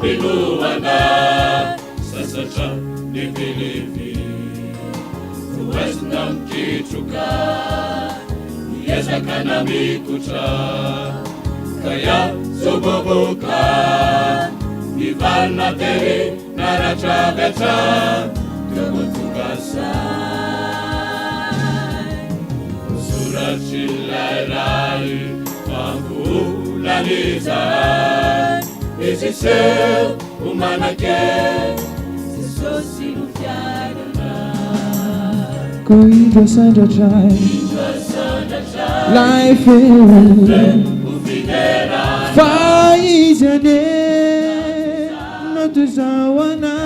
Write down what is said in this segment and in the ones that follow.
Fampinoana sasatra nifilify Voaizina mikitroka Niezaka namikotra Ka iaho soboboka Nivalona tery naratra avy hatrany Teo vao tonga saina Voasoratr'ilay Ray fa mbola nizahay Izy hiseho ho manan-kery Jesosy no fiainana Koa indro asandratray Lay feo Fa izy anie no toy izao anay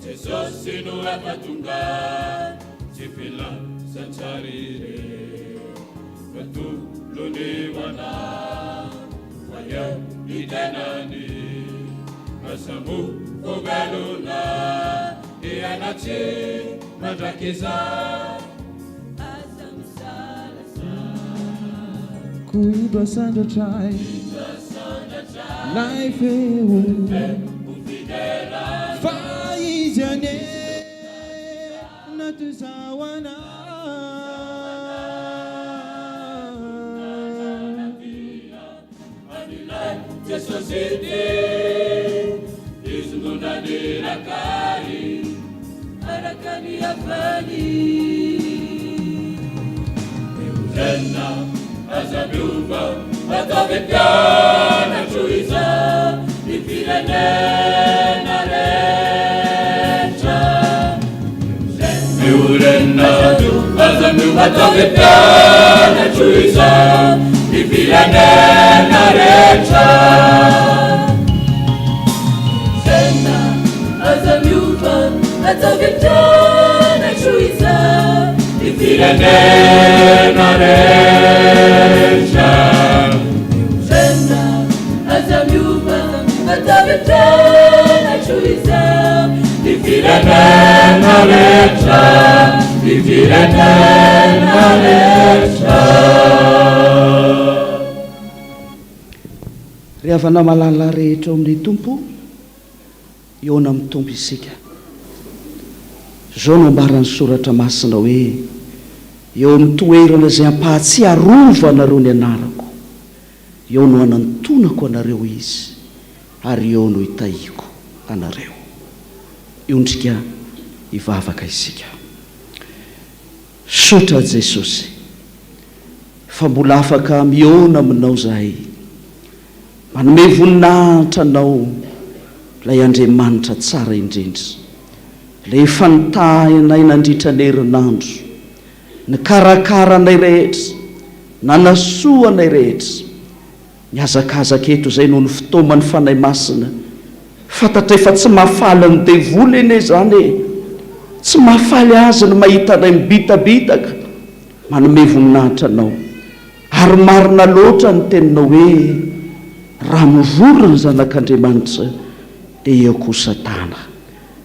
Jesosy no efa tonga tsy filazantsary re fa tolony ho anah fa eo ny tenany aza mofo velona hiaina tsy mandrakizay. Aza misalasala. Koa indro asandratray lay feo Fa izy anie no toy izao anah. Jesosy ity, Izy no naniraka ahy araka ny hafany. Miorena, aza miova, ataovy mpianatro izao ny firenena rehetra. Miorena, aza miova, ataovy mpianatro izao ny firenena rehetra. Miorena, aza miova, ataovy mpianatro izao ny firenena rehetra. Miorena, aza miova, ataovy mpianatro izao ny firenena rehetra, ny firenena rehetra. Ry havana malala rehetra ao amin'ny Tompo, hihaona amin'ny Tompo isika. Izao no ambaran'ny Soratra Masina hoe, Eo amin'ny toerana izay ampahatsiarovanareo ny anarako, eo no hanantonako anareo Izy, ary eo no hitahiako anareo. Hiondrika hivavaka isika. Misaotra Jesosy fa mbola afaka mihaona aminao zahay. Manome voninahitra Anao ilay Andriamanitra tsara indrindra, ilay efa nitahy anay nandritra ny herinandro, nikarakara anay rehetra, nanasoa anay rehetra. Mihazakazaka eto izay noho ny fitaoman'ny Fanahy Masina. Fantatray fa tsy mahafaly ny devoly anie izany e! Tsy mahafaly azy ny mahita anay mibitabitaka manome voninahitra Anao. Ary marina loatra ny teninao hoe, Raha mivory ny zanak'Andriamanitra dia eo koa Satana.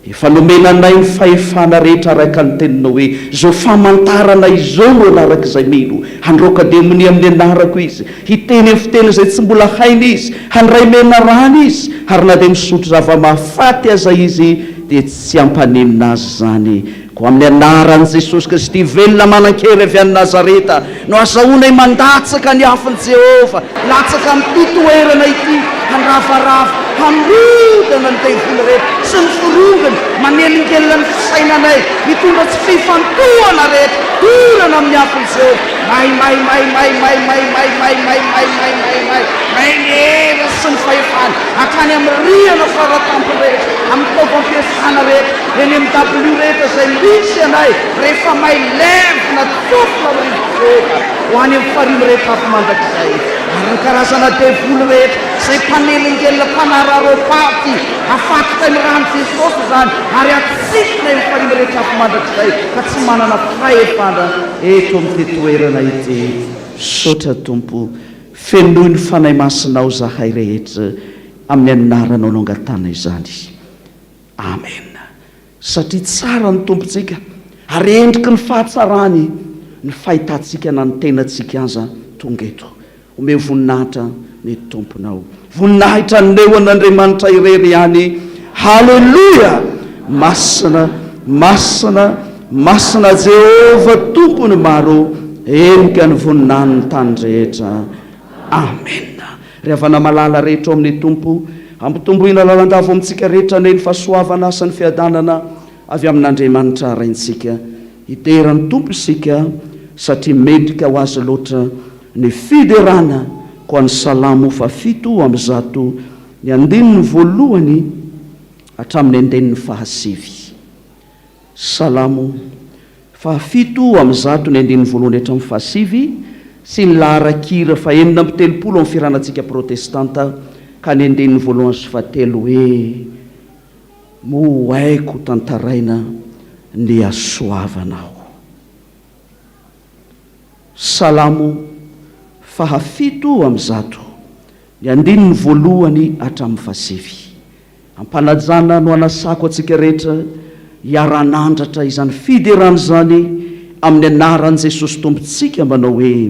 Efa nomena anay ny fahefana rehetra araka ny teninao hoe, Izao famantarana izao no hanaraka izay mino, handroaka demonia amin'ny anarako izy, hiteny amin'ny fiteny izay tsy mbola hainy izy, handray menarana izy, ary na dia misotro zava-mahafaty aza izy dia tsy hampaninona azy izany. Koa amin'ny anaran'i Jesosy Kristy velona manan-kery avy any Nazareta no azahoanay mandatsaka ny afon'i Jehovah, latsaka amin'ity toerana ity, handravarava. Handrodana ny devoly rehetra sy ny forongony, manelingelina ny fisainanay, mitondra tsy fifantohana rehetra, dorana amin'ny afon'i Jehovah. May, may, may, may, may, may, may, may, may, may, may, may, may, may ny heriny sy ny fahefany, hatrany amin'ny rihana faratampony rehetra, amin'ny taovam-piasana rehetra, eny amin'ny dabilio rehetra izay misy anay, rehefa may levona tsofina amin'ny rivotr'i Jehovah, ho any amin'ny farihy mirehitra afo mandrakizay. Ary ny karazana devoly rehetra izay mpanelingelina, mpanararaopaty, afatotray ny ran'i Jesosy izany ary atsipiny amin'ny farihy mirehitra afo mandrakizay ka tsy manana fahefana eto amin'ity toerana ity. Misaotra Tompo, fenoy ny Fanahy Masinao zahay rehetra amin'ny anaranao no angatahana izany. Amen. Satria tsara ny Tompontsika ary endriky ny fahatsarany ny fahitantsika na ny tenantsika aza tonga eto. Omeo voninahitra ny Tomponao. Voninahitra aneo an'Andriamanitra irery ihany. Haleloia! Masina, masina, masina Jehovah Tompon'ny maro, henika ny voninahiny tany rehetra. Amena. Ry havana malala rehetra ao amin'ny Tompo, ampitomboina lalandava ao amintsika rehetra anie ny fahasoavana sy ny fiadanana avy amin'Andriamanitra Raintsika. Hidera ny Tompo isika satria mendrika ho Azy loatra ny fiderana, koa ny Salamo fahafito amby zato ny andininy voalohany hatramin'ny andininy fahasivy. Salamo fahafito amby zato ny andininy voalohany hatramin'ny fahasivy sy ny laharan-kira fahenina amby telopolo amin'ny firanantsika protestanta ka ny andininy voalohany sy fahatelo hoe, Moa ho haiko tantaraina ny hasoavanao. Salamo fahafito amby zato ny andininy voalohany hatramin'ny fahasivy. Am-panajana no anasako antsika rehetra hiara-hanandratra izany fiderana izany amin'ny anaran'i Jesosy Tompontsika manao hoe,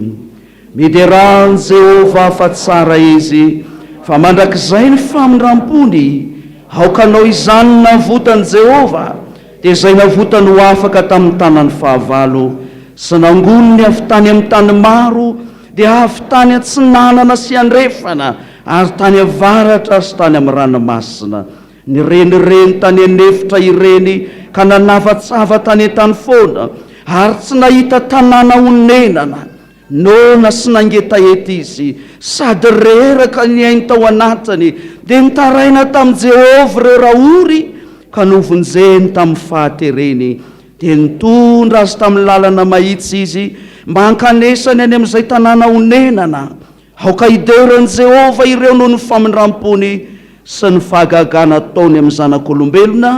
Miderà an'i Jehovah fa tsara Izy, fa mandrakizay ny famindram-pony. Aoka hanao izany ny navotan'i Jehovah, dia izay navotany ho afaka tamin'ny tanan'ny fahavalo, sy nangoniny avy tany amin'ny tany maro, dia avy tany atsinanana sy andrefana, ary tany avaratra sy tany amin'ny ranomasina. Nirenireny tany an'efitra ireny ka nanavatsava tany an-tany foana, ary tsy nahita tanàna honenana. Noana sy nangetaheta izy, sady reraka ny ainy tao anatiny. Dia nitaraina tamin'i Jehovah ireo rahory, ka novonjeny tamin'ny fahatereny. Dia nitondra azy tamin'ny lalana mahitsy izy, mba hankanesany any amin'izay tanàna honenana. Aoka hidera an'i Jehovah ireo noho ny famindram-pony sy ny fahagagana ataony amin'ny zanak'olombelona,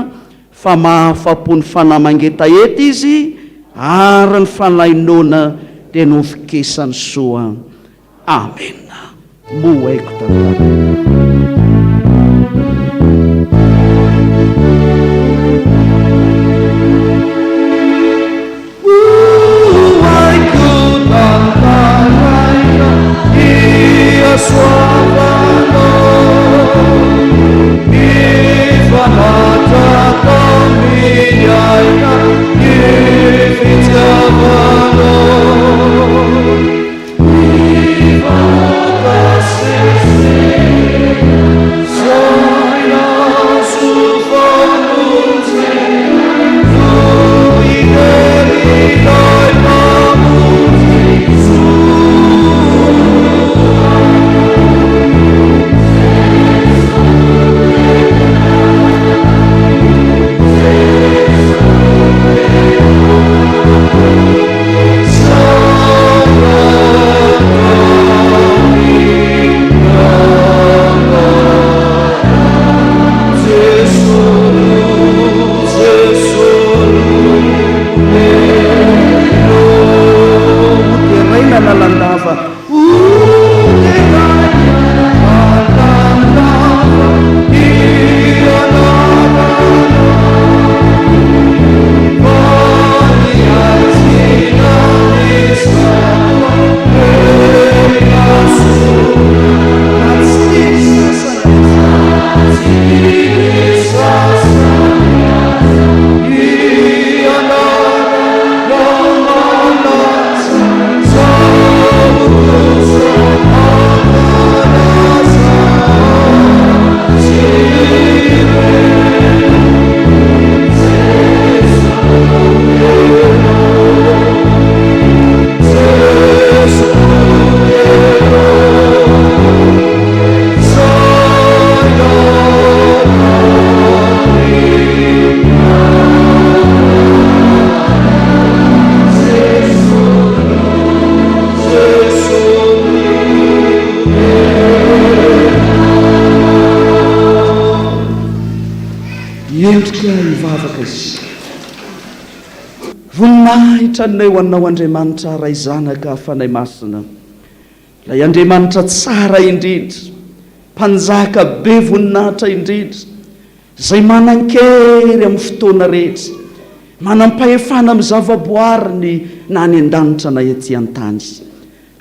fa mahafa-po ny fanahy mangetaheta izy, ary ny fanahy noana dia novokisany soa. Amena. Moa haiko tantara. Hiendrika hivavaka isika. Voninahitra anie ho Anao Andriamanitra Ray Zanaka Fanahy Masina, Ilay Andriamanitra tsara indrindra, Mpanjaka be voninahitra indrindra, Izay manan-kery amin'ny fotoana rehetra, manam-pahefana amin'ny zavaboariny na any an-danitra na ety an-tany.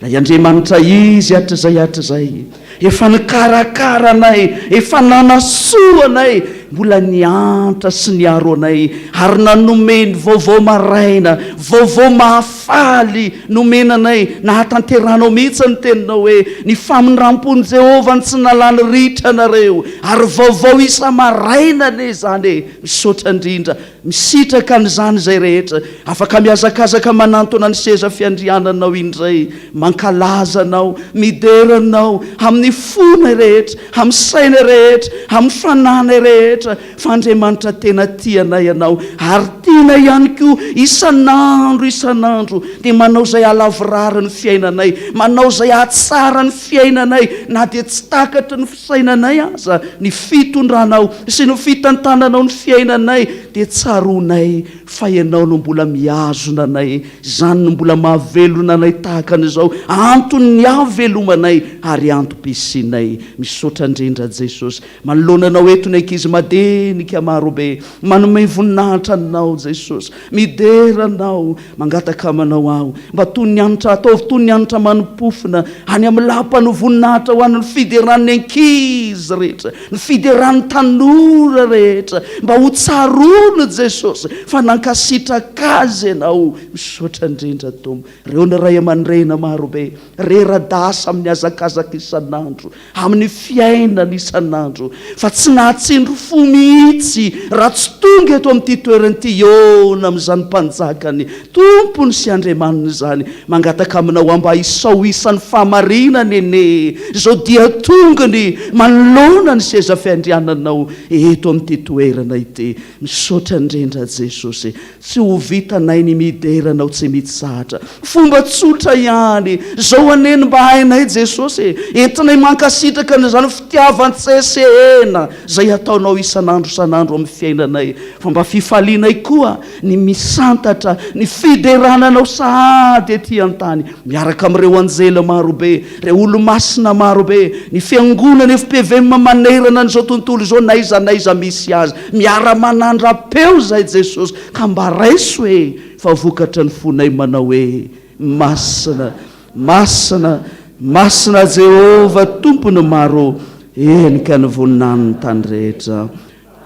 Ilay Andriamanitra Izy hatrizay hatrizay, efa nikarakara anay, efa nanasoa anay, mbola niantra sy niaro anay, ary nanome ny vaovao maraina, vaovao mahafaly nomena anay, nahatanterahanao mihitsy ny teninao hoe, Ny famindram-pon'i Jehovah no tsy nalany ritra anareo, ary vaovao isa-maraina anie izany e! Misaotra indrindra. Misitraka an'izany izay rehetra afaka mihazakazaka manantona ny seza fiandriananao indray, mankalaza Anao, midera Anao amin'ny fonay rehetra, amin'ny sainay rehetra, amin'ny fanahinay rehetra, fa Andriamanitra tena tia anay Ianao, ary tianay ihany koa isan'andro isan'andro dia manao izay hahalavorary ny fiainanay, manao izay hahatsara ny fiainanay na dia tsy takatry ny fisainanay aza ny fitondranao sy ny fitantananao ny fiainanay dia tsaroanay fa Ianao no mbola mihazona anay, izany no mbola mahavelona anay tahaka an'izao, anton'ny hahavelomanay ary antom-pisianay. Misaotra indrindra Jesosy. Manoloana Anao eto ny ankizy madinika marobe, manome voninahitra Anao Jesosy, midera Anao, mangataka Aminao aho, mba toy ny hanitra, ataovy toy ny hanitra manim-pofona any amin'ny lapan'ny voninahitra ho an'ny fideran'ny ankizy rehetra, ny fideran'ny tanora rehetra, mba ho tsaroany Jesosy fa nankasitraka azy Ianao. Misaotra indrindra Tompo. Ireo ny ray aman-drena marobe, rera-dasa amin'ny hazakazaka isan'andro, amin'ny fiainana isan'andro fa tsy nahatsindry fo mihitsy raha tsy tonga eto amin'ity toerana ity hihaona amin'izany Mpanjakany, Tompony sy Andriamaniny izany. Mangataka aminao aho mba hisao isan'ny fahamarinana anie izao dia tongony manoloana ny seza fiandriananao eto amin'ity toerana ity. Misaotra indrindra Jesosy. Tsy ho vitanay ny midera anao tsy mitsahatra. Fomba tsotra ihany. Zao anie ny mba hainay Jesosy e. Entinay mankasitraka an'izany fitiavan-tsesehena zay ataonao isan'andro isan'andro amin'ny fiainanay. Fa mba fifalianay koa ny misantatra ny fiderana anao sahady ety an-tany miaraka amin'ireo anjely marobe, ireo olomasina marobe, ny fiangonana fpvm manerana an'izao tontolo izao n'aiza n'aiza misy azy. Miara-manandra-peo izahay Jesosy ka mba raiso e fa vokatra ny fonay manao hoe Masina, Masina, Masina Jehovah Tompon'ny maro henika ny voninahiny ny tany rehetra.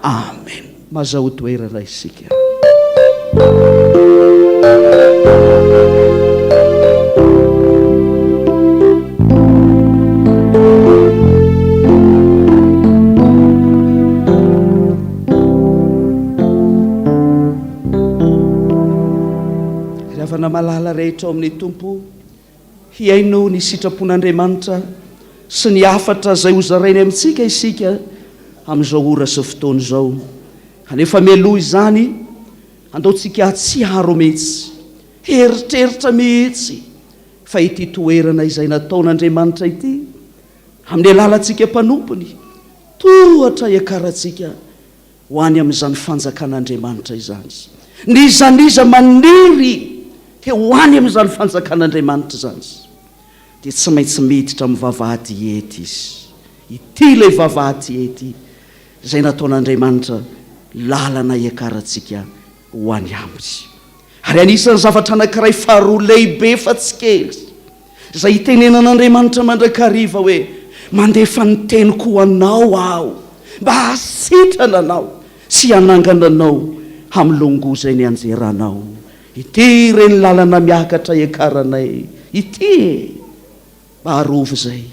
Amen. Mazahoa toerana isika. Ry havana malala rehetra ao amin'ny Tompo, hihaino ny sitrapon'Andriamanitra sy ny hafatra izay hozarainy amintsika isika amin'izao ora sy fotoana izao. Kanefa mialoha izany, andao tsika hahatsiaro mihitsy, hieritreritra mihitsy fa ity toerana izay nataon'Andriamanitra ity, amin'ny alalantsika mpanompony, tohatra hiakarantsika ho any amin'izany fanjakan'Andriamanitra izany. N'iza n'iza maniry te ho any amin'izany fanjakan'Andriamanitra izany, dia tsy maintsy miditra amin'ny vavahady ety izy. Ity ilay vavahady ety izay nataon'Andriamanitra lalana hiakarantsika ho any aminy. Ary anisan'ny zavatra anankiray faharoa lehibe fa tsy kely, izay itenenan'Andriamanitra mandrakariva hoe, Mandefa ny teniko ho anao Aho, mba hahasitrana anao sy hanangana anao amin'ny longoa izay nianjeranao. Ity ireny lalana miakatra iakaranay ity e! Mba arovy izay.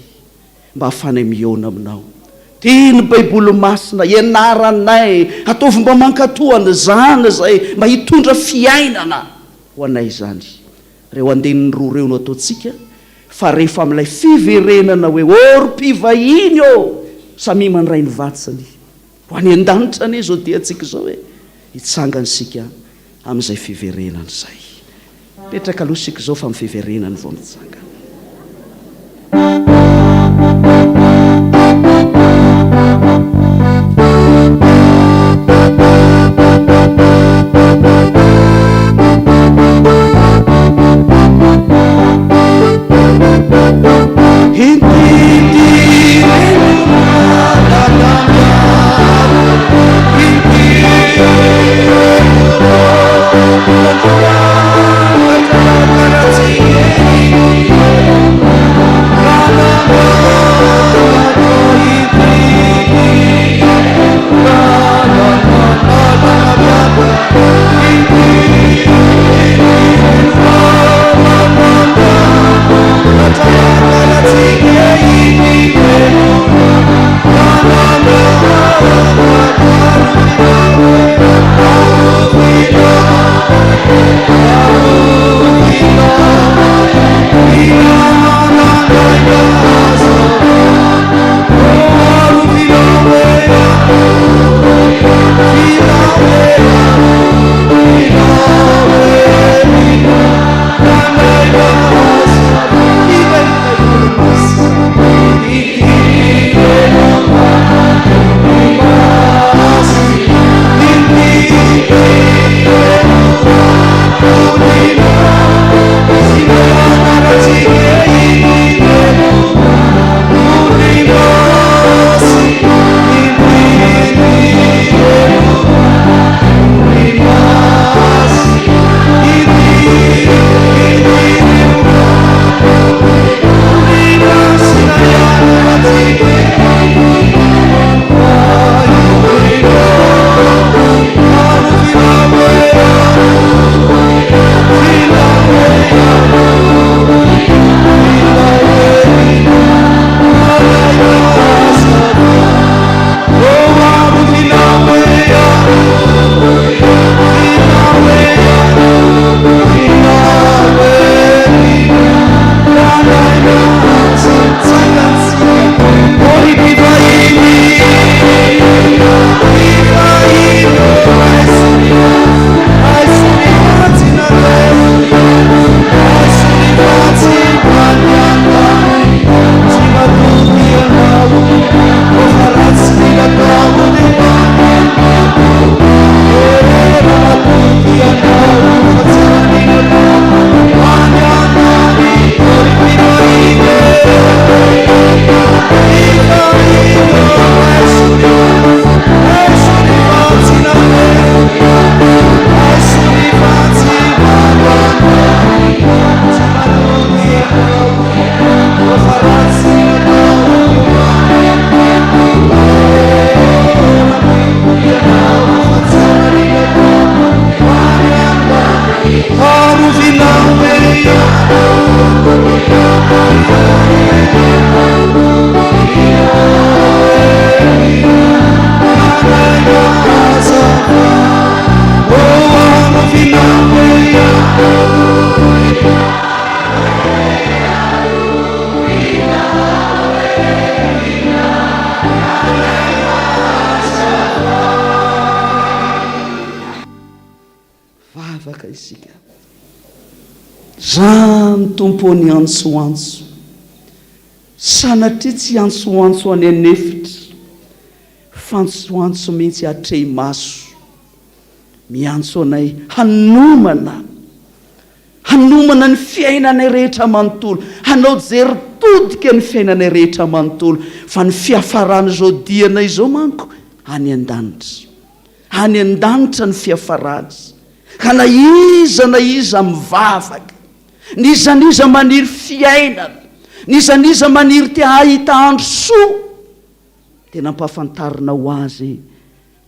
Mba ahafahanay mihaona aminao. Ty ny baiboly masina ianaranay, ataovy mba mankatoa an'izany izay mba hitondra fiainana ho anay izany. Ireo andininy roa ireo no ataontsika fa rehefa amin'ilay fiverenana hoe ô ry mpivahiny ô, samia mandray ny vatsiny. Ho any an-danitra anie izao diantsika izao e! Hitsangana isika amin'izay fiverenana izay. Mipetraka aloha isika izao fa amin'ny fiverenana vao mitsangana. Hivavaka isika. Zany Tompo ô ny antsoantso. Sanatria tsy antsoantso any an'efitra, f'antsoantso mihitsy atrehi-maso. Miantso anay hanomana, hanomana ny fiainanay rehetra manontolo, hanao jery todika ny fiainanay rehetra manontolo, fa ny fiafaran'izao dianay izao manko any an-danitra. Any an-danitra ny fiafarany. Ka na iza na iza mivavaka, n'iza n'iza maniry fiainana, n'iza n'iza maniry te hahita andro soa, dia nampahafantarinao azy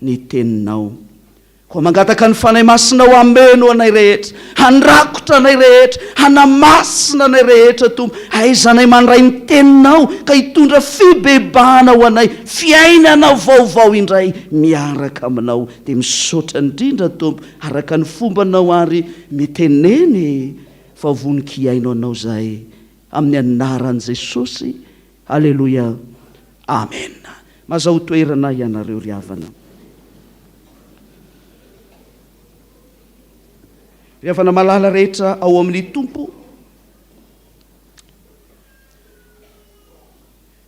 ny teninao. Koa mangataka ny Fanahy Masinao hameno anay rehetra, handrakotra anay rehetra, hanamasina anay rehetra, Tompo. Ahaizanay mandray ny Teninao ka hitondra fibebahana ho anay, fiainana vaovao indray miaraka Aminao. Dia misaotra indrindra, Tompo, araka ny fombanao ary mitenena e, fa vonon-kihaino Anao izahay. Amin'ny Anaran'i Jesosy. Aleloia. Amena. Mazaho toerana ianareo ry havana. Ry havana malala rehetra ao amin'ny Tompo,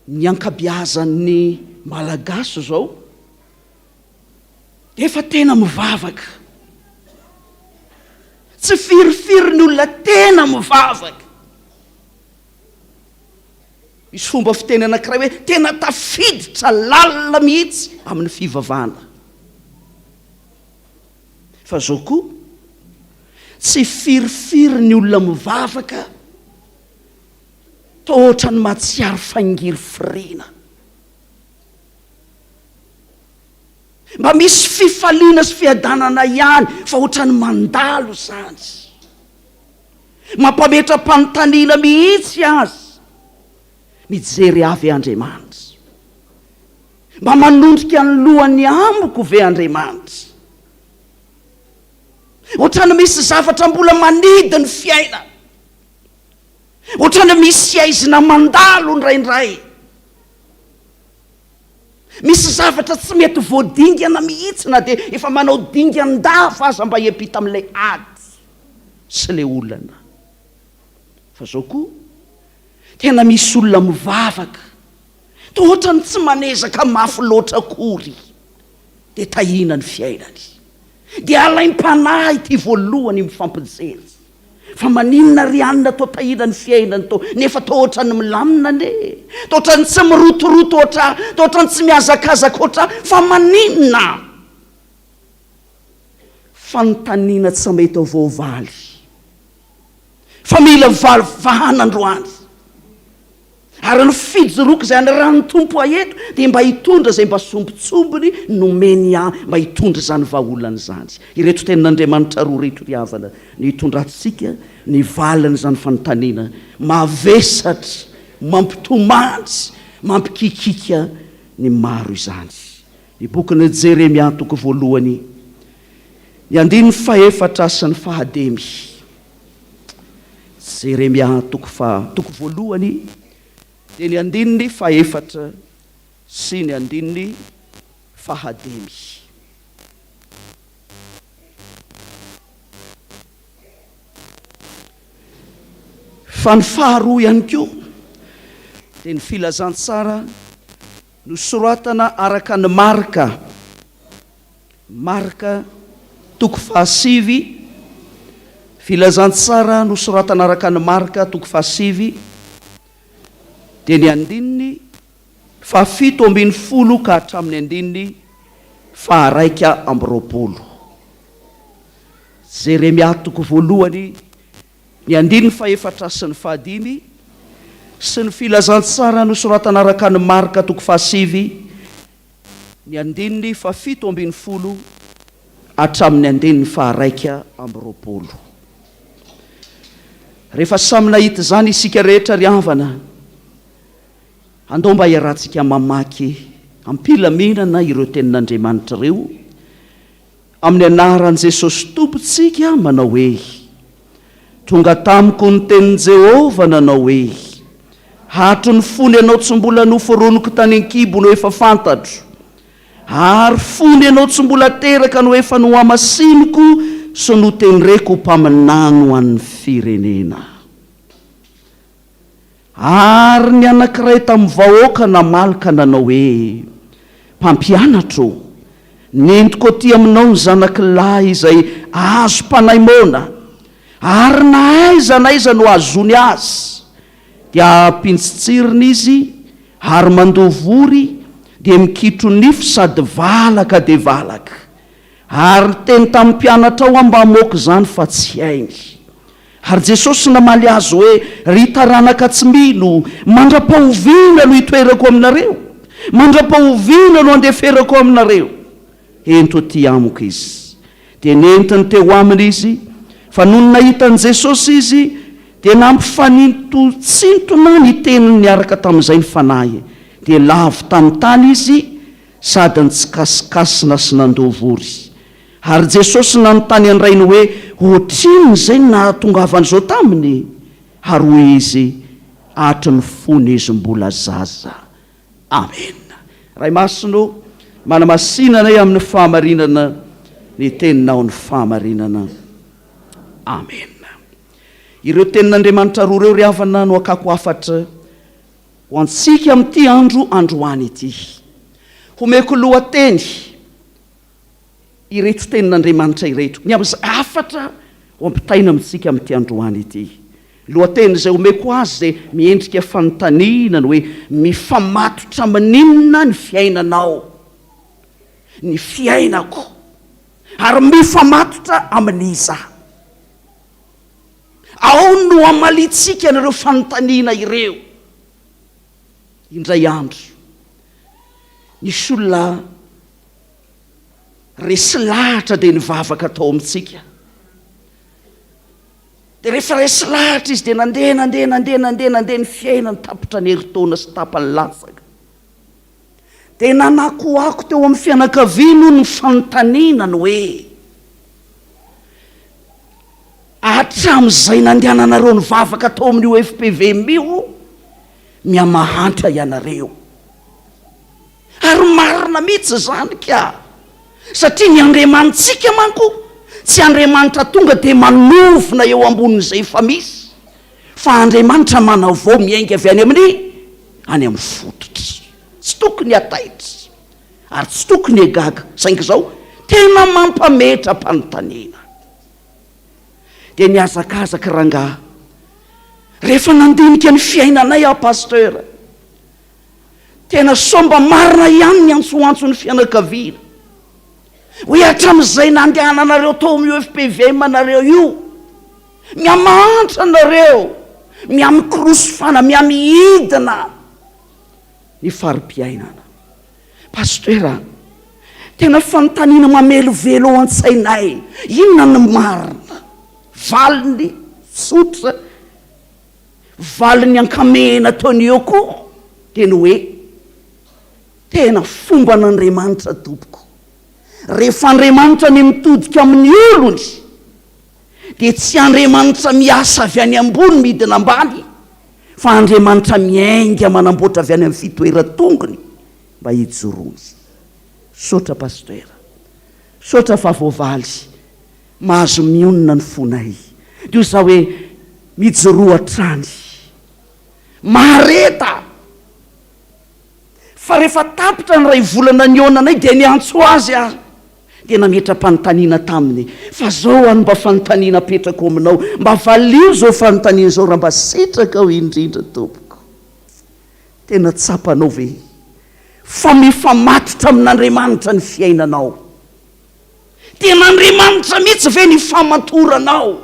ny ankabiazan'ny Malagasy izao dia efa tena mivavaka. Tsy firifiry ny olona tena mivavaka. Misy fomba fiteny anankiray hoe tena tafiditra lalina mihitsy amin'ny fivavahana. Fa izao koa, tsy firifiry ny olona mivavaka toa ohatran'ny mahatsiaro fangirifiriana. Mba misy fifaliana sy fiadanana ihany fa ohatran'ny mandalo izany. Mampametra-panontaniana mihitsy azy. Mijery ahy ve Andriamanitra? Mba manondrika ny lohany amiko ve Andriamanitra? Ohatran'ny misy zavatra mbola manidy ny fiainana. Ohatran'ny misy haizina mandalo indraindray. Misy zavatra tsy mety voadingana mihitsy na dia efa manao dingan-dava aza mba hiampita amin'ilay ady sy ilay olana. Fa izao koa, tena misy olona mivavaka, toa ohatran'ny tsy manezaka mafy loatra akory, dia tahiana ny fiainany. Dia alaim-panahy ity voalohany mifampijery. Fa maninona ry anona toa tahiana ny fiainany toa nefa toa ohatran'ny milamina anie e! Toa ohatran'ny tsy mirotoroto ohatr toa ohatran'ny tsy mihazakazaka ohatr fa maninona? Fanontaniana tsy mety ho voavaly fa mila valy vahana androany. Ary ny fijoroako izay anirahan'ny Tompo ahy eto dia mba hitondra izay mba sombintsombiny nomeny ahy mba hitondra izany vahaolana izany. Ireto tenin'Andriamanitra roa ireto ry havana no hitondrantsika ny valin'izany fanontaniana mavesatra, mampitomany, mampikikika ny maro izany. Ny bokin'i Jeremia toko voalohany, ny andininy fahefatra sy ny fahadimy. Jeremia toko faha toko voalohany dia ny andininy fahefatra sy ny andininy fahadimy. Fa ny faharoa ihany koa dia ny filazantsara nosoratana araka an'i Marka. Marka toko fahasivy, Filazantsara nosoratana araka an'i Marka toko fahasivy, dia ny andininy fahafito ambin'ny folo ka hatramin'ny andininy faharaika amby roapolo. Jeremia toko voalohany, ny andininy fahefatra sy ny fahadimy, sy ny Filazantsara nosoratana araka an'i Marka toko fahasivy, ny andininy fahafito ambin'ny folo hatramin'ny andininy faharaika amby roapolo. Rehefa samy nahita izany isika rehetra ry havana, andao mba hiarahantsika mamaky am-pilaminana ireo tenin'Andriamanitra ireo amin'ny anaran'i Jesosy Tompontsika manao hoe, Tonga tamiko ny tenin'i Jehovah nanao hoe, Hatry ny fony ianao tsy mbola noforoniko tany an-kibo no efa fantatro, ary fony ianao tsy mbola teraka no efa nohamasiniko Sy notendreko ho mpaminany ho an'ny firenena. Ary ny anankiray tamin'ny vahoaka namaly ka nanao hoe, Mpampianatra ô, nentiko aty aminao ny zanak'i lahy izay azom-panahy moana, ary na aiza na aiza no ahazoany azy, dia ampintsitsiriny izy, ary mandoa vory, dia mikitro nify sady valaka dia valaka. Ary niteny tamin'ny mpianatrao aho mba hamoaka izany fa tsy hainy. Ary Jesosy namaly azy hoe, Ry taranaka tsy mino, mandra-pahoviana no hitoerako aminareo? Mandra-pahoviana no handeferako aminareo? Ento aty amiko izy. Dia nentiny teo aminy izy, fa nony nahita an'i Jesosy izy, dia nampifanintontsintona ny teniny niaraka tamin'izay ny fanahy, dia lavo tamin'ny tany izy, sady nitsikasikasina sy nandoa vory. Ary Jesosy nanontany an-drainy hoe, Ohatrinona izay no nahatongavan'izao taminy? Ary hoy Izy, Hatry ny fony izy mbola zaza. Amena. Ray Masina ô, manamasina anay amin'ny fahamarinana, ny Teninao ny fahamarinana. Amena. Ireo Tenin'Andriamanitra roa ireo ry havana no hakako hafatra ho antsika amin'ity andro androany ity. Homeko lohateny ireto tenin'Andriamanitra ireto, ny amin'izay hafatra ho ampitaina amintsika amin'ity androany ity. Lohateny izay omeko azy dia miendrika fanontaniana ny hoe mifamatotra amin'inona ny fiainanao, ny fiainako, ary mifamatotra amin'iza? Ao no hamaliantsika an'ireo fanontaniana ireo. Indray andro, nisy olona resy lahatra dia nivavaka tao amintsika. Dia rehefa resy lahatra izy dia nandeha, nandeha, nandeha, nandeha, nandeha ny fiainany tapitra ny herintaona sy tapany latsaka. Dia nanakoako teo amin'ny fianakaviany hono ny fanontaniana ny hoe, Hatramin'izay nandehananareo nivavaka tao amin'io FPVM io, mihamahantra ianareo. Ary marina mihitsy izany ka! Satria ny Andriamanitsika manko tsy Andriamanitra tonga dia manovona eo ambonin'izay efa misy, fa Andriamanitra manavao miainga avy any amin'ny any amin'ny fototra. Tsy tokony hataitra ary tsy tokony hagaga, saingy izao tena mampametra-panontaniana. Dia nihazakazaka rangahy. Rehefa nandinika ny fiainanay aho Pasteur, tena sao mba marina ihany ny antsoantson'ny fianakaviana. Hoe hatramin'izay nandehananareo tao amin'io FPVM nareo io, mihamahantra nareo, mihamikorosofana, mihamihidina ny fari-piainana. Pasteur a! Tena fanontaniana mamelovelo ao an-tsainay, inona no marina? Valiny tsotra, valiny ankamehana teo no eo koa dia ny hoe, tena fomban'Andriamanitra tompoko. Rehefa Andriamanitra ny mitodika amin'ny olony dia tsy Andriamanitra miasa avy any ambony midina ambany fa Andriamanitra miainga manamboatra avy any amin'ny fitoeran-tongony mba hijoroany. Misaotra Pasteur. Misaotra fa voavaly. Mahazo mionona ny fonay. Dia hoy za hoe mijoroa hatrany. Mahareta! Fa rehefa tapitra ny iray volana nihaonanay dia niantso azy aho. Dia nametra-panontaniana taminy, fa zao ano mba fanontaniana apetrako aminao, mba valio izao fanontaniana izao raha mba sitrakao indrindra tompoko. Tena tsapanao ve fa mifamatotra amin'Andriamanitra ny fiainanao? Tena Andriamanitra mihitsy ve ny famatoranao?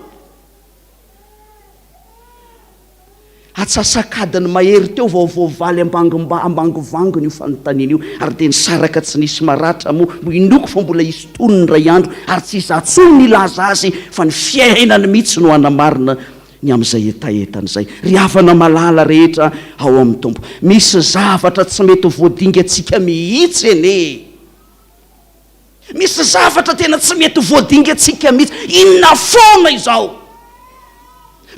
Atsasak'adiny mahery teo vao voavaly ambangovangony io fanontaniana io, ary dia nisaraka tsy nisy maratra moa, inoako fa mbola hisy tonony indray andro, ary tsy izaho intsony no hilaza azy fa ny fiainany mihitsy no hanamarina ny amin'izay hetahetany izay. Ry havana malala rehetra ao amin'ny Tompo, misy zavatra tsy mety ho voadingantsika mihitsy anie e! Misy zavatra tena tsy mety voadingantsika mihitsy. Inona foana izao?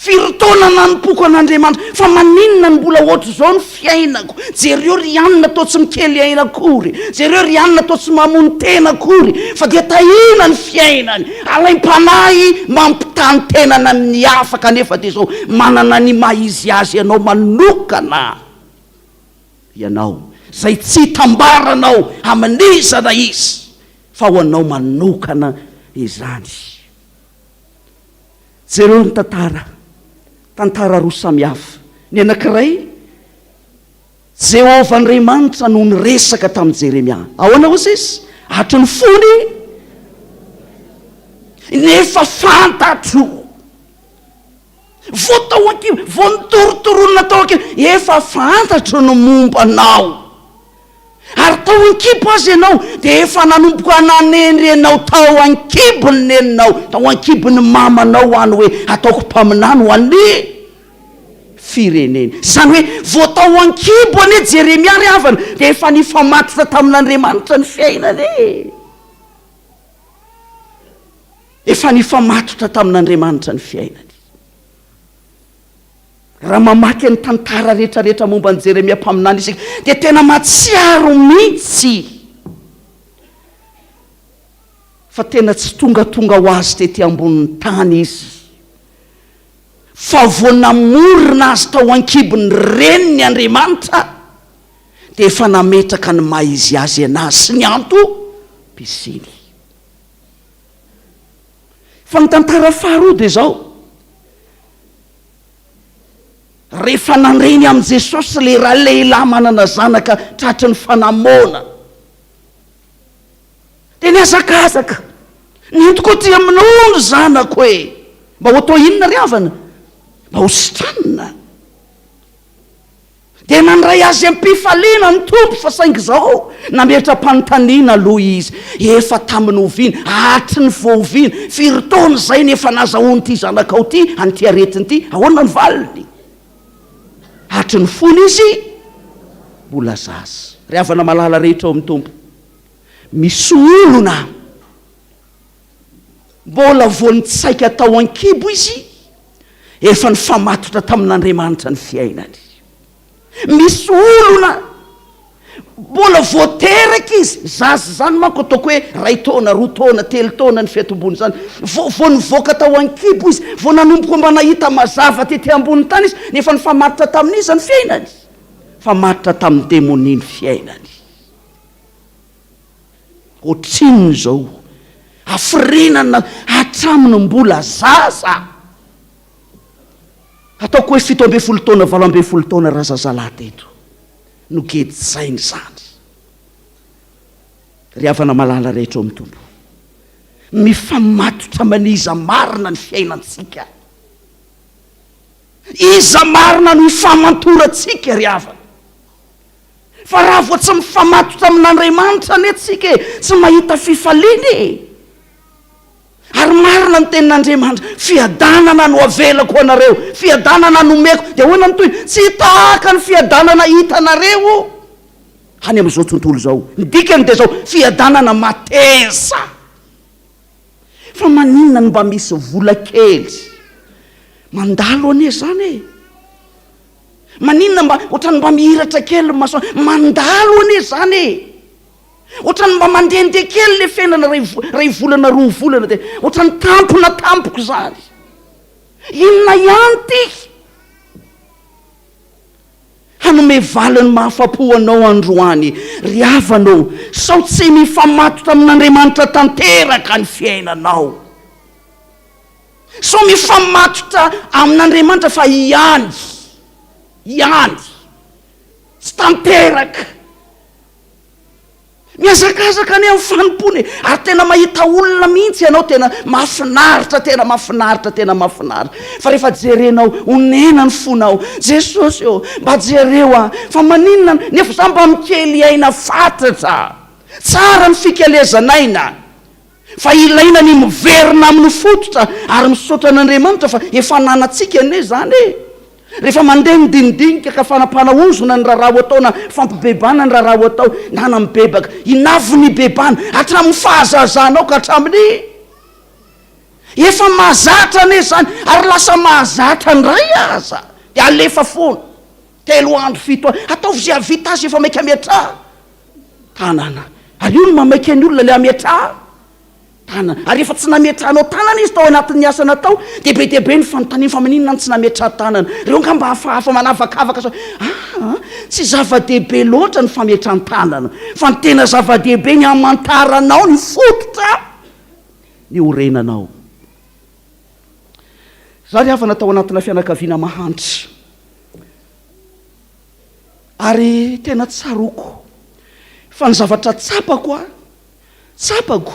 Firy taona nanompoako an'Andriamanitra, fa maninona no mbola ohatr'izao ny fiainako? Jereo ry anona toa tsy mikely aina akory, jereo ry anona toa tsy mamono tena akory, fa dia tahiana ny fiainany, alaim-panahy mampitaha ny tenany amin'ny hafa kanefa dia izao manana ny maha izy azy anao manokana ianao, izay tsy hitambaranao amin'iza na iza fa ho anao manokana izany. Jereo ny tantara, tantara roa samy hafa. Ny anankiray, Jehovah Andriamanitra no niresaka tamin'i Jeremia. Ahoana hozy izy? Hatry ny fony, nefa fantatro. Vao tao an-kibo, vao nitorotoronina tao an-kibo, efa fantatro ny momba anao. Ary tao an-kibo aza ianao dia efa nanomboka nanendry anao tao an-kibon'ny neninao, tao an-kibon'ny mamanao any hoe ataoko mpaminany ho an'ny firenena. Izany hoe vao tao an-kibo anie Jeremia ry havana dia efa nifamatotra tamin'Andriamanitra ny fiainany e! Efa nifamatotra tamin'Andriamanitra ny fiainany. Raha mamaky ny tantara rehetrarehetra momba an'i Jeremia mpaminany isika, dia tena mahatsiaro mihitsy fa tena tsy tongatonga ho azy tety ambonin'ny tany izy, fa vao namorona azy tao an-kibon'ny reniny Andriamanitra, dia efa nametraka ny maha izy azy anazy sy ny antom-pisiany. Fa ny tantara faharoa dia izao, Rehefa nandre ny amin'i Jesosy ilay ralehilahy manana zanaka tratry ny fanahy moana, dia nihazakazaka, Nentiko aty aminao ny zanako e! Mba ho atao inona ry havana? Mba ho sitranina. Dia nandray azy am-pifaliana ny Tompo, fa saingy izao, nametra-panontaniana aloha Izy, Efa tamin'ny oviana, hatry ny vao oviana, firy taona izay no efa nazahoan'ity zanakao ity an'ity aretina ity? Ahoana ny valiny? Hatry ny fony izy mbola zaza. Ry havana malala rehetra ao amin'ny Tompo, misy olona mbola vao nitsaika tao an-kibo izy, efa nifamatotra tamin'Andriamanitra ny fiainany. Misy olona mbola vao teraka izy, zaza izany manko ataoko hoe iray taona, roa taona, telo taona ny fiatombon'izany, vao vao nivoaka tao an-kibo izy, vao nanomboka mba nahita mazava tety ambonin'ny tany izy, nefa nifamatotra tamin'iza ny fiainany? Nifamatotra tamin'ny demonia ny fiainany. Ohatrinona izao hafirinana hatramin'ny mbola zaza? Ataoko hoe 17 taona, 18 taona razazalahy teto no gejaina izany. Ry havana malala rehetra ao amin'ny Tompo, mifamatotra amin'iza marina ny fiainantsika? Iza marina no ifamantorantsika ry havana? Fa raha vao tsy mifamatotra amin'Andriamanitra anie tsika e, tsy mahita fifaliana e! Ary marina ny tenin'Andriamanitra, fiadanana no avelako ho anareo, fiadanana no omeko, dia ahoana ny tohiny? Tsy tahaka ny fiadanana hitanareo any amin'izao tontolo izao. Ny dikany dia izao, fiadanana mateza. Fa maninona no mba misy vola kely mandalo anie izany e? Maninona mba ohatran'ny mba mihiratra kely ny masoandro? Mandalo anie izany e! Ohatran'ny mba mandehandeha kely ilay fiainana iray iray volana roa volana dia ohatran'ny tampona tampoka izany. Inona ihany ity? Hanome valiny mahafa-po anao androany ry havana ô, sao tsy mifamatotra amin'Andriamanitra tanteraka ny fiainanao. Sao mifamatotra amin'Andriamanitra fa ihany, ihany, tsy tanteraka. Mihazakazaka anie amin'ny fanompoana e! Ary tena mahita olona mihitsy ianao tena mahafinaritra, tena mahafinaritra, tena mahafinaritra. Fa rehefa jerenao, onena ny fonao. Jesosy ô, mba jereo aho, fa maninona nefa za mba mikely aina fatratra. Tsara ny fikelezan'aina. Fa ilaina ny miverina amin'ny fototra ary misaotra an'Andriamanitra fa efa ananantsika anie izany e! Rehefa mandeha ny dinidinika ka fanapahana ozona ny raharaha ho atao na fampibebana ny raharaha ho atao, ndana mibebaka. Inona avy ny hibebana? Hatramin'ny fahazazanao ka hatramin'ny. Efa mahazatra anie izany, ary lasa mahazatra indray aza, dia alefa foana. Telo andro, fito andro, ataovy izay hahavita azy efa maika ametraha tanana. Ary io no mamaika ny olona ilay ametraha tanana. Ary rehefa tsy nametrahanao tanana izy tao anatin'ny asa natao, dia be dia be ny fanontaniana fa maninona no tsy nametraha tanana. Ireo angamba hafahafa manavakavaka sao, aa, tsy zava-dehibe loatra ny fametran-tanana, fa ny tena zava-dehibe ny hamantaranao ny fototra niorenanao. Za ry havana tao anatina fianakaviana mahantra. Ary tena tsaroako fa ny zavatra tsapako a, tsapako,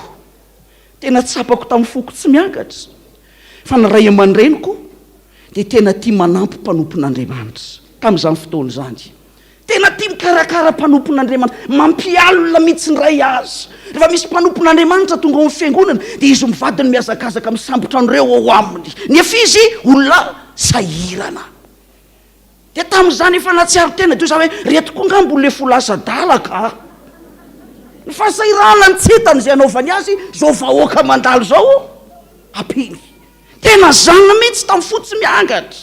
tena tsapako tamin'ny foko tsy miangatra fa ny ray aman-dreniko dia tena tia manampy mpanompon'Andriamanitra tamin'izany fotoana izany. Tena tia mikarakara mpanompon'Andriamanitra, mampialona mihitsy indray aza. Rehefa misy mpanompon'Andriamanitra tonga ao amin'ny fiangonana dia izy mivady no mihazakazaka misambotra an'ireo ao aminy, nefa izy olona sahirana. Dia tamin'izany efa nahatsiaro tena dia hoy za hoe reto koa ngamba olona efa ho lasa adala ka. Ny fahasahiranany tsy hitany izay hanaovany azy, izao vahoaka mandalo izao ampiany. Tena zany mihitsy tamin'ny fo tsy miangatra.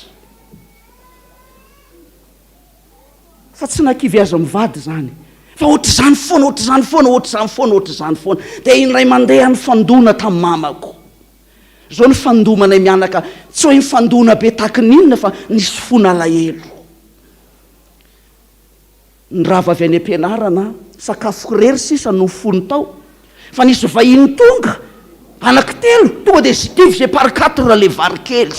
Fa tsy nakivy azy mivady izany. Fa ohatr'izany foana, ohatr'izany foana, ohatr'izany foana, ohatr'izany foana. Dia indray mandeha nifandona tamin'ny mamako. Izao nifandomanay mianaka, tsy hoe nifandona be tahaky ny inona fa nisy fon'alahelo. Nirava avy any am-pianarana, sakafoko irery sisa no fony tao. Fa nisy vahiny tonga, anaky telo, tonga dia divisé par quatre le vary kely.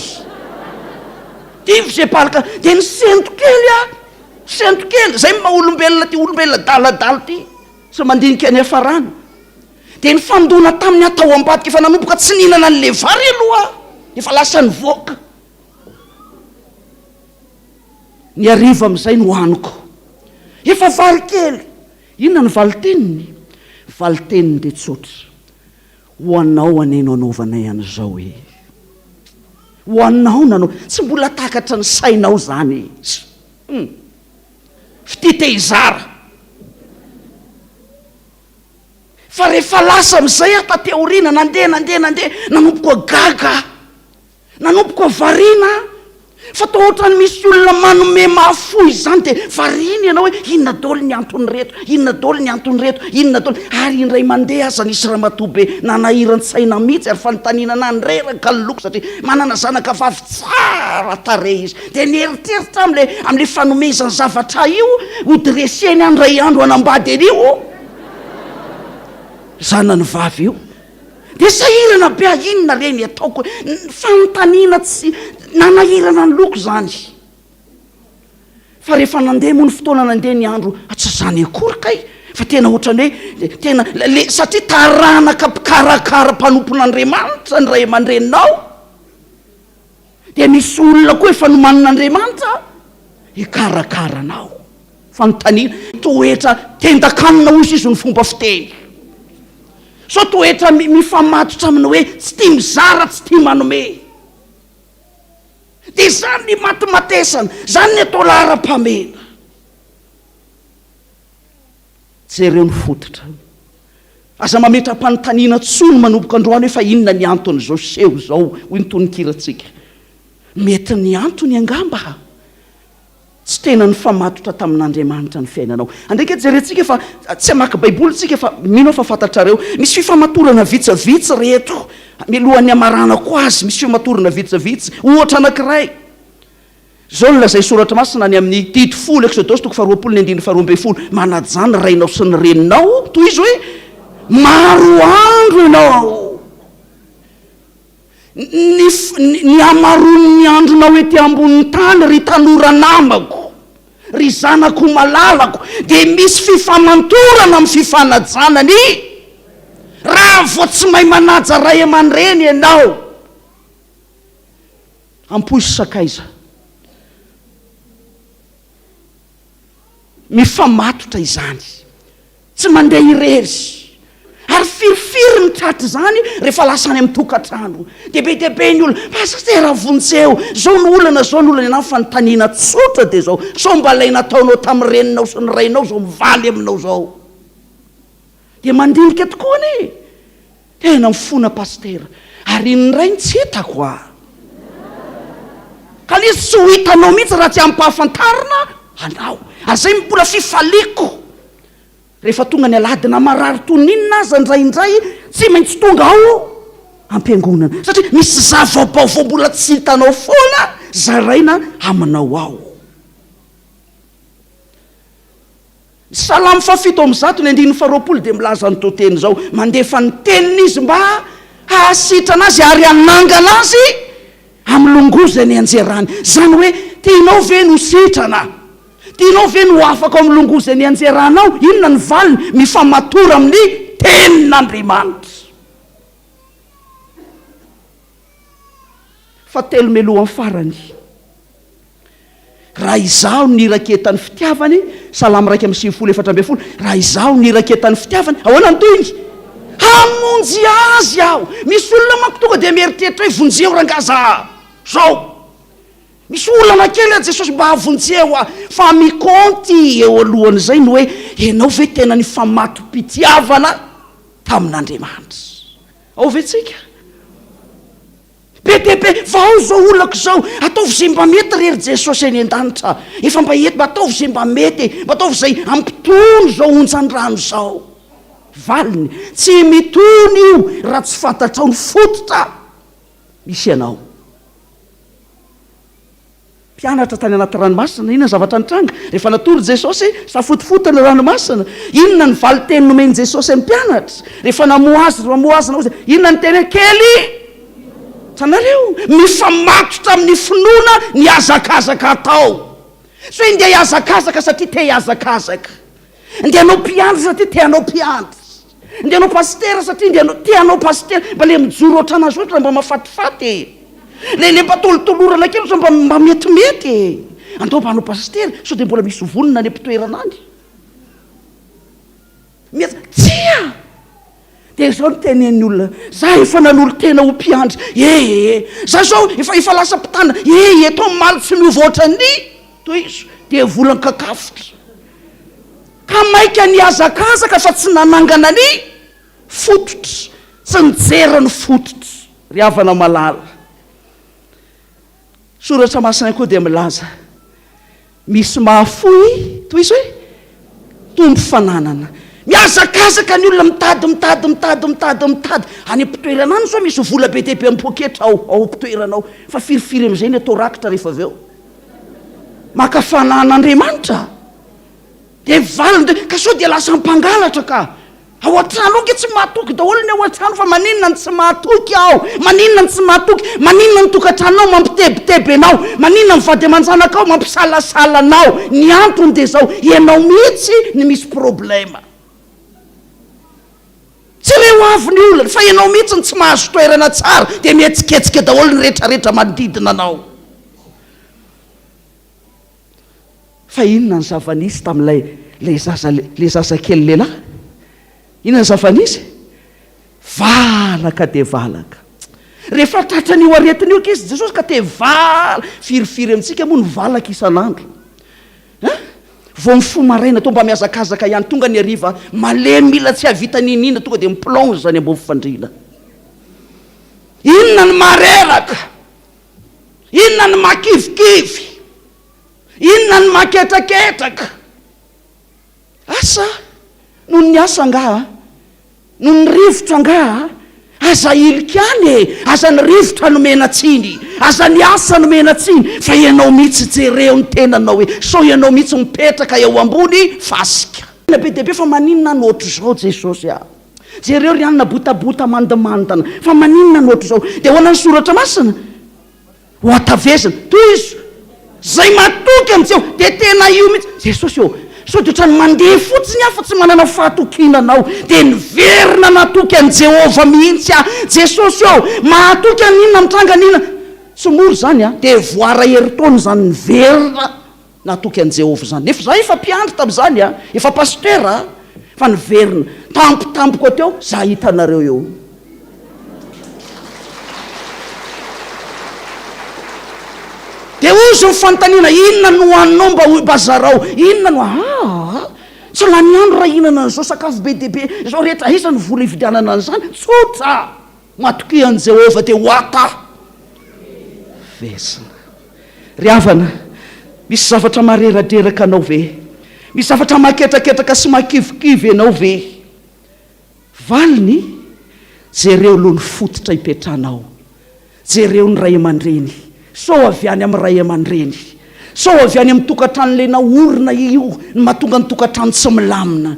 Divisé par quatre, dia nisento kely aho, nisento kely, zay ny maha olombelona ty, olombelona adaladala ty, tsy mandinika ny hiafarana. Dia nifandona taminy aho tao ambadika, efa nanomboka tsy nihinana an'le vary aloha aho, efa lasa nivoaka. Ny hariva amin'izay no haniko. Efa vary kely. Inona no valin-teniny? Valin-teniny dia tsotra, Ho anao anie no anaovanay an'izao e! Ho anao no anao. Tsy mbola takatra ny sainao izany e! Hum. Fitia te hizara. Fa rehefa lasa amin'izay aho taty aoriana, nandeha, nandeha, nandeha, nanomboka gaga aho. Nanomboka variana aho fa toa ohatran'ny misy olona manome mahafoy izany dia variana ianao hoe inona daholo ny anton'ireto, inona daholo ny anton'ireto, inona daholo, ary indray mandeha aza nisy ramatoa be nanahiran-tsaina mihitsy ary fanontaniana nandreraka ny loko satria manana zanaka vavy tsara tarehy izy dia nieritreritra amin'ilay amin'ilay fanomezany zavatra io ho dresseny indray andro hanambady an'io zanany vavy io. Dia sahirana be aho, inona re ny ataoko e? Fanontaniana tsy nanahirana ny loko izany. Fa rehefa nandeha moa ny fotoana, nandeha ny andro, tsy izany akory kay, fa tena ohatran'ny hoe tena le satria taranaka mpikarakara mpanompon'Andriamanitra ny ray aman-dreninao, dia misy olona koa efa nomanin'Andriamanitra hikarakara anao. Fanontaniana, toetra tendan-kanina hoy izy ny fomba fiteny. Sao toetra mifamatotra amin'ny hoe tsy tia mizara, tsy tia manome. Dia izany ny imatimatesana, izany ny atao laharam-pahamehana. Jereo ny fototra. Aza mametra-panontaniana intsony manomboka androany hoe fa inona ny anton'izao seho izao, hoy ny tononkirantsika. Mety ny antony angamba. Tsy tena nifamatotra tamin'Andriamanitra ny fiainanao. Andeha ange jerentsika fa tsy hamaky Baiboly tsika fa mino aho fa fantatrareo. Misy fifamatorana vitsivitsy reto mialohan'ny hamaranako azy, misy fifamatorana vitsivitsy. Ohatra anankiray, izao no lazain'ny Soratra Masina any amin'ny Didy folo, Eksodosy toko faharoapolo ny andininy faharoa ambin'ny folo, Manajà ny rainao sy ny reninao, tohizo hoe, maro andro ianao. Ny ny hamaroan'ny andronao ety ambonin'ny tany, ry tanora namako, ry zanako malalako, dia misy fifamantorana amin'ny fifanajana ny Raha vao tsy mahay manaja ray aman-dreny ianao, ampoizo sakaiza. Mifamatotra izany. Tsy mandeha irery. Ary firifiry ny tratr'izany rehefa lasa any amin'ny tokantrano. Dia be dia be ny olona, Pasitera vonjeo, izao no olana, izao no olana. Ianao fanontaniana tsotra dia izao, sao mba ilay nataonao tamin'ny reninao sy ny rainao izao mivaly aminao izao? Dia mandinika tokoa anie e! Tena mifona Pasitera. Ary iny indray no tsy hitako a! Ka le izy tsy ho hitanao mihitsy raha tsy ampahafantarina anao. Ary zay mbola fifaliako. Rehefa tonga ny alahady na marary toy ny inona aza indraindray tsy maintsy tonga ao am-piangonana. Satria misy zava-baovao mbola tsy hitanao foana zaraina aminao ao. Ny Salamo fahafito amby zato ny andininy faharoapolo dia milaza an'itao teny izao, Mandefa ny teniny Izy mba hahasitrana azy ary hanangana azy amin'ny longoa izay nianjerany. Izany hoe, tianao ve ny ho sitrana? Tianao ve ny ho afaka ao amin'ny longoa izay nianjeranao? Inona ny valiny? Mifamatora amin'ny tenin'Andriamanitra. Fahatelo melohan'ny farany. Raha izaho no niraketan'ny fitiavany, Salamo 91 14, raha izaho no niraketan'ny fitiavany, ahoana ny tohiny? Hamonjy azy aho. Misy olona manko tonga dia mieritreritra hoe vonjeo rangaha za. Zao. Misy olana kely aho Jesosy mba vonjeo aho. Fa mikaonty eo alohan'izay ny hoe ianao ve tena nifamato-pitiavana tamin'Andriamanitra? Ao ve tsika? Be dia be, vahao izao olako izao, ataovy izay mba mety re ry Jesosy any an-danitra, efa mba eto, mba ataovy izay mba mety e, mba ataovy izay hampitony izao onjan-drano izao. Valiny, tsy mitony io raha tsy fantatrao ny fototra misy anao. Mpianatra tany anaty ranomasina, inona ny zavatra nitranga? Rehefa natory Jesosy, safotofoto ny ranomasina. Inona ny valin-teny nomen'i Jesosy ny mpianatra? Rehefa namoha azy, namoha azy, namoha azy, inona ny teny hoe kely? Hitanareo? Mifamatotra amin'ny finoana ny hazakazaka atao. Tsy hoe ndeha hihazakazaka satria te hihazakazaka. Ndeha hanao mpiandry satria te hanao mpiandry. Ndeha hanao pasitera satria ndeha hanao, te hanao pasitera. Mba le mijoro ohatranazy ohatra mba mahafatifaty e. Le le mba tolotolorana kely ohatra mba mba metimety e. Andao mba hanao pasitera, sao dia mbola misy vonona any am-pitoerana any. Miha, tsia! Dia izao no tenenin'ny olona, za efa nanolo-tena ho mpiandry, ee, za zao efa efa lasa mpitana, ee, eto omaly tsy miova ohatran'ny tohizo, dia volan-kakafotra. Ka maika nihazakazaka fa tsy nanangana ny fototra, tsy nijery ny fototra. Ry havana malala, Soratra Masina koa dia milaza, Misy mahafoy, tohizo e, tompo fananana. Mihazakazaka ny olona mitady, mitady, mitady, mitady, mitady. Any am-pitoerana any izao misy vola be dia be amin'ny poketra ao, ao am-pitoerana ao. Fa firifiry amin'izay ny atao rakitra rehefa avy eo? Maka fananan'Andriamanitra. Dia valiny dia, ka sao dia lasa mpangalatra ka. Ao an-trano ao nge tsy mahatoky daholo ny ao an-trano fa maninona no tsy mahatoky aho? Maninona no tsy mahatoky? Maninona ny tokantranonao mampitebiteby anao? Maninona ny vady aman-janakao mampisalasala anao? Ny antony dia izao, ianao mihitsy no misy problema. Tsy ireo avy ny olana fa ianao mihitsy no tsy mahazo toerana tsara dia mihetsiketsika daholo ny retraretra manodidina anao. Fa inona ny zava-nisy tamin'ilay ilay zaza ilay zazakely lehilahy? Inona ny zava-nisy? Valaka dia valaka. Rehefa tratran'io aretina io ankizy Jesosy ka te vala. Firifiry amintsika moa no valaka isan'andro? Hein? Vao mifoha maraina toa mba mihazakazaka ihany, tonga ny hariva malemy mila tsy hahavita n'inon'inona, tonga dia mi-plonge any ambony fandriana. Inona no maha-reraka? Inona no mahakivikivy? Inona no mahaketraketraka? Asa? Noho ny asa angaha? Noho ny rivotra angaha? Aza ahilika any e! Aza ny rivotra nomena tsiny, aza ny asa nomena tsiny, fa ianao mihitsy jereo ny tenanao hoe sao ianao mihitsy mipetraka eo ambony fasika. Be dia be fa maninona no ohatr'izao Jesosy a! Jereo ry anona botabota mandimandina fa maninona no ohatr'izao? Dia ahoana ny soratra masina? Ho hatavezina. Tohizo. Izay matoky amin'i Jehovah dia tena io mihitsy. Jesosy ô, sao dia ohatran'ny mandeha fotsiny aho fa tsy manana fahatokiana anao. Dia niverina natoky an'i Jehovah mihitsy aho. Jesosy ô, mahatoky an'inona mitranga n'inona. Tsy mora izany an. Dia voara herintaona izany niverina. Natoky an'i Jehovah izany. Nefa izaho efa mpiandry tamin'izany a! Efa pasitera a! Fa niverina tampotampoka teo izaho hitanareo eo. Dia hozy ny fanontaniana, inona no hohaninao mba mba zarao? Inona no aa? Tsy lany andro raha hihinana an'izao sakafo be dia be izao rehetra. Aiza ny vola hividianana an'izany? Tsotra! Matokia an'i Jehovah dia ho ata vezina. Ry havana, misy zavatra mareradreraka anao ve? Misy zavatra mahaketraketraka sy mahakivikivy anao ve? Valiny, Jereo aloha ny fototra ipetrahanao. Jereo ny ray aman-dreny. Sao avy any amin'ny ray aman-dreny. Sao avy any amin'ny tokantrano ilay naorina io no mahatonga ny tokantrano tsy milamina.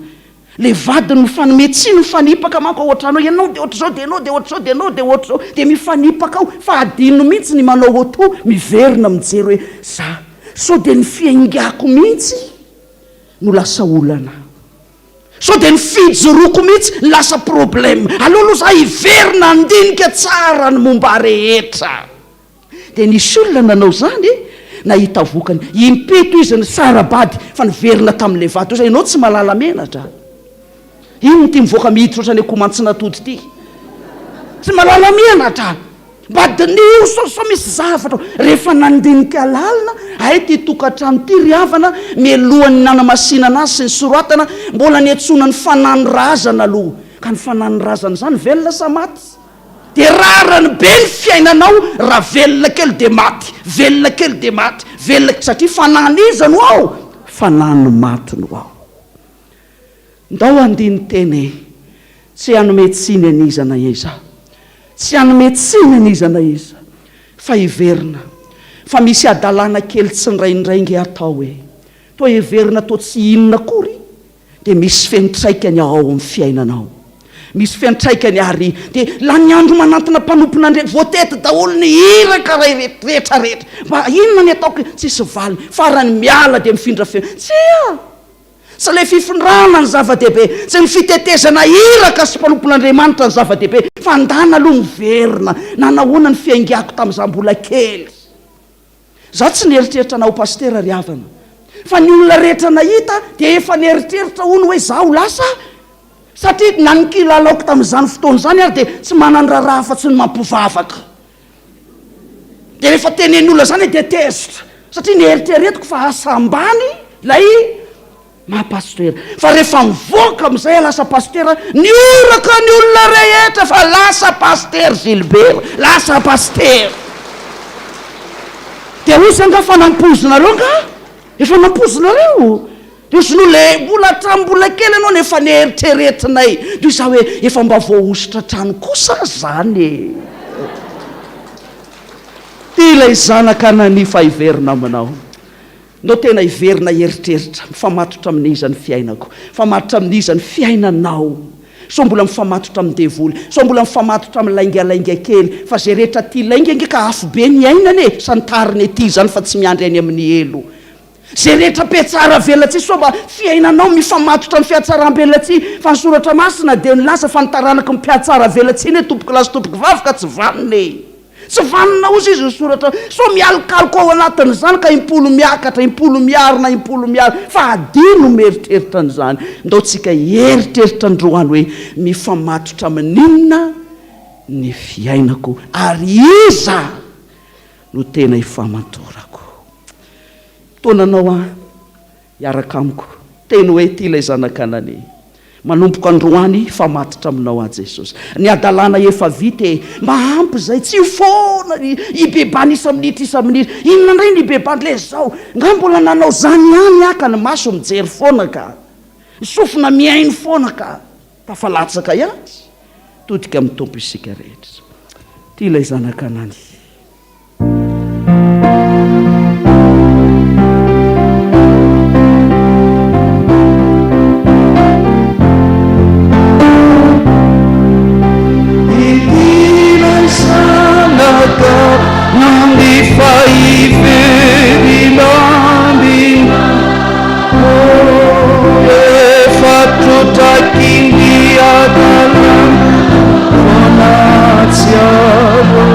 Ilay vadiny mifanome tsiny, mifanipaka manko ao an-trano ao, ianao dia ohatr'izao, dia ianao dia ohatr'izao, dia ianao dia ohatr'izao, dia mifanipaka ao fa adino mihitsy ny manao auto, miverina mijery hoe za sao dia ny fiaingako mihitsy no lasa olana. Sao dia ny fijoroako mihitsy no lasa problème. Aleo aloha za hiverina handinika tsara ny momba rehetra. Dia nisy olona nanao izany e, nahita vokany. Impito izy nisara-bady fa niverina tamin'ilay vady. Hoy izy, ianao tsy mahalala menatra. Inona ity mivoaka miditra ohatran'ny akoho mantsin'atody ity? Tsy mahalala menatra. Mba diniho sao sao misy zavatra ao. Rehefa nandinika lalina, hay ity tokantrano ity ry havana, mialohan'ny nanamasinana azy sy nisoratana, mbola niantsoana ny fanahy ny razana aloha. Ka ny fanahy ny razana izany velona sa maty? Dia rariny be ny fiainanao raha velona kely dia maty, velona kely dia maty, velona kely, satria fanahin'iza no ao? Fanahin'ny maty no ao. Ndao handini-tena e! Tsy hanome tsiny an'iza na iza aho. Tsy hanome tsiny an'iza na iza, fa heverina fa misy hadalana kely tsindraindray nge atao e! Toa heverina toa tsy inona akory dia misy fiantraikany ao amin'ny fiainanao. Misy fiantraikany ary dia lany andro manantona mpanompon'Andriamanitra, voatety daholo ny iraka rehetra rehetra. Mba inona ny ataoko? Tsisy valiny. Farany miala dia mifindra feo. Tsia! Tsy ilay fifindrana no zava-dehibe, tsy ny fitetezana iraka sy mpanompon'Andriamanitra no zava-dehibe, fa ndana aloha miverina, nanahoana ny fiaingako tamin'izaho mbola kely. Izaho tsy nieritreritra na ho pasitera ry havana, fa ny olona rehetra nahita dia efa nieritreritra hono hoe izaho ho lasa, satria na ny kilalaoko tamin'izany fotoana izany ary dia tsy manan-draharaha afa-tsy ny mampivavaka. Dia rehefa tenenin'ny olona izany dia tezitra satria neritreretiko fa asa ambany ilay maha pasitera. Fa rehefa mivoaka amin'izay aho lasa pasitera, nihoraka ny olona rehetra fa lasa pasitera Gilbert, lasa pasitera. Dia hoy izy angaha fa nampoizinareo angaha? Efa nampoizinareo? Dia hozy no le mbola hatramin'ny mbola kely ianao no efa neritreretinay. Dia hoy za hoe efa mba voahosotra hatrany kosa aza zany e. Ty ilay zanaka nanifa hiverina aminao. Ndao tena hiverina hieritreritra, mifamatotra amin'iza ny fiainako? Mifamatotra amin'iza ny fiainanao? Sao mbola mifamatotra amin'ny devoly? Sao mbola mifamatotra amin'ny laingalainga kely? Fa zay rehetra tia lainga ange ka afobe ny iainany e! Santarina ety izany fa tsy miandry any amin'ny helo. Izay rehetra mpiatsara velatsihy sao mba fiainanao mifamatotra amin'ny fiatsaram-belatsihy fa ny soratra masina dia nilaza fa ny taranaky ny mpiatsara velatsihy anie tompokolahy sy tompokovavy ka tsy vanona e! Tsy vanona ozy izy ny soratra sao mialokaloka ao anatin'izany ka impolo miakatra impolo miarina impolo miala fa adino mieritreritra an'izany. Ndao tsika hieritreritra androany hoe mifamatotra amin'inona ny fiainako ary iza no tena ifamantorako. Taona anao aho hiaraka amiko. Teny hoe ity ilay zanak'Anania. Manomboka androany hifamatotra aminao aho Jesosy. Ny hadalana efa vita e. Mba ampy izay. Tsy io foana ny hibebana isa-minitra isa-minitra. Inona indray ny hibebana? Ilay izao. Nga mbola nanao izany ihany aho ka ny maso mijery foana ka. Ny sofina mihaino foana ka. Tafalatsaka ihany. Todika amin'ny Tompo isika rehetra. Ity ilay zanak'Anania. Ity ilay zanaka nandefa ivelina ambina. Efa trotraky ny hadalana vao nahatsiaro.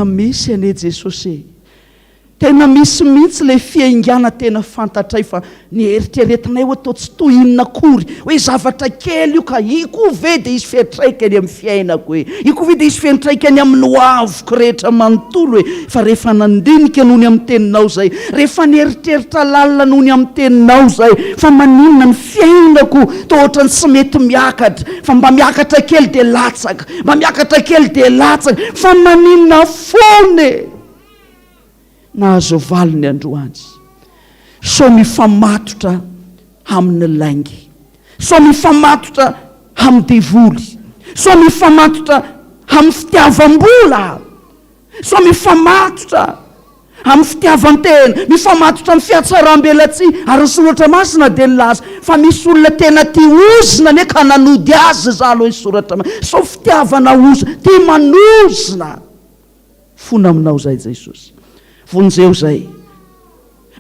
Tena misy anie Jesosy e! Tena misy mihitsy ilay fiaingàna tena fantatray fa ny eritreretinay hoe toa tsy toy inona akory, hoe zavatra kely io ka io koa ve dia hisy fiantraikany amin'ny fiainako e? Io koa ve dia hisy fiantraikany amin'ny hoaviko rehetra manontolo e? Fa rehefa nandinika noho ny amin'ny teninao izay, rehefa nieritreritra lalina noho ny amin'ny teninao izay, fa maninona ny fiainako toa ohatran'ny tsy mety miakatra, fa mba miakatra kely dia latsaka, mba miakatra kely dia latsaka, fa maninona foana e? Nahazo valiny androany. Sao mifamatotra amin'ny lainga. Sao mifamatotra amin'ny devoly. Sao mifamatotra amin'ny fitiavam-bola. Sao mifamatotra amin'ny fitiavan-tena. Mifamatotra amin'ny fihatsaram-belatsihy. Ary ny soratra masina dia nilaza fa misy olona tena tia ozona anie ka nanody azy izany hoy ny soratra masina. Sao fitiavana ozona. Tia manozona. Fona aminao zahay Jesosy. Vonjeo zay.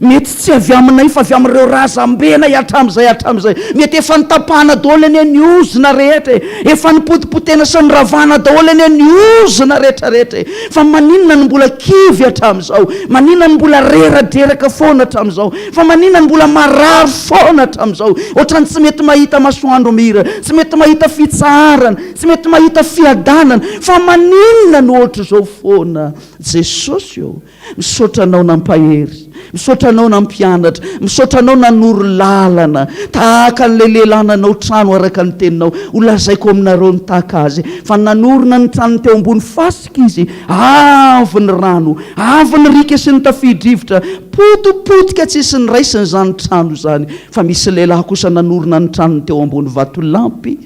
Mety tsy avy aminay fa avy amin'ireo razambenay hatramin'izay hatramin'izay. Mety efa notapahana daholo anie ny ozona rehetra e. Efa nopotipotehina sy noravana daholo anie ny ozona rehetra rehetra e. Fa maninona no mbola kivy hatramin'izao? Maninona no mbola reradreraka foana hatramin'izao? Fa maninona no mbola marary foana hatramin'izao? Ohatran'ny tsy mety mahita masoandro mihira, tsy mety mahita fitsaharana. Tsy mety mahita fiadanana. Fa maninona no ohatr'izao foana Jesosy ô? Misaotra anao nampahery, misaotra anao nampianatra, misaotra anao nanoro lalana tahaka an'ilay lehilahy nanao trano araka ny teninao. Ho lazaiko aminareo ny tahaka azy fa nanorina ny tranony teo ambony fasika izy, avy ny rano, avy ny riaka sy ny tafio-drivotra, potipotika tsisy niraisina izany trano izany. Fa misy lehilahy kosa nanorina ny tranony teo ambony vatolampy.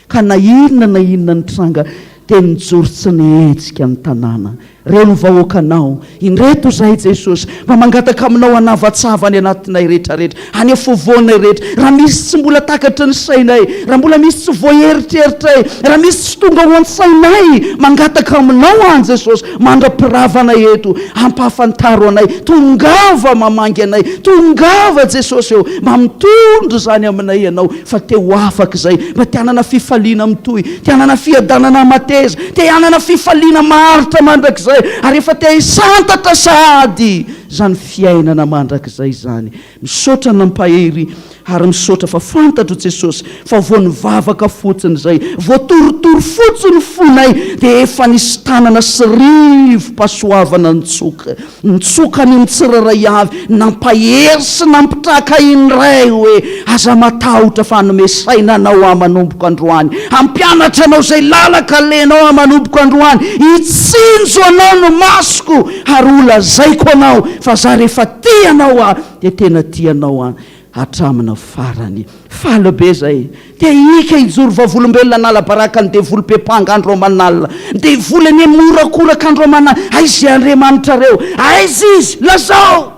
Ka na inona na inona nitranga dia nijoro tsy nihetsika ny tanàna. Reo ny vahoakanao. Indreto izahay Jesosy, mba mangataka aminao hanavatsava any anatinay rehetrarehetra, any afovoanay rehetra. Raha misy tsy mbola takatry ny sainay, raha mbola misy tsy voaeritreritray, raha misy tsy tonga ao an-tsainay, mangataka aminao aho Jesosy, mandra-piravanay eto, ampahafantaro anay, tongava mamangy anay, tongava Jesosy ô, mba mitondra izany aminay Ianao. Fa te ho afaka izay, mba te hanana fifaliana mitohy, te hanana fiadanana mateza, te hanana fifaliana maharitra mandrakizay, ary efa te hisantatra sahady izany fiainana mandrakizay izany. Misaotra nampahery ary misaotra fa fantatro Jesosy fa vao nivavaka fotsiny izay, vao torotoro fotsiny fonay dia efa nisy tanana sy rivo-pahasoavana nitsoka. Nitsoka ny tsirairay avy, nampahery sy nampitraka indray hoe, Aza matahotra fa hanome saina anao aho manomboka androany, hampianatra anao izay lalan-kalehanao aho manomboka androany, hitsinjo anao ny masoko ary holazaiko anao fa za rehefa tia anao aho dia tena tia anao aho hatramina farany. Faly be zay. Te hika hijoro vavolombelona hanala baraka ny devoly mpepanga andro aman'alina. Ny devoly anie mihorakoraka andro aman'alina. Aiza i Andriamanitrareo? Aiza izy? Lazao!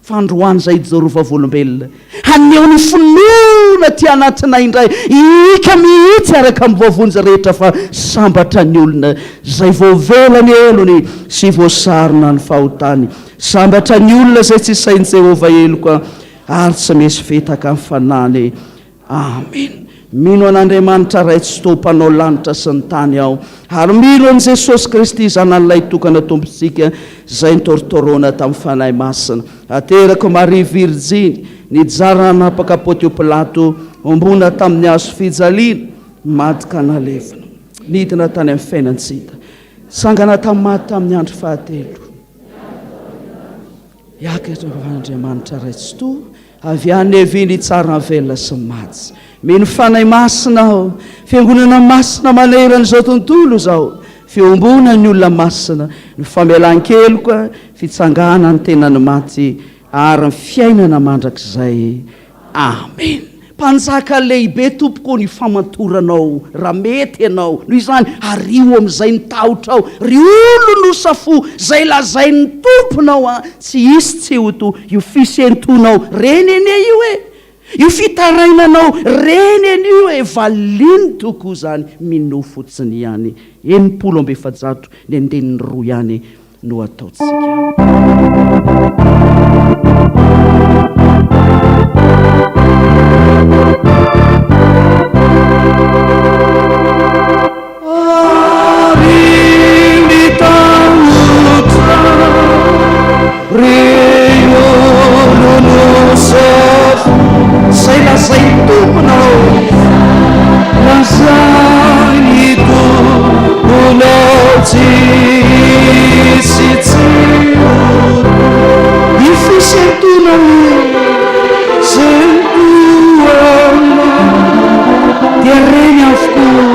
Fa androany zay hijoro vavolombelona. Haneho ny finoana aty anatinay indray. Hihika mihitsy araka ny voavonjy rehetra fa sambatra ny olona izay voavela ny helony sy voasarona ny fahotany. Sambatra ny olona izay tsy sain'i Jehovah heloka. Ary tsy misy fitaka ny fanahiny. Amen. Mino an'Andriamanitra Ray Tsitoha Mpanao lanitra sy ny tany aho, ary mino an'i Jesosy Kristy Zanany Lahitokana Tompontsika, izay nitorotoroana tamin'ny Fanahy Masina, aterak'i Maria Virjiny, nijaly nanapaka Pontio Pilato, hombona tamin'ny hazo fijaliana, maty ka nalevina, nidina tany amin'ny fiainan-tsy hita, nitsangana tamin'ny maty tamin'ny andro fahatelo. Hiakatra ho an'Andriamanitra Ray Tsitoha, avy any havia ny tsara ny velona sy ny maty. Mino Fanahy Masina aho, Fiangonana masina manerana izao tontolo izao, fiombonan'ny olona masina, ny famelan-keloka, fitsanganan'ny tenan'ny maty ary ny fiainana mandrakizay. Amen. Mpanjaka lehibe tompoko ny famantoranao raha mety ianao noho izany ario amin'izay ny tahotrao ry olon no safo zay lazain'ny tomponao an tsy hisy tsy ho to io fisentonao reny anie io e io fitarainanao reny anie io e valino tokoa zany minoa fotsiny ihany 460 ny andininy roa ihany no ataontsika. Ary ny tahotra. Lazain'ny Tomponao. Lazain'ny Tomponao tsisy tsy ho Io fisentoana io, Sentoana. Dia reny avokoa.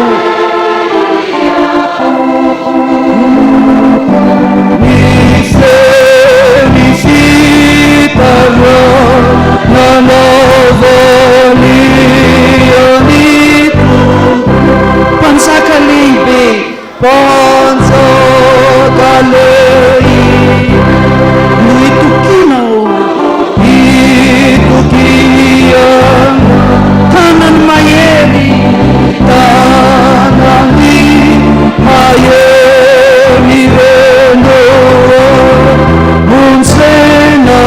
Ny feo fitarainana valian'ny Tompo. Mpanjaka lehibe. Mpanjaka lehibe. No itokianao. Itokiana. Tanany mahery. Tanany mahery ireny monjena.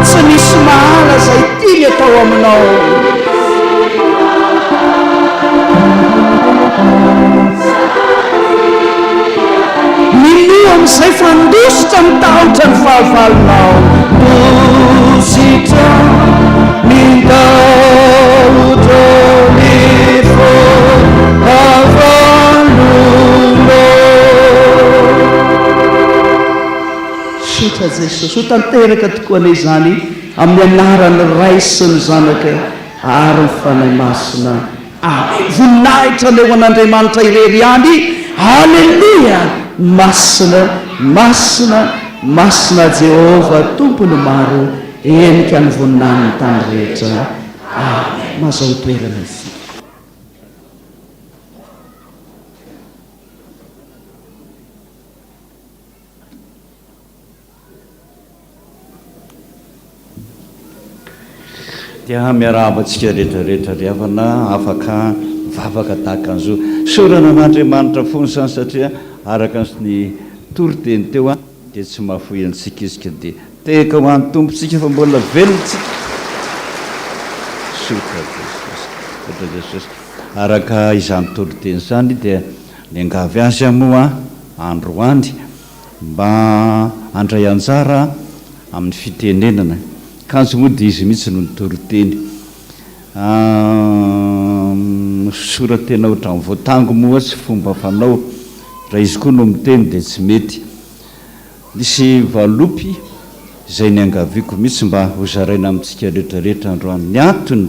Tsy misy mahala izay tiany atao aminao. Minoa amin'izay fa handositra ny tahotra ny fahavalonao. Handositra ny tahotra ny fahavalonao. Misaotra Jesosy. Ho tanteraka tokoa anie izany amin'ny anaran'ny Ray sy ny Zanaka ary ny Fanahy Masina. Amen. Voninahitra anie ho an'Andriamanitra irery ihany. Aleloia! Masina, masina, masina Jehovah Tompon'ny maro, henika ny voninahiny ny tany rehetra. Amen. Mahazahoa toerana isika. Dia miarahaba antsika rehetra rehetra ry havana afaka mivavaka tahaka an'izao. Isaorana an'Andriamanitra foana izany satria araka ny toriteny teo dia tsy mahafoy antsika Izy ka dia tehaka ho an'ny Tompo tsika fa mbola velona tsika. Misaotra Jesosy. Misaotra Jesosy. Araka izany toriteny izany dia niangavy azy aho moa androany mba handray anjara amin'ny fitenenana. Kanjo moa dia izy mihitsy no nitory teny. Sora-tena ohatran'ny voatango moa tsy fomba fanao. Raha izy koa no miteny dia tsy mety. Nisy valopy izay niangaviako mihitsy mba hozaraina amintsika rehetra rehetra androany. Ny antony.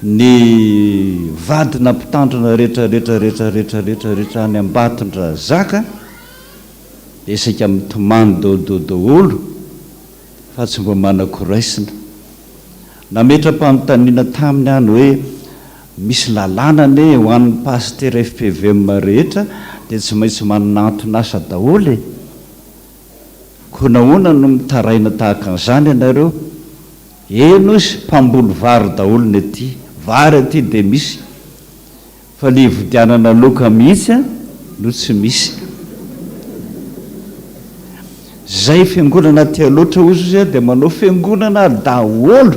Ny vadina mpitandrina rehetra rehetra rehetra rehetra rehetra rehetra any Ambatondrazaka dia saika mitomany daholo daholo fa tsy mba manan-koraisina. Nametra-panontaniana taminy aho ny hoe misy lalàna anie ho an'ny pasitera fpvm rehetra dia tsy maintsy manana anton'asa daholo e! Koa nahoana no mitaraina tahaka an'izany ianareo? Eny ozy mpamboly vary daholo ny aty, vary aty dia misy fa le hividianana laoka mihitsy no tsy misy. Zay fiangonana aty Alaotra ozy izy dia manao fiangonana daholo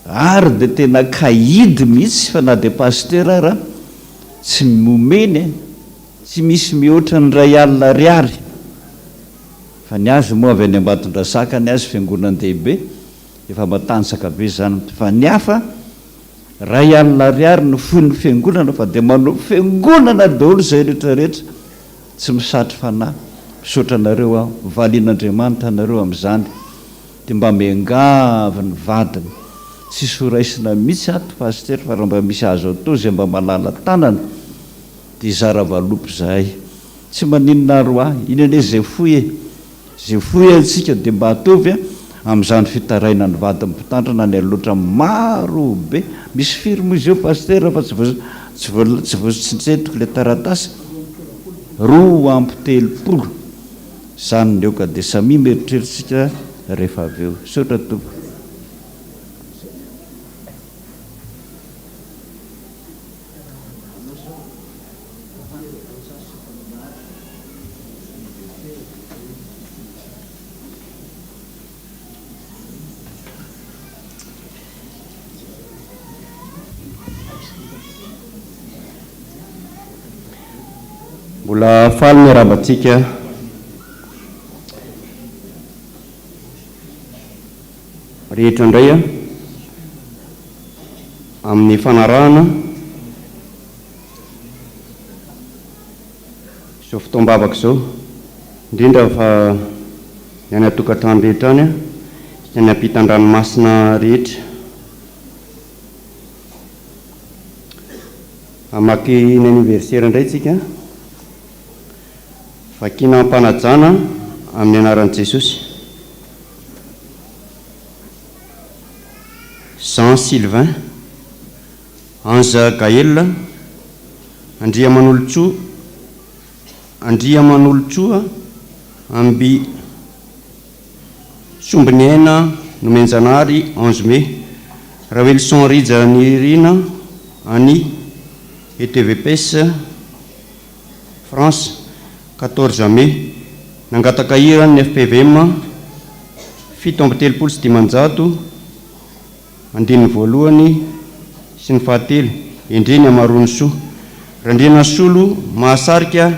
ary dia tena kahidy mihitsy fa na dia pasitera ara tsy nomeny e, tsy misy mihoatra ny iray alina ariary. Fa ny azy moa avy any Ambatondrazaka ny azy fiangonan-dehibe efa matanjaka be izany fa ny hafa ray alina ariary no foin'ny fiangonana fa dia manao fiangonana daholo izay rehetra rehetra tsy misatry fanahy misaotra anareo aho valian'Andriamanitra anareo amin'izany dia mba miangavy ny vadiny tsisy ho raisina mihitsy ato Pasitera fa raha mba misy azo atao izay mba malala tanana dia hizara valopy izahay Tsy maninona ary hoa, iny anie zay fohy e! Zay fohy antsika dia mba ataovy amin'izany fitarainan'ny vadin'ny mpitandrina any aloatra maro be, misy firy moa izy eo Pasitera fa tsy tsy tsy voatsintsetiko ilay taratasy? 32, izany ny eo ka dia samia mieritreritsika rehefa avy eo. Misaotra tompoko. Mbola faly miarahaba antsika. rehetra indray amin'ny fanarahana izao fotoam-bavaka izao, indrindra fa ny any an-tokantrano rehetra any sy any ampitan-dranomasina rehetra. Hamaky ny anniversaire indray tsika. Vakiana am-panajana amin'ny anaran'i Jesosy. Jean Sylvain, Ange Gaël, Andriamanolotsoa, Andriamanolotsoa Ambi Sombiniaina Nomenjanahary Ange Mey, Raoelison Rija Nirina Annie, ETVPS, France, quatorze mai, nangataka hira ny fpvm 537, andininy voalohany sy ny fahatelo, Endrey ny hamaroan'ny soa. Randrianasolo Mahasarika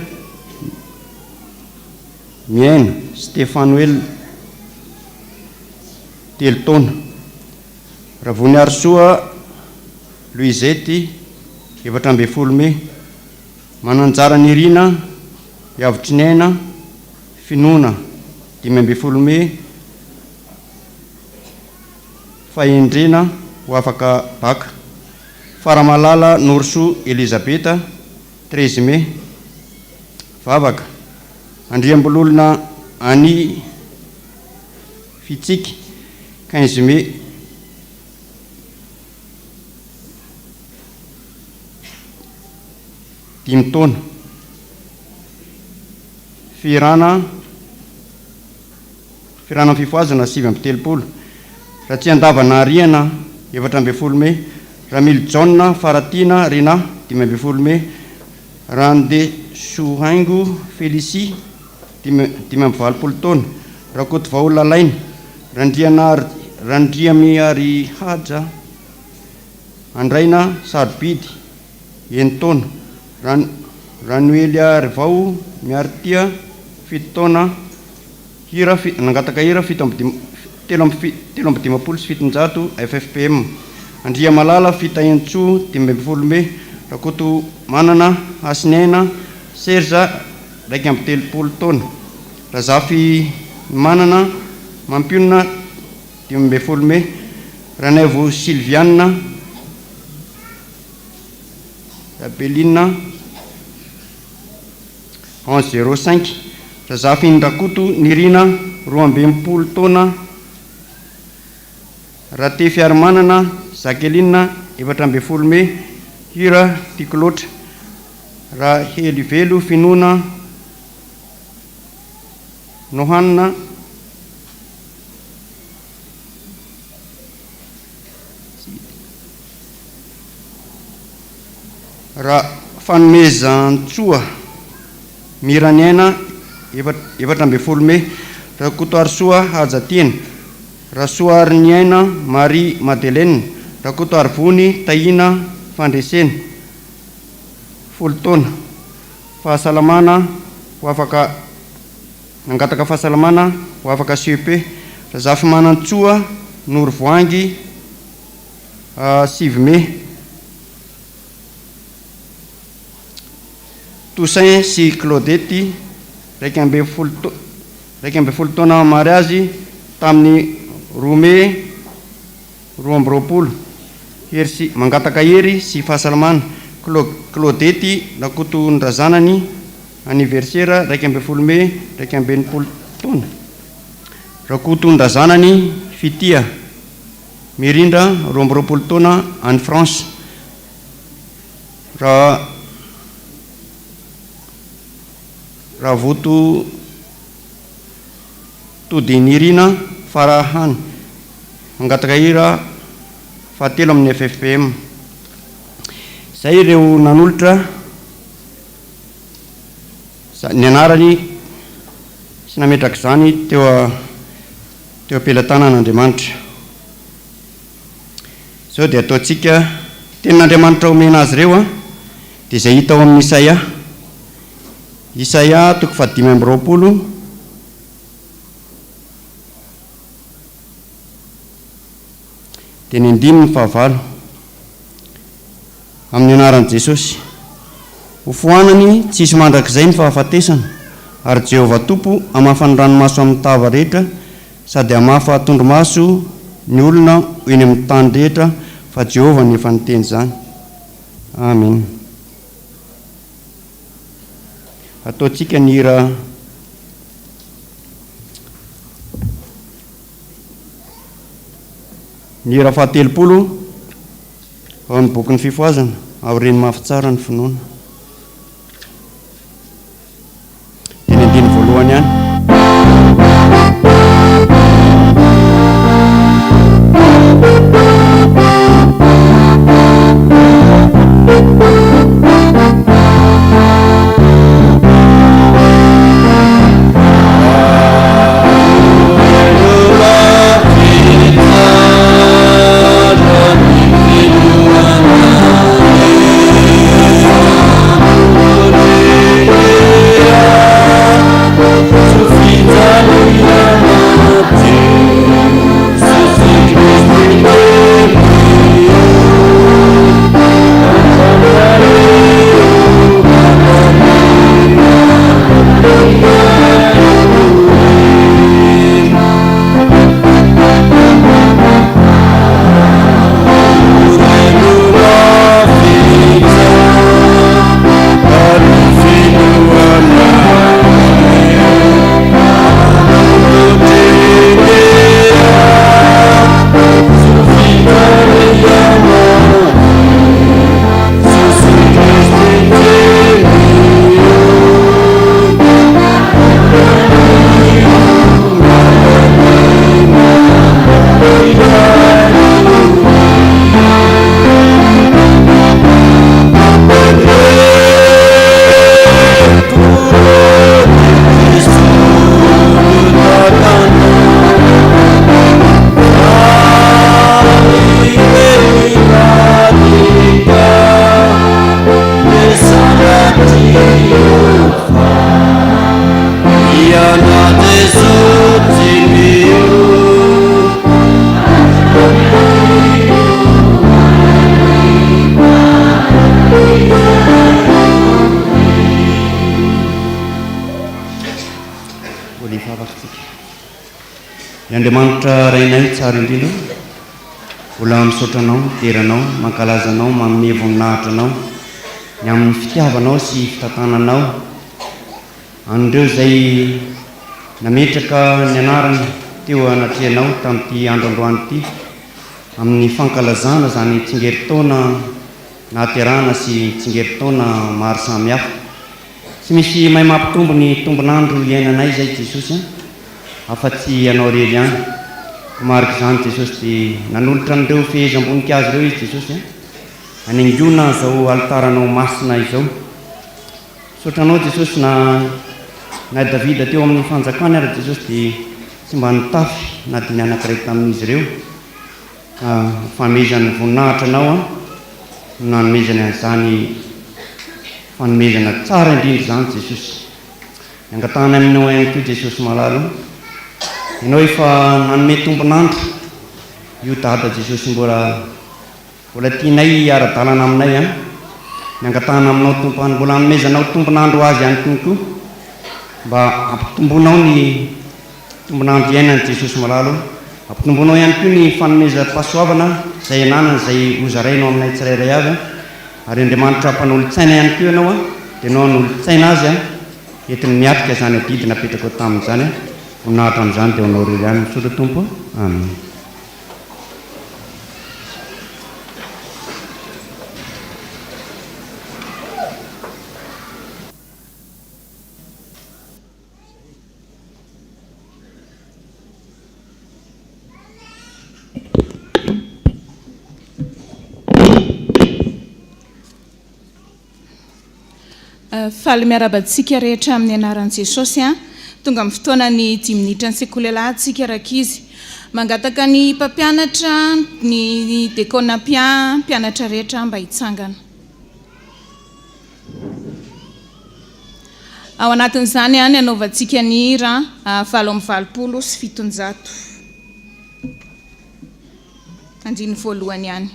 Miaina, Stephanoel, telo taona. Ravoniarisoa Louisette, 14 mey. Mananjara Nirina, Iavotriniaina, Finoana, 15 mey, Fahendrena ho afaka baka. Faramalala Norosoa Elizabeta, 13 mey, Vavaka, Andriambololona Annie Fitsiky, 15 mey. Dimy taona. Fihirana Fihirana amin'ny fifohazana 39. Ratsiandavana Riana, 14 mey. Ramilijaona Faratiana Rinah, 15 mey. Randesohaingo Félicie, 85 taona. Rakotovao Lalaina, Randrianary Randriamiarihaja Andraina Sarobidy, enin-taona, Ranoeliarivao Miaritia, fito taona, hira nangataka hira 753 ffpm, Andriamalala Fitahiantsoa, 15 mey, Rakotomanana Hasiniaina Serge, 31 taona, Razafinimanana Mampionona, 15 mey, Ranaivo Sylviane, Rabelinina, onze zéro cinq, Razafindrakoto Nirina, 62 taona, Ratefiarimanana Jacqueline, 14 mey, hira tiako loatra, Rahelivelo Finoana Nohanina, Rafanomezantsoa Miraniaina, 14 mey, Rakotoarisoa Hajatiana, Rasoariniaina Marie Madeleine, Rakotoarivony Tahiana Fandresena, folo taona, fahasalamana ho afaka. Nangataka fahasalamana ho afaka CEP Razafimanantsoa Norovoahangy 9 mey. Toussaint sy Claudette 11 11 taona mariazy tamin'ny roa mey 22. Hery sy mangataka hery sy fahasalamana. Claudette Rakotondrazanany Anniversaire 11 mey 61 taona. Rakotondrazanany Fitia Mirindra 22 taona any France. Ra Ravoto Todinirina Farahany mangataka hira fahatelo amin'ny ffpm. Izay ireo nanolotra ny anarany sy nametraka izany teo teo am-pelatanan'Andriamanitra. Izao dia ataontsika tenin'Andriamanitra omena azy ireo dia izay hita ao amin'ny Isaia. Isaia toko fahadimy amby roapolo. Dia ny andininy fahavalo. Amin'ny anaran'i Jesosy. Hofoanany tsy hisy mandrakizay ny fahafatesana, ary Jehovah Tompo hamafa ny ranomaso amin'ny tava rehetra sady hamafa tondromaso ny olona eny amin'ny tany rehetra, fa Jehovah no efa niteny izany. Amena. Ataontsika ny hira. Ny hira fahatelopolo ao amin'ny bokin'ny Fifohazana, Aoreno mafy tsara ny finoana. Dia ny andininy voalohany ihany. Mbola hivavaka isika. Ry Andriamanitra Rainay tsara indrindra ô, mbola misaotra Anao, midera Anao, mankalaza Anao, manome voninahitra Anao ny amin'ny fitiavanao sy fitantananao an'ireo izay nametraka ny anarany teo anatrehanao tamin'ity andro androany ity amin'ny fankalazana izany tsingerin-taona nahaterahana sy tsingerin-taona maro samihafa. Tsy misy mahay mampitombo ny tombon'andro iainanay izay Jesosy a, afa-tsy Ianao irery ihany. Ho marik'izany Jesosy dia nanolotra an'ireo fehezam-boninkazo ireo Izy Jesosy a, hanaingoana izao alitaranao masina izao. Misaotra Anao Jesosy na na Davida teo amin'ny fanjakany ary Jesosy dia tsy mba nitafy na dia ny anankiray tamin'izy ireo. Ka ho fanomezany voninahitra Anao no nanomezany an'izany fanomezana tsara indrindra izany Jesosy. Ny angatahana aminao ihany koa Jesosy malala o, Ianao efa nanome tombon'andro io Dada Jesosy mbola mbola tianay hiara-dalana aminay an. Ny angatahana aminao Tompo an, mbola hanomezanao tombon'andro azy ihany koa mba hampitomboanao ny Tombon'andro iainan'i Jesosy malala o. Ampitomboinao ihany koa ny fanomezam-pahasoavana izay ananany izay hozarainao aminay tsirairay avy ary Andriamanitra mpanolo-tsaina ihany koa ianao dia ianao hanolo-tsaina azy entiny miatrika izany adidy napetrakao taminy izany. Voninahitra amin'izany dia ho anao irery ihany. Misaotra Tompo. Amen. Faly miarahaba antsika rehetra amin'ny anaran'i Jesosy an. Tonga amin'ny fotoanan'ny dimy minitra ny sekoly alahady tsika rankizy. Mangataka ny mpampianatra, ny dekona mpianatra rehetra mba hitsangana. Ao anatin'izany ny hanaovantsika ny hira 788. Andininy voalohany ihany.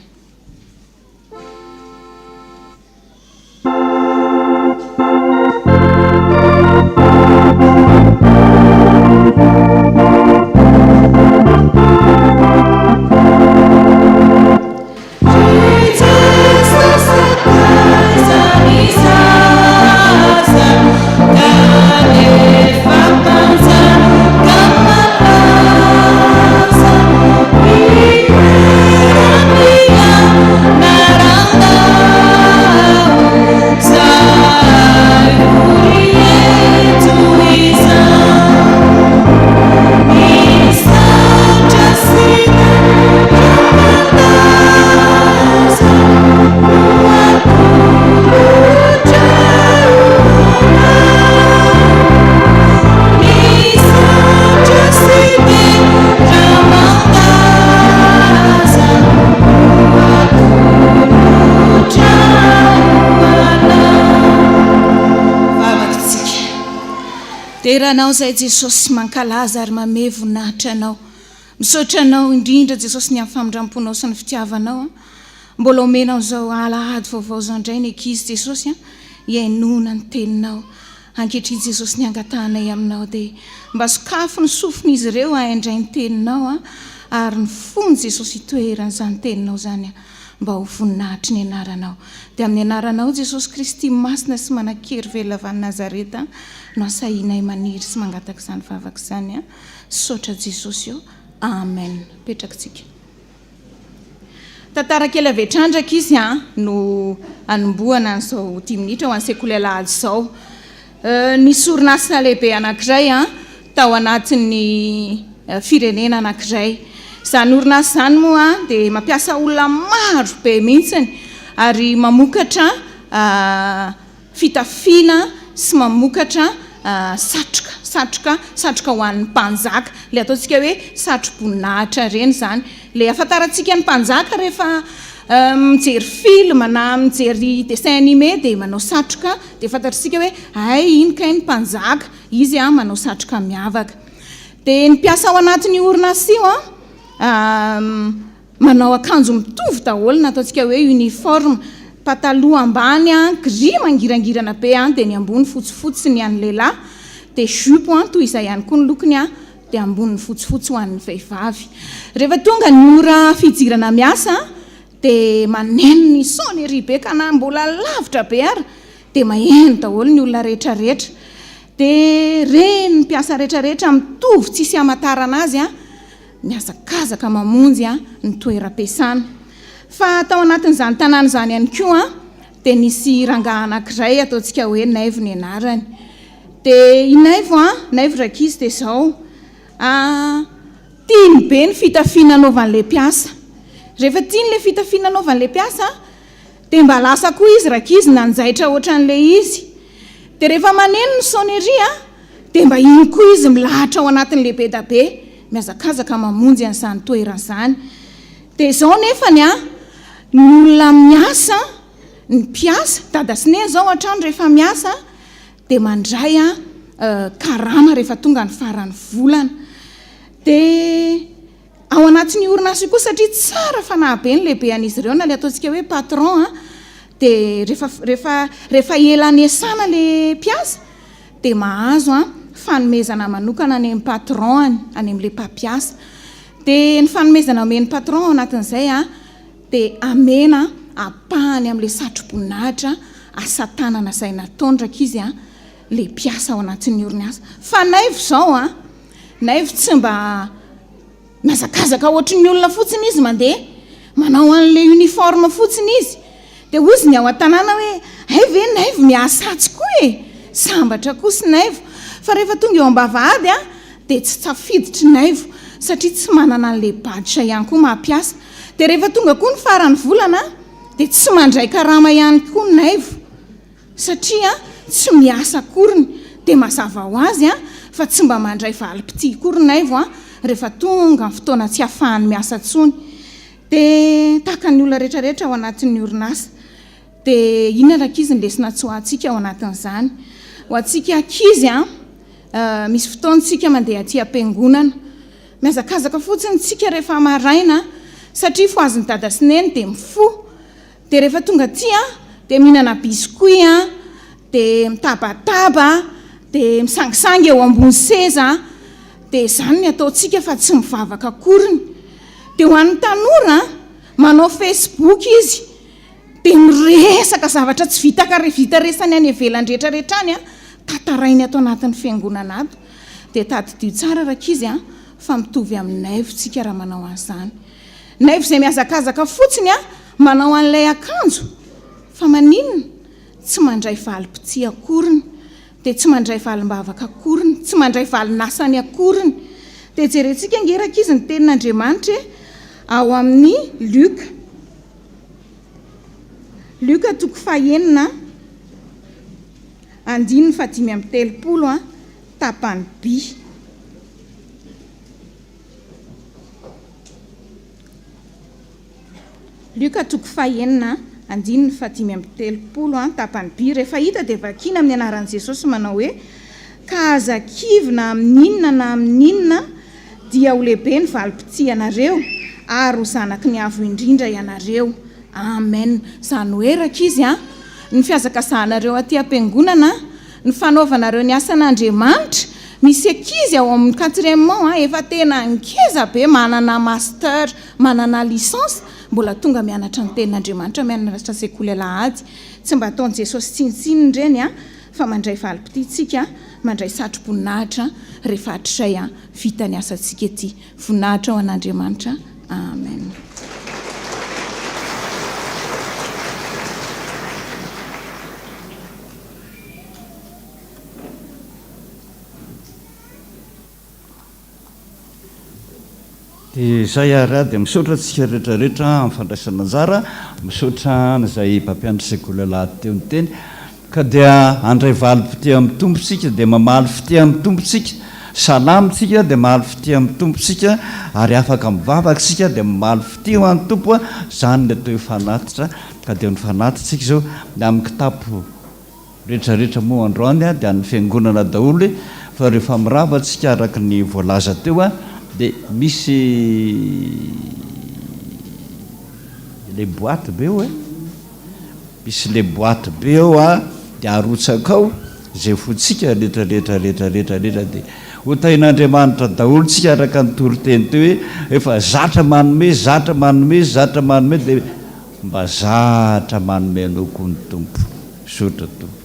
Dera Anao izay Jesosy, mankalaza ary mamehy voninahitra Anao. Misaotra Anao indrindra Jesosy ny amin'ny famindramponao sy ny fitiavanao an. Mbola omenao izao alahady vaovao izao indray ny ankizy Jesosy an, hihainoana ny teninao. Ankehitriny Jesosy ny angatahanay aminao dia mba sokafy ny sofin'izy ireo hahaindray ny teninao an, ary ny fony Jesosy hitoeran'izany teninao izany an, mba ho voninahitry ny anaranao. Dia amin'ny anaranao Jesosy Kristy masina sy manan-kery velona avy any Nazareta no asahinay maniry sy mangataka izany vavaka izany an. Misaotra Jesosy ô. Amen. Petrakintsika. Tantara kely avy hatrany rankizy a, no hanombohana an'izao dimy minitra ho an'ny sekoly alahady izao. Nisy orinasa lehibe anankiray tao anatin'ny firenena anankiray. Izany orinasa izany moa dia mampiasa olona maro be mihitsiny ary mamokatra fitafiana sy mamokatra satroka, satroka, satroka ho an'ny mpanjaka, ilay ataontsika hoe satro-boninahitra ireny izany, ilay ahafantarantsika ny mpanjaka rehefa mijery film na mijery dessin animé dia manao satroka dia fantatr'isika hoe hay iny kay ny mpanjaka, izy manao satroka miavaka. Dia ny mpiasa ao anatin'io orinasa io an, Manao akanjo mitovy daholo na ataontsika hoe uniforme, pataloha ambany gris mangirangirana be dia ny ambony fotsifotsy ny an'ny lehilahy, dia jupe toy izay ihany koa ny lokony dia amboniny fotsifotsy ho an'ny vehivavy. Rehefa tonga ny ora fidirana miasa dia maneno ny sonnerie be ka na mbola lavitra be ara dia maheno daholo ny olona rehetra rehetra. Dia ren'ny mpiasa rehetra rehetra mitovy tsisy hamatarana azy mihazakazaka mamonjy ny toeram-piasana. Fa tao anatin'izany tanàna izany ihany koa dia nisy rangahy anankiray ataontsika hoe Naivo ny anarany. Dia i Naivo, Naivo rankizy dia izao, tiany be ny fitafiana anaovan'ilay mpiasa. Rehefa tiany ilay fitafiana anaovan'ilay mpiasa dia mba lasa koa izy rankizy nanjaitra ohatran'ilay izy. Dia rehefa maneno ny sonnerie Dia mba iny koa izy milahatra ao anatin'ilay bedabe, mihazakazaka mamonjy an'izany toerana izany. Dia izao nefany an, ny olona miasa, ny mpiasa, dada sy neny izao an-trano rehefa miasa dia mandray karama rehefa tonga ny faran'ny volana. Dia ao anatin'io orinasa io koa satria tsara fanahy be ny lehibean'izy ireo na ilay ataontsika hoe patron an, dia rehefa rehefa rehefa ela niasana ilay mpiasa dia mahazo an fanomezana manokana any amin'ny patron-ny, any amin'ilay mpampiasa. Dia ny fanomezana omen'ny patron ao anatin'izay an, dia amena ampahany amin'ilay satro-boninahitra asa tanana izay nataony rankizy an, ilay mpiasa ao anatin'ny orinasa. Fa Naivo izao an, Naivo tsy mba Mihazakazaka ohatry ny olona fotsiny izy mandeha, manao an'ilay uniforme fotsiny izy. Dia hozy ny ao an-tanàna hoe, hay ve Naivo miasa atsy koa e! Sambatra kosa i Naivo. Fa rehefa tonga eo am-bavahady an, dia tsy tafiditra i Naivo, satria tsy manana an'ilay badge ihany koa maha mpiasa. Dia rehefa tonga koa ny faran'ny volana, dia tsy mandray karama ihany koa Naivo. Satria tsy miasa akoriny dia mazava ho azy fa tsy mba mandray valim-pitia akory Naivo rehefa tonga ny fotoana tsy ahafahany miasa intsony. Dia tahaka ny olona rehetra rehetra ao anatin'ny orinasa. Dia inona rankizy ny lesona tsoahantsika ao anatin'izany? Ho antsika ankizy an, misy fotoana isika mandeha aty am-piangonana. Mihazakazaka fotsiny isika rehefa maraina. Satria fohazin'i dada sy neny dia mifoha. Dia rehefa tonga aty an, dia mihinana biscuit an, dia mitabataba, dia misangisangy eo ambony seza an. Dia izany ny ataontsika fa tsy mivavaka akoriny. Dia ho an'ny tanora an, manao facebook izy, dia miresaka zavatra tsy vita ka vita resany any ivelany rehetra rehetra any an, tantarainy ato anatin'ny fiangonana ato. Dia tadidio tsara rankizy an, fa mitovy amin'i Naivo tsika raha manao an'izany. Naivo izay mihazakazaka fotsiny an, manao an'ilay akanjo, fa maninona? Tsy mandray valim-pitia akoriny, dia tsy mandray valim-bavaka akoriny, tsy mandray valin'asany akoriny. Dia jerentsika ange rankizy ny tenin'Andriamanitra e, ao amin'ny Luka. Luka toko fahenina, andininy fahadimy amby 30 an, tapany by. Lioka toko fahenina, andininy fahadimy amby 30 an, tapany by. Rehefa hita dia vakiana amin'ny anaran'i Jesosy manao hoe, Ka aza kivy na amin'inona na amin'inona, dia ho lehibe ny valim-pitianareo, ary ho zanaky ny Avo Indrindra ianareo. Amen. Izany hoe rankizy an, ny fihazakazahanareo aty am-piangonana, ny fanaovanareo ny asan'Andriamanitra, misy ankizy ao amin'ny quatrième ao an, efa tena ngeza be, manana master, manana licence, mbola tonga mianatra ny tenin'Andriamanitra, mianatra sekoly alahady. Tsy mba ataon'i Jesosy tsinontsinona ireny an, fa mandray valim-pitia tsika, mandray satro-boninahitra rehefa hatrizay an, vita ny asantsika ety. Voninahitra ho an'Andriamanitra. Amen. Dia izay ary dia misaotra antsika rehetra rehetra amin'ny fandraisana anjara, misaotra an'izay mpampianatra sekoly alahady teo niteny. Ka dia handray valim-pitia amin'ny Tompo isika, dia mamaly fitia amin'ny Tompo isika, salama isika dia mamaly fitia amin'ny Tompo isika, ary afaka mivavaka isika dia mamaly fitia ho an'ny Tompo, izany ny atao hoe fanatitra, ka dia ny fanatitra isika izao ny amin'ny kitapo rehetra rehetra moa androany dia an'ny Fiangonana daholo fa rehefa mirava tsika araka ny voalaza teo dia misy ilay boite be eo e! Misy le boite be ao a, de arotsaka ao zay fontsika rehetra rehetra rehetra rehetra rehetra de ho tahin'Andriamanitra daholo tsika araka ny toriteny teo hoe efa zatra manome zatra manome zatra manome de mba zatra manome anao koa ny Tompo. Misaotra Tompo.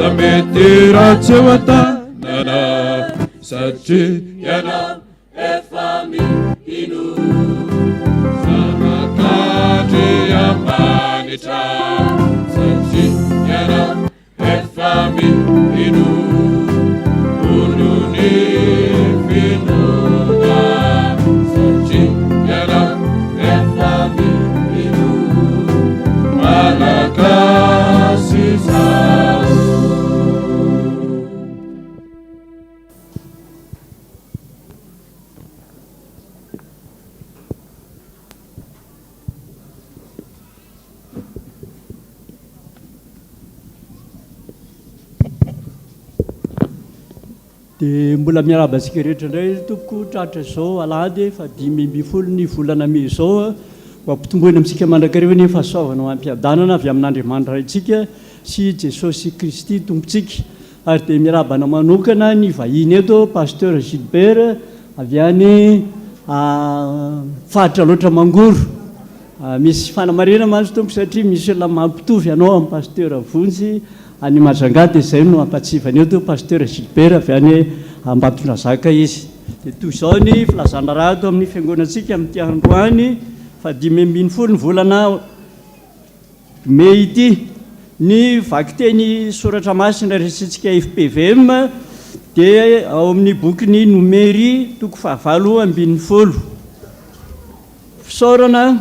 Na mety ratsy eo an-tanana satria ianao efa mino. Zanak'Andriamanitra satria ianao efa mino. Olon'ny finoana satria ianao efa mino. Malagasy izaho. Dia mbola miarahaba antsika rehetra indray tompoko tratra izao alahady faha 15 ny volana mey izao. Ho ampitomboina amintsika mandrakariva ny fahasoavana ho am-piadanana avy amin'Andriamanitra Raintsika sy Jesosy Kristy Tompontsika. Ary dia miarahaba anao manokana ny vahiny eto Pasteur Gilbert avy any faritra Alaotra Mangoro. Misy fanamarihana mantsy tompoko satria misy olona mampitovy anao amin'i Pasteur Vonjy any Majunga dia izay no ampatsivany eto Pasteur Gilbert avy any Ambatondrazaka izy. Dia toy izao ny filazana raha ato amin'ny fiangonantsika amin'ity androany faha 15 ny volana Mey ity. Ny vakiteny soratra masina raisintsika fpvm dia ao amin'ny bokin'ny Nomery toko fahavalo ambinifolo. Fisaorana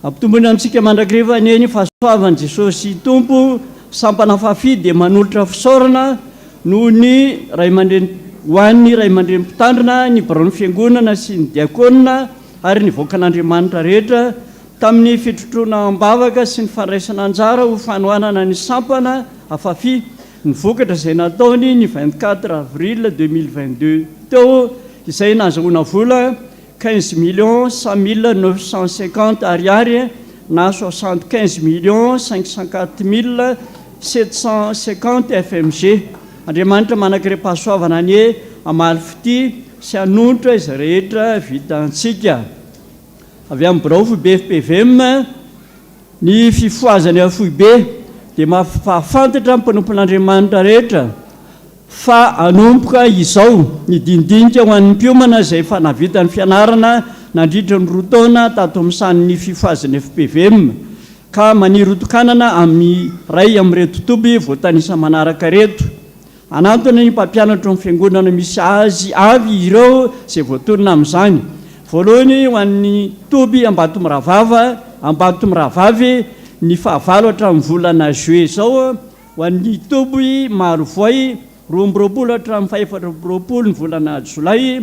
Ampitomboina amintsika mandrakariva anie ny fahasoavan'i Jesosy Tompo. Sampana Fafi dia manolotra fisaorana noho ny ray aman-dreny ho an'ny ray aman-dreny mpitandrina, ny biraon'ny fiangonana sy ny diakona ary ny vahoakan'Andriamanitra rehetra tamin'ny fitrotroana am-bavaka sy ny fandraisana anjara ho fanohanana ny sampana Afafi ny vokatra izay nataony ny 24 avril 2022 teo izay nahazahoana vola quinze millions cent mille neuf cent cinquante ariary na soixante quinze millions cinq cent quatre mille sept cent cinquante fmg. Andriamanitra manan-karem-pahasoavana anie hamaly fitia sy hanonitra izay rehetra vitantsika. Avy amin'ny birao foibe fpvm, ny fifohazana foibe dia mampahafantatra ny mpanompon'Andriamanitra rehetra fa hanomboka izao ny dinidinika ho an'ny mpiomana izay efa nahavita ny fianarana nandritra ny roa taona tato amin'ny sahan'ny fifohazana fpvm ka maniry hotokanana amin'ny iray amin'ireto toby voatanisa manaraka ireto. Hanantona ny mpampianatra ao amin'ny fiangonana misy azy avy ireo izay voatonona amin'izany. Voalohany ho an'ny toby Ambatomirahavava, Ambatomirahavavy, ny fahavalo hatramin'ny volana juillet izao, ho an'ny toby Marovoay, 22 hatramin'ny faha-24 ny volana jolay,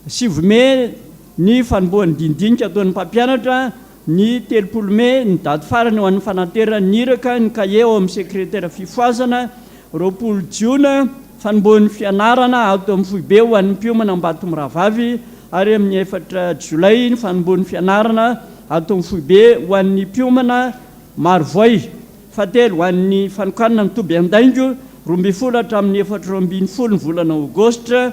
9 mey ny fanombohan'ny dinidinika ataon'ny mpampianatra, Ny 30 mey ny daty farany ho an'ny fanateran'ny iraka ny kahie ao amin'ny sekretera fifohazana, 20 jiona, fanombohan'ny fianarana ato amin'ny foibe ho an'ny mpiomana Ambatomirahavavy ary amin'ny efatra jolay ny fanombohan'ny fianarana ato amin'ny foibe ho an'ny mpiomana Marovoay. Fahatelo, ho an'ny fanokanana ny toby Andaingo, 12 hatramin'ny 14 ny volana aogositra.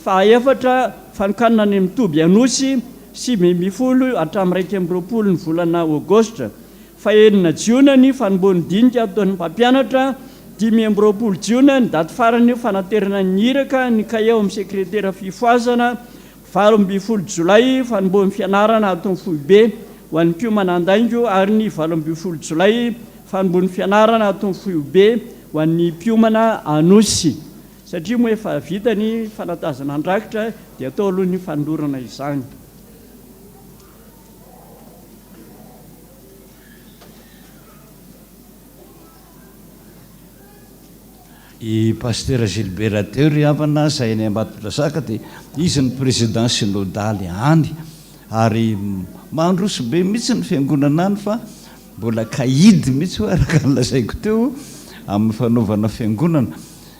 Fahaefatra, fanokanana any amin'ny toby Anosy, 19 hatramin'ny 21 ny volana aogositra. Fahenina jiona ny fanombohan'ny dinika ataon'ny mpampianatra, 25 jiona ny daty farany fanaterana ny iraka ny kahie ao amin'ny sekretera fifohazana, 18 jolay fanombohan'ny fianarana ato amin'ny foibe ho an'ny mpiomana Andaingo ary ny 18 jolay fanombohan'ny fianarana ato amin'ny foibe ho an'ny mpiomana Anosy. Satria moa efa vita ny fanatazana ny rakitra dia atao aloha ny fanolorana izany. I Pasitera Gilbert teo ry havana izay any Ambatondrazaka dia izy no président synodaly any ary mandroso be mihitsy ny fiangonana any fa mbola caïd mihitsy hoy araka ny lazaiko teo amin'ny fanaovana fiangonana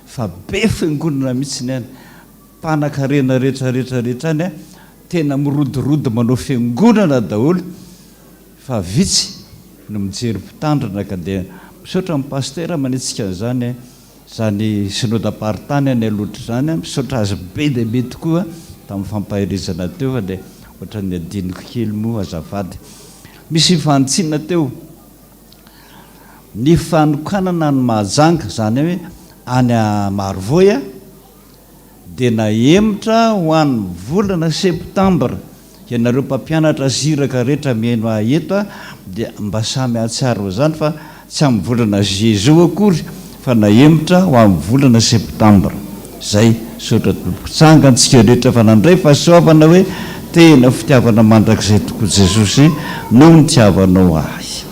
fa be fiangonana mihitsy ny any, mpanakarena rehetra rehetra rehetra any tena mirodorodo manao fiangonana daholo fa vitsy no mijery mpitandrina ka dia misaotra an'i Pasitera manetsika an'izany izany synodam-paritany any Alaotra izany, misaotra azy be dia be tokoa tamin'ny fampaherezana teo fa dia ohatran'ny adinoko kely moa azafady. Misy fanitsiana teo. Ny fanokanana an'i Mahajanga, izany hoe any Marovoay, dia nahemotra ho an'ny volana septambra. Ianareo mpampianatra sy iraka rehetra mihaino ahy eto dia mba samy hahatsiaro an'izany fa tsy amin'ny volana juillet zao akory fa nahemotra ho amin'ny volana septambra. Zay, misaotra tompoko. Tsangantsika rehetra fa nandray fahasoavana hoe tena fitiavana mandrakizay tokoa Jesosy no nitiavanao ahy.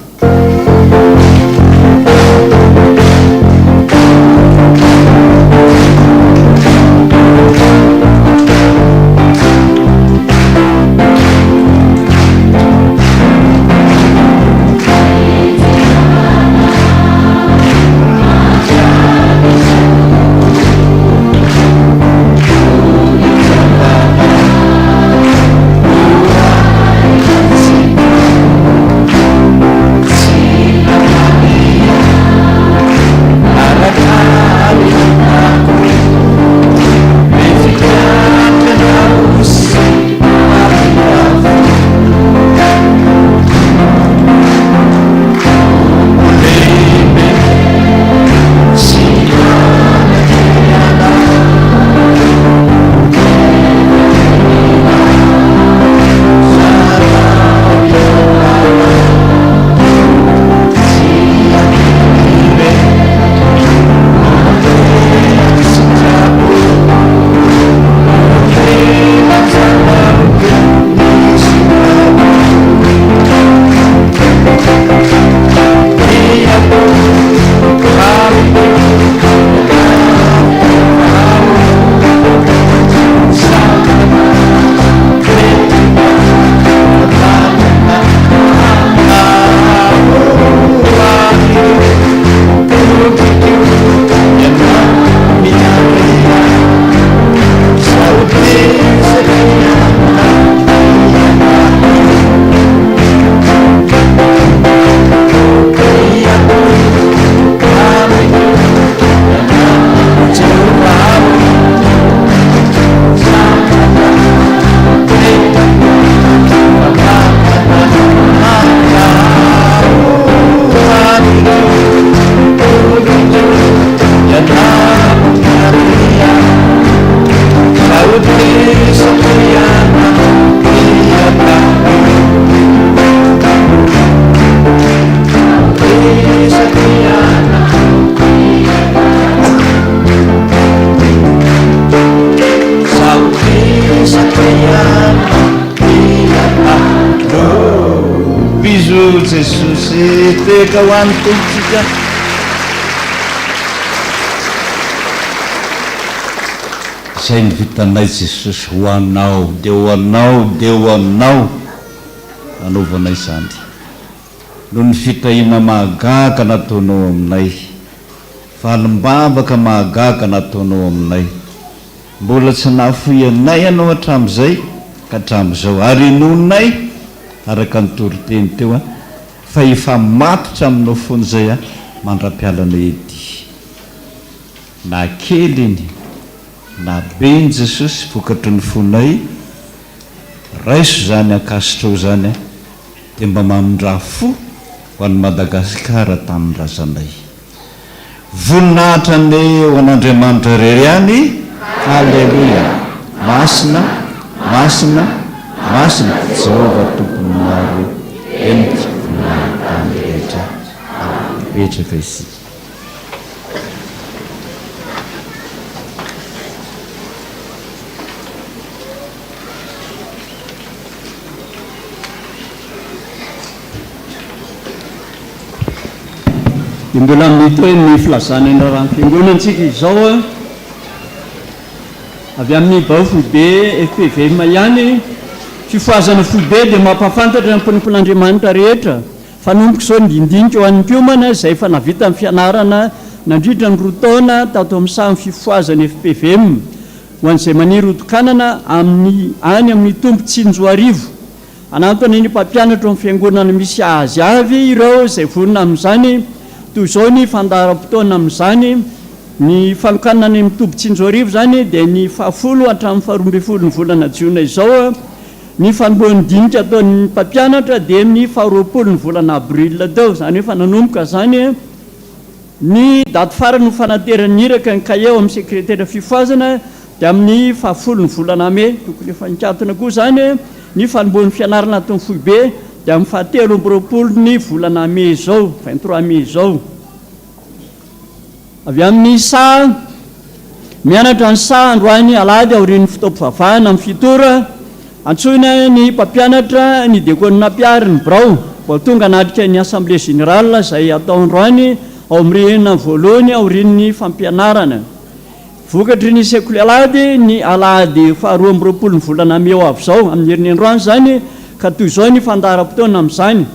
Bisous Jesosy tehaka ho an'ny Tompontsika. Izay ny vitanay Jesosy ho anao dia ho anao dia ho anao anaovana izany noho ny fitahiana mahagaga nataonao aminay valim-bavaka mahagaga nataonao aminay Mbola tsy nahafoy anay Ianao hatramin'izay ka hatramin'izao, ary inoanay, araka ny toriteny teo, fa hifamatotra Aminao foana izay mandra-pialanay ety. Na kely iny, na be iny Jesosy, vokatry ny fonay, raiso izany ankasitrao izany, dia mba mamindrà fo ho an'i Madagasikara tanindrazanay. Voninahitra anie ho an'Andriamanitra irery ihany Aleloia Masina Masina Masina Jehovah Tompon'ny maro Henika ny tany rehetra Amen Mipetraka isika. Dia mbola mitohy ny filazana ny raharahan'ny Fiangonana isika izao, avy amin'ny Birao Foibe FPVM ihany. Fifohazana Foibe dia mampahafantatra ny mpanompon'Andriamanitra rehetra fa nanomboka izao ny dindinika ho an'ny mpiomana izay efa nahavita ny fianarana nandritra ny roa taona tato amin'ny sahan'ny Fifohazana FPVM ho an'izay maniry hotokanana amin'ny any amin'ny Tompo Tsinjoarivo. Hanantona ny mpampianatra ao amin'ny fiangonana misy azy avy ireo izay vonona amin'izany. Toy izao ny fandaharam-potoana amin'izany, Ny fanokanana any amin'ny toby Tsinjoarivo izany dia ny fahafolo hatramin'ny faharoa ambin'ny folo ny volana jiona izao. Ny fanombohan'ny dinika ataon'ny mpampianatra dia ny faharoapolo ny volana avril teo, izany hoe efa nanomboka izany. Ny daty farany ho fanateran'ny iraka ny kahie ao amin'ny sekretera fifohazana dia amin'ny fahafolon'ny volana mey. Tokony efa nikatona koa izany ny fanombohan'ny fianarana ato amin'ny foibe dia amin'ny fahatelo amby roapolon'ny volana mey izao, 23 mai izao. Avy amin'ny saha, mianatra ny saha androany alahady aorian'ny fotoam-pivavahana amin'ny fito ora. Antsoina ny mpampianatra, ny diakona mpiary ny birao mba ho tonga hanatrika ny Assemblée Générale izay hatao androany ao amin'ny rihana voalohany aorian'ny fampianarana. Vokatry ny sekoly alahady ny alahady faharoa amby roapolo ny volana mey ho avy izao, amin'ny herinandroany izany, ka toy izao ny fandaharam-potoana amin'izany.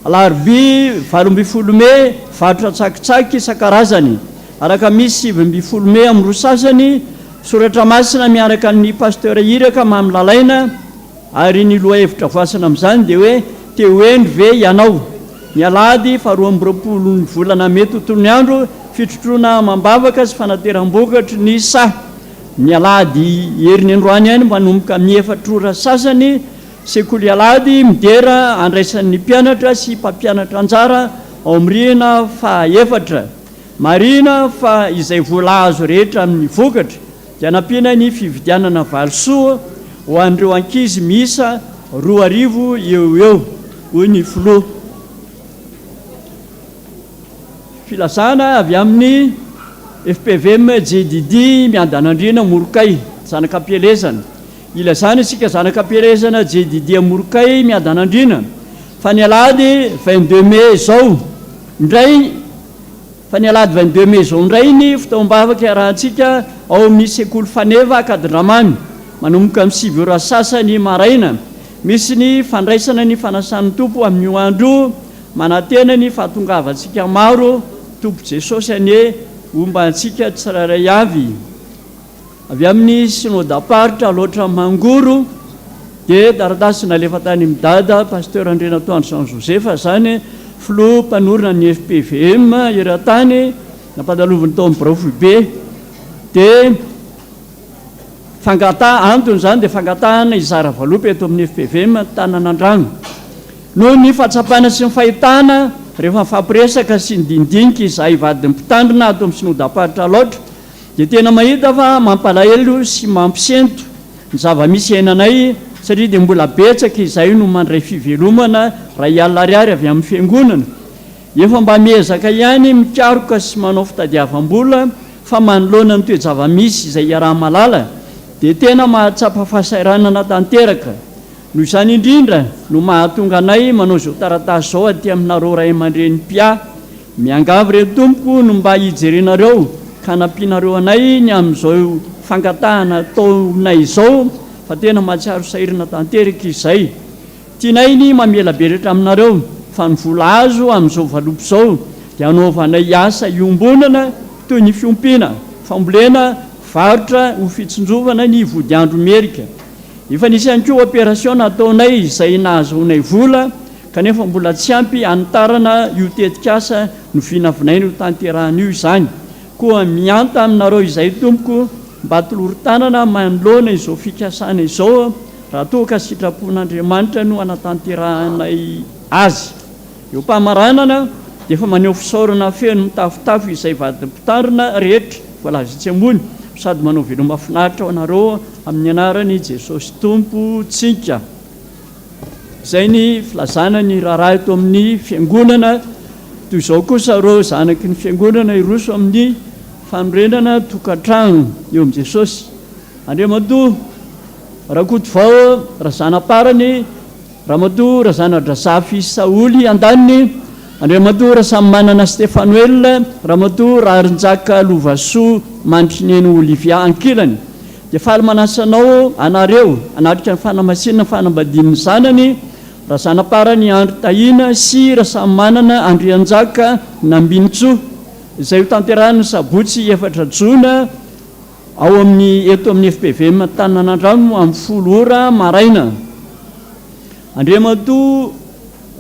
Alarobia 18 mey, varotra tsakitsaky isan-karazany. Alakamisy 19 mey amin'ny roa sasany, soratra masina miaraka amin'ny Pasteur Iraka Mamy Lalaina ary ny lohahevitra voasana amin'izany dia hoe Te ho hendry ve ianao? Ny alahady faharoa amby roapolo ny volana mey tontolon'ny andro, fitrotroana amam-bavaka sy fanateram-bokatry ny saha. Ny alahady heriny androany ihany manomboka amin'ny efatra ora sasany, Sekoly Alahady midera andraisan'ny mpianatra sy mpampianatra anjara ao amin'ny rihana faha efatra. Marihina fa izay vola azo rehetra amin'ny vokatra dia nampiana ny fividianana valisoa ho an'ireo ankizy miisa 2000 eo ho eo, hoy ny filoha. Filazana avy amin'ny fpvm JDD Miadanandriana Morokay, zanak'Ampielezana. Ilazana isika zanak'Ampielezana JDD Morokay Miadanandriana fa ny alahady 22 mai izao indray fa ny alahady 22 mai izao indray ny fotoam-bavaka iarahantsika ao amin'ny sekoly Faneva Ankadindramamy manomboka amin'ny sivy ora sasany maraina. Misy ny fandraisana ny fanasan'ny Tompo amin'io andro io. Manantena ny fahatongavantsika maro Tompo Jesosy anie homba antsika tsirairay avy. Avy amin'ny Synodam-paritra Alaotra Mangoro dia taratasy nalefa tany amin'i Dada Pasteur Andrianatoandro Jean Joseph izany, filoha mpanorina ny fpvm eran-tany, nampanaloviny tao amin'ny birao foibe dia fangataha, antony izany dia fangatahana hizara valopy eto amin'ny fpvm Tananandrano. Noho ny fahatsapana sy ny fahitana, rehefa nifampiresaka sy nidinidinika izahay vadin'ny mpitandrina ato amin'ny Synodam-paritra Alaotra, dia tena mahita fa mampalahelo sy mampisento ny zava-misy iainanay satria dia mbola betsaka izahay no mandray fivelomana iray alina ariary avy amin'ny Fiangonana. Efa mba miezaka ihany mikaroka sy manao fitadiavam-bola fa manoloana ny toe-java-misy izay iaraha-mahalala dia tena mahatsapa fahasahiranana tanteraka. Noho izany indrindra no mahatonga anay manao izao taratasy izao aty aminareo ray aman-dreny mpiahy. Miangavy re tompoko no mba hijerenareo ka hanampianareo anay ny amin'izao fangatahana ataonay izao fa tena mahatsiaro sahirana tanteraka izay. Tianay ny mamelabelatra aminareo fa ny vola azo amin'izao valopy izao dia hanaovanay asa iombonana toy ny fiompiana, fambolena, varotra ho fitsinjovana ny vodiandro merika. Efa nisy ihany koa opération nataonay izay nahazoanay vola kanefa mbola tsy ampy hanitarana io tetikasa novinavinaina ho tanterahana io izany. Koa mihanta aminareo izay tompoko mba tolory tanana manoloana izao fikasana izao raha toa ka sitrapon'Andriamanitra no hanatanterahanay azy. Eo am-pamaranana dia efa maneho fisaorana feno mitafotafo izay vadin'ny mpitandrina rehetra voalaza etsy ambony sady manao veloma finaritra ho anareo amin'ny anaran'i Jesosy Tompontsika. Izay ny filazana ny raharaha eto amin'ny fiangonana. Toy izao kosa ireo zanaky ny fiangonana hiroso amin'ny fanorenana tokantrano eo amin'i Jesosy. Andriamatoa Rakotovao Razanaparany Ramatoa Razanadrazafy Saholy andaniny, Andriamatoa Rasamimanana Stephanoel, Ramatoa Raharinjaka Lovasoa Mandrineny Olivia ankilany dia faly manasa anao anareo hanatrika ny fanamasinana fanambadian'ny zanany Razanaparany Andry Tahiana sy Rasamimanana Andrianjaka Nambinintsoa izay hotanterahina ny sabotsy efatra jona ao amin'ny eto amin'ny fpvm Antananandrano amin'ny folo ora maraina. Andriamatoa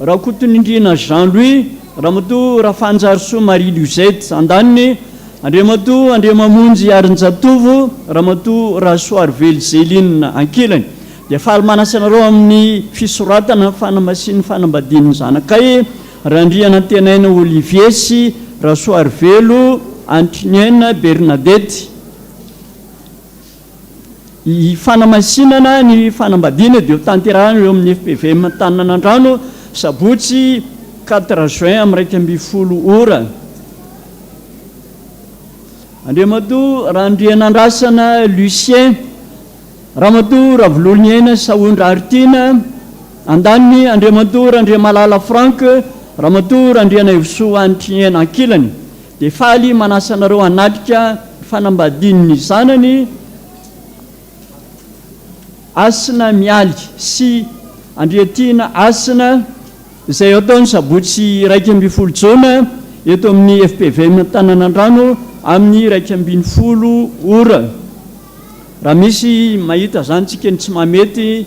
Rakotonindriana Jean Louis, Ramatoa Rafanjarisoa Marie Luzette andaniny, Andriamatoa Andriamamonjy Harinjatovo, Ramatoa Rasoarivelo Zéline ankilany dia faly manasa anareo amin'ny fisoratana ny fanamasinin'ny fanambadian'ny zanakay Randrianantenaina Olivier sy. Rasoarivelo Antriniaina Bernadette. Ny fanamasinana ny fanambadiana dia ho tanterahina eo amin'ny fpvm Antaninanandrano, sabotsy quatre juin amin'ny 11 ora. Andriamatoa Randrianandrasana Lucien, Ramatoa Ravololoniaina Sahondra Haritiana, andaniny, Andriamatoa Randriamalala Franck, Ramatoa Randrianaivosoa Hanitriniaina ankilany, dia faly manasa anareo hanatrika ny fanambadian'ny zanany Hasina Mialy sy Andriatiana Hasina, izay hatao ny sabotsy 11 jona eto amin'ny fpvm Antananandrano amin'ny 11 ora. Raha misy mahita izany tsika ny tsy mahamety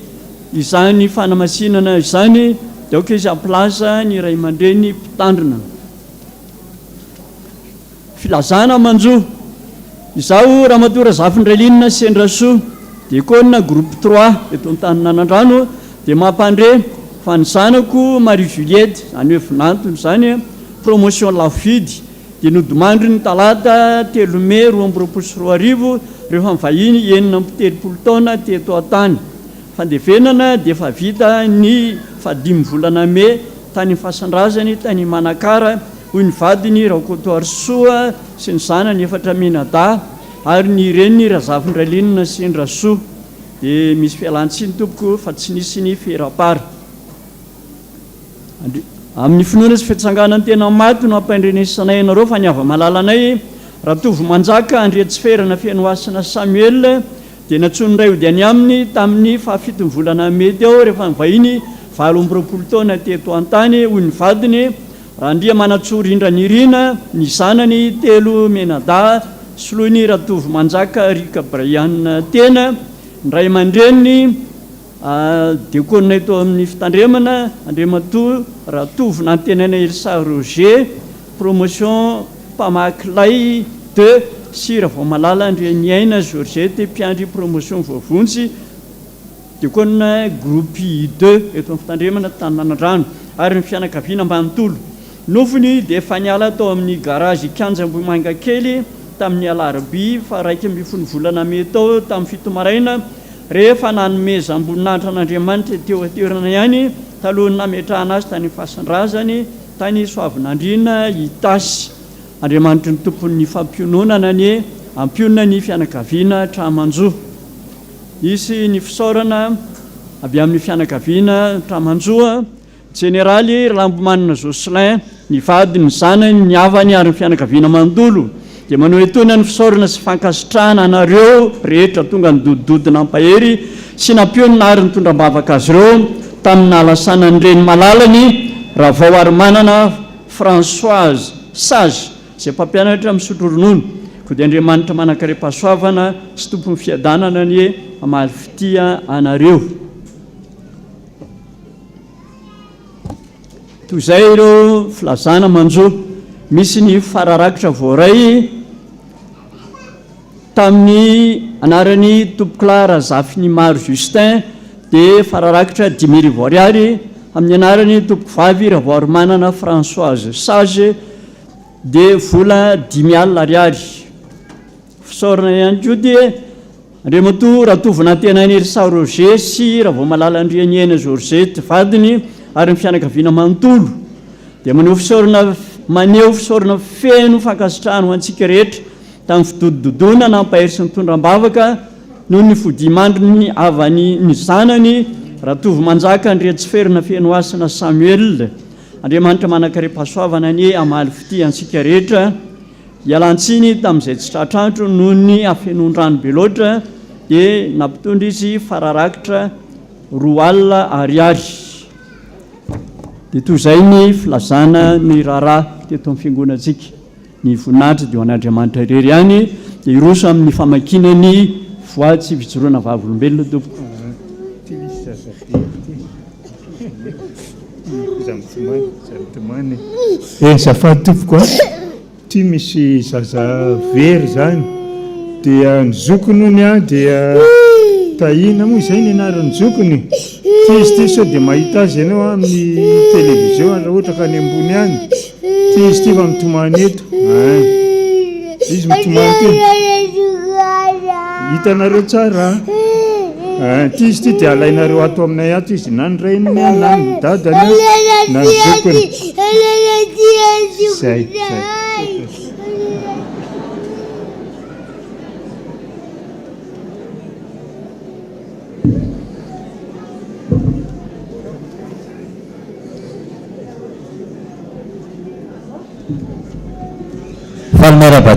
izany fanamasinana izany dia aoka izy hampilaza ny ray aman-dreny mpitandrina. Filazana manjo. Izaho Ramatoa Razafindrailinina Sendrasoa, Diakona groupe trois eto Antaninanandrano dia mampandre fa ny zanako Marie Juliette, izany hoe vinantony izany, promotion Lafidy, dia nodimandry ny talata telo mey 2022 rehefa nivahiny 36 taona teto an-tany. Fandevenana dia efa vita ny fahadimy volana mey tany fasan-drazany tany Manakara, hoy ny vadiny Rakotoarisoa sy ny zanany efatra mianadahy ary ny reniny Razafindralinina sy Ndrasoa. Dia misy fialan-tsiny tompoko fa tsy nisy ny ferapara. Amin'ny finoana sy fitsanganan'ny tena maty no ampandrenesanay anareo fa ny hava-malalanay Ratovomanjaka Andriatsiferana Fenohasina Samuel dia nantsoin'ny ray hody any aminy tamin'ny fahafiton'ny volana mey teo rehefa nivahiny 28 taona teto an-tany, hoy ny vadiny, Randriamanantsoa Rindranirina, ny zanany telo mianadahy soloiny Ratovomanjaka Rick Brian Tena, ny ray aman-dreniny, Diakona eto amin'ny fitandremana, Andriamatoa Ratovonantenaina Elsa Roger, promotion mpamaky lay deux, sy Ravaomalala Andrianiaina Georgette, mpiandry promotion voavonjy, Diakona groupe I deux eto amin'ny fitandremana Tananandrano, ary ny fianakaviana manontolo. Nofony dia efa niala tao amin'ny garage Kianja Ambohimangakely tamin'ny alarobia faha 11 volana mey tao tamin'ny fito maraina, Rehefa nanomezam-boninahitra an'Andriamanitra teo an-toerana ihany, talohan'ny nametrahana azy tany fasan-drazany, tany Soavinandriana Itasy. Andriamanitry ny Tompon'ny fampiononana anie hampionona ny fianakaviana Tramanjo. Hisy ny fisaorana avy amin'ny fianakaviana Tramanjo. Jeneraly Ralambomanana Jocelyn, ny vadiny, ny zanany, ny havany ary ny fianakaviana manontolo dia maneho etoana ny fisaorana sy fankasitrahana anareo rehetra tonga nidodododo nampahery sy nampionona ary nitondra am-bavaka azy ireo tamin'ny nahalasanan'ny reny malalany Ravaoarimanana Françoise Sage izay mpampianatra misotro ronono. Koa dia Andriamanitra manan-karem-pahasoavana sy Tompon'ny fiadanana anie hamaly fitia anareo. Toy izay ireo filazana manjo. Misy ny fararakitra voaray tamin'ny anaran'i Tompokolahy Razafinimaro Justin dia fararakitra 5000 ariary, amin'ny anaran'i Tompokovavy Ravoarimanana Françoise Sage dia vola 50 ariary. Fisaorana ihany koa dia Andriamatoa Ratovonantenaina Elsa Roger sy Ravaomalala Andrianiaina Georgette vadiny ary ny fianakaviana manontolo dia maneho fisaorana maneho fisaorana feno fankasitrahana ho antsika rehetra tamin'ny fidodododoana nampahery sy nitondra am-bavaka noho ny fodiamandriny havany ny zanany Ratovomanjaka Andriatsiferina Fenohasina Samuel. Andriamanitra manan-karem-pahasoavana anie hamaly fitia antsika rehetra. Ialan-tsiny tamin'izay tsy tratr'andro noho ny hafenoan-drano be loatra dia nampitondra izy fararakitra 20 ariary. Dia toy izay ny filazana ny raharaha teto amin'ny fiangonantsika. Ny voninahitra dia ho an'Andriamanitra irery ihany. Dia hiroso amin'ny famakiana ny voady sy fijoroana vavolombelona tompoko. Ity misy zaza very ity. Iza mitomany, iza mitomany. Eh, azafady tompoko a. Ity misy zaza very izany. Dia ny zokiny hono a, dia Tahiana moa izay ny anaran'ny zokiny. Ity izy ity sao dia mahita azy ianao amin'ny télévision raha ohatra ka any ambony any. Ty izy ty fa mitomany eto. Ein. Izy mitomany ty. Hitanareo tsara an. Ein, ty izy ty dia alainareo ato aminay ato izy, na ny reniny an, na ny dadany an, na ny zokiny. Zay, zay. Faly miarahaba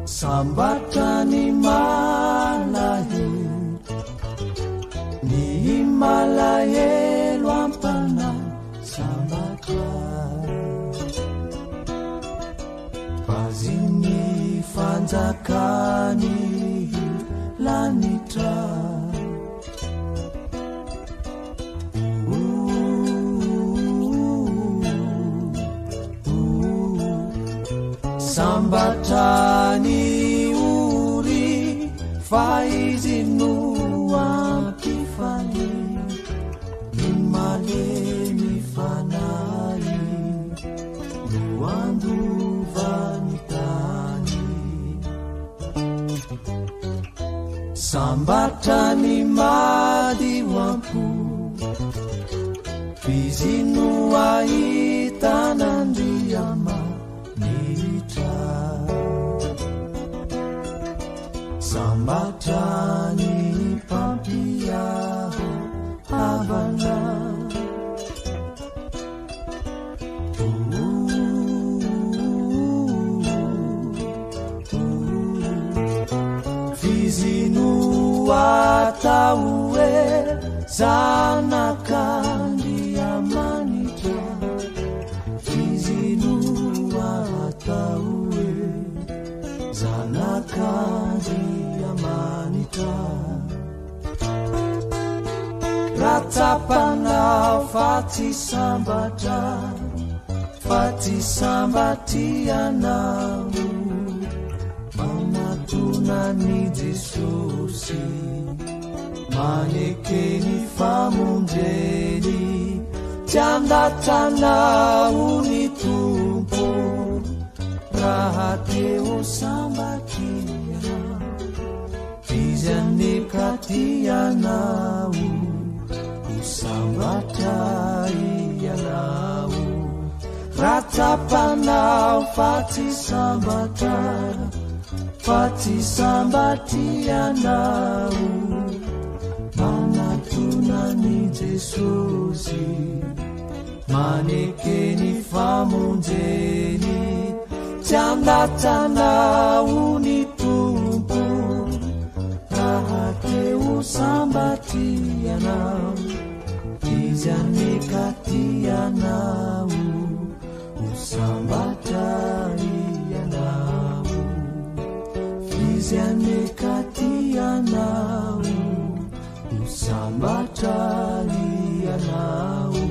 Sambatra ny malahelo. fanjakan'ny lanitra. Sambatra ny ory fa izy no ampifaly ny malemy fanahy no handova ny tany. Sambatra ny madio am-po f'izy no ahitan'Andriamanitra. Sambatra ny mpampihavana. F'izy no atao hoe zanak'Andriamanitra. F'izy no atao hoe zanak'Andriamanitra. Raha tsapanao fa tsy sambatra, fa tsy sambatra ianao, manatona an'i Jesosy, maneke ny famonjeny, tsy handatsa anao ny Tompo, raha te ho sambatra ianao. Izy anie ka tia anao, ho sambatra ianao. Raha tsapanao fa tsy sambatra, fa tsy sambatra ianao, manatona an'i Jesosy, maneke ny famonjeny, tsy handatsa anao ny Tompo, raha te ho sambatra ianao, Izy anie ka tia anao, ho sambatra ianao. F'izy anie ka tia anao, ho sambatra ianao.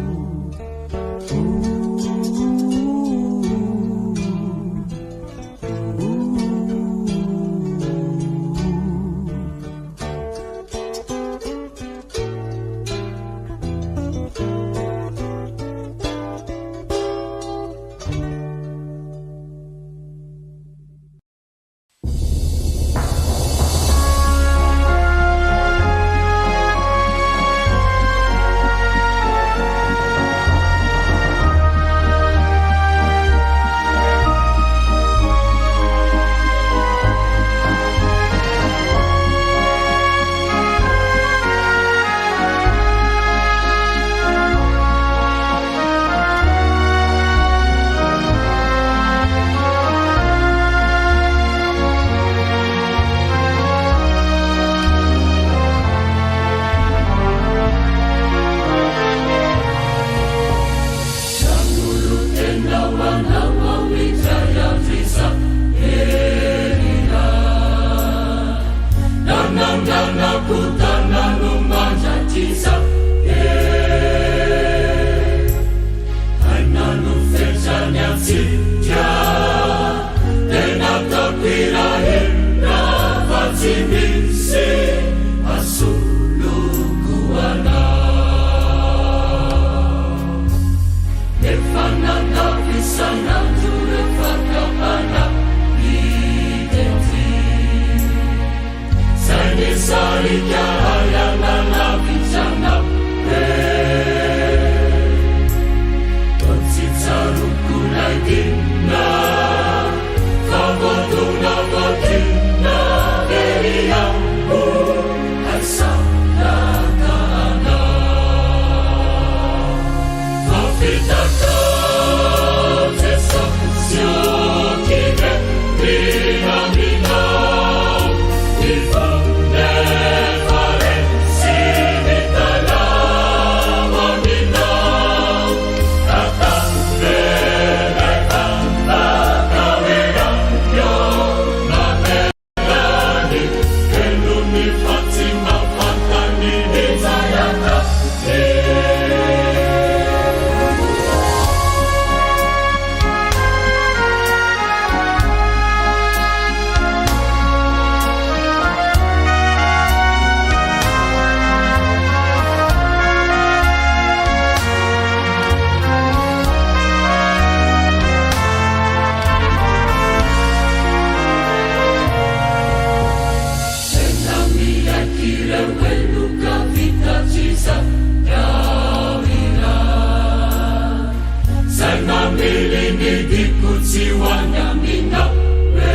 tsy ho any aminao e.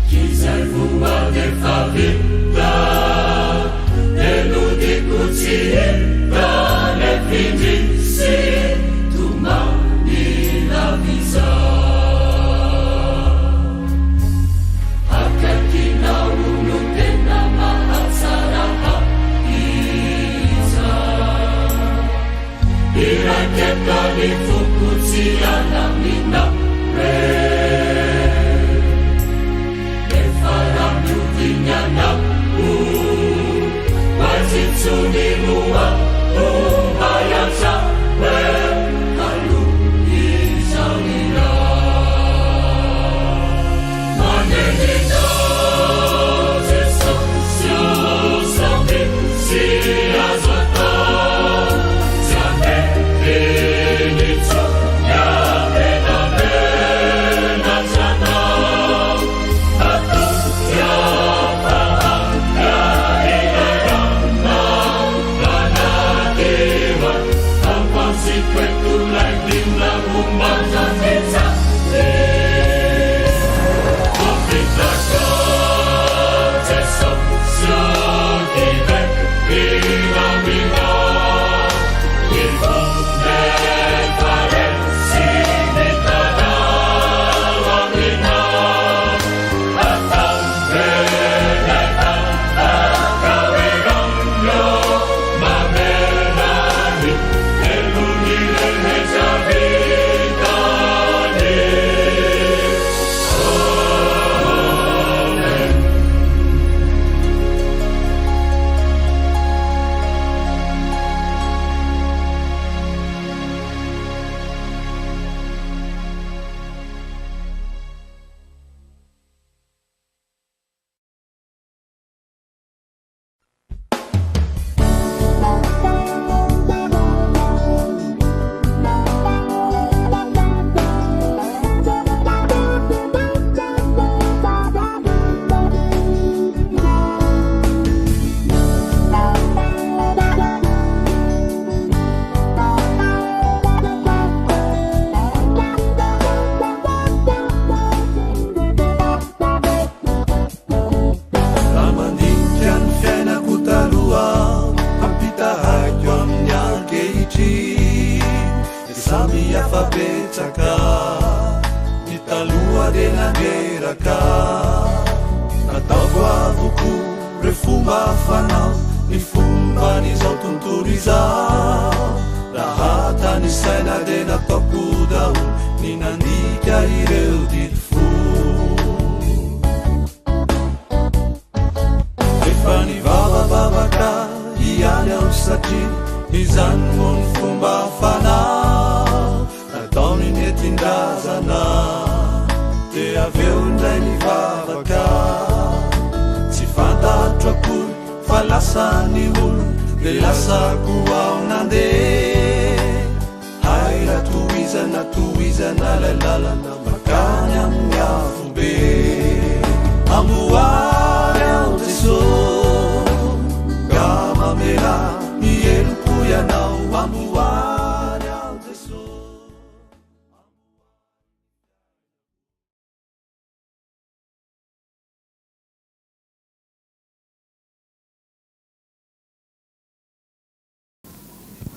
K'izay voady efa vita dia nodiko tsy hita nefa indrisy tomany lava izao. Akaikinao no tena mahatsara ahy izao. Iraiketa ny foko tsy hiala aminao re. Nefa raha mihodina anao ho aiza intsony no aho mba hiantsa hoe taloha izao ianao. Manenina Jesosy ô sampy tsy azo atao tsy averiny intsony amenamenatra anao matokia fa ahiahiana manadiva ampatsiko eto lay dina ho mandrakizay. Raha mandinika ny fiainako taloha ampitahaiko amin'ny ankehitriny dia samy hafa betsaka Ny taloha dia nandreraka Nataoko avokoa ireo fomba fanao Ny fomban'izao tontolo izao Raha tanisaina dia nataoko daholo Ny nandika ireo didy folo Efa nivavavavaka ihany aho satria izany moa ny fomba fanao nataony nentin-drazana dia avy eo indray nivavaka tsy fantatro akory fa lasa ny olona dia lasa koa aho nandeha Hay raha tohizana tohizana ilay lalana mankany amin'ny afobe. Amboary aho Jeso ka mamela ny heloko Ianao. Amboary aho Jeso.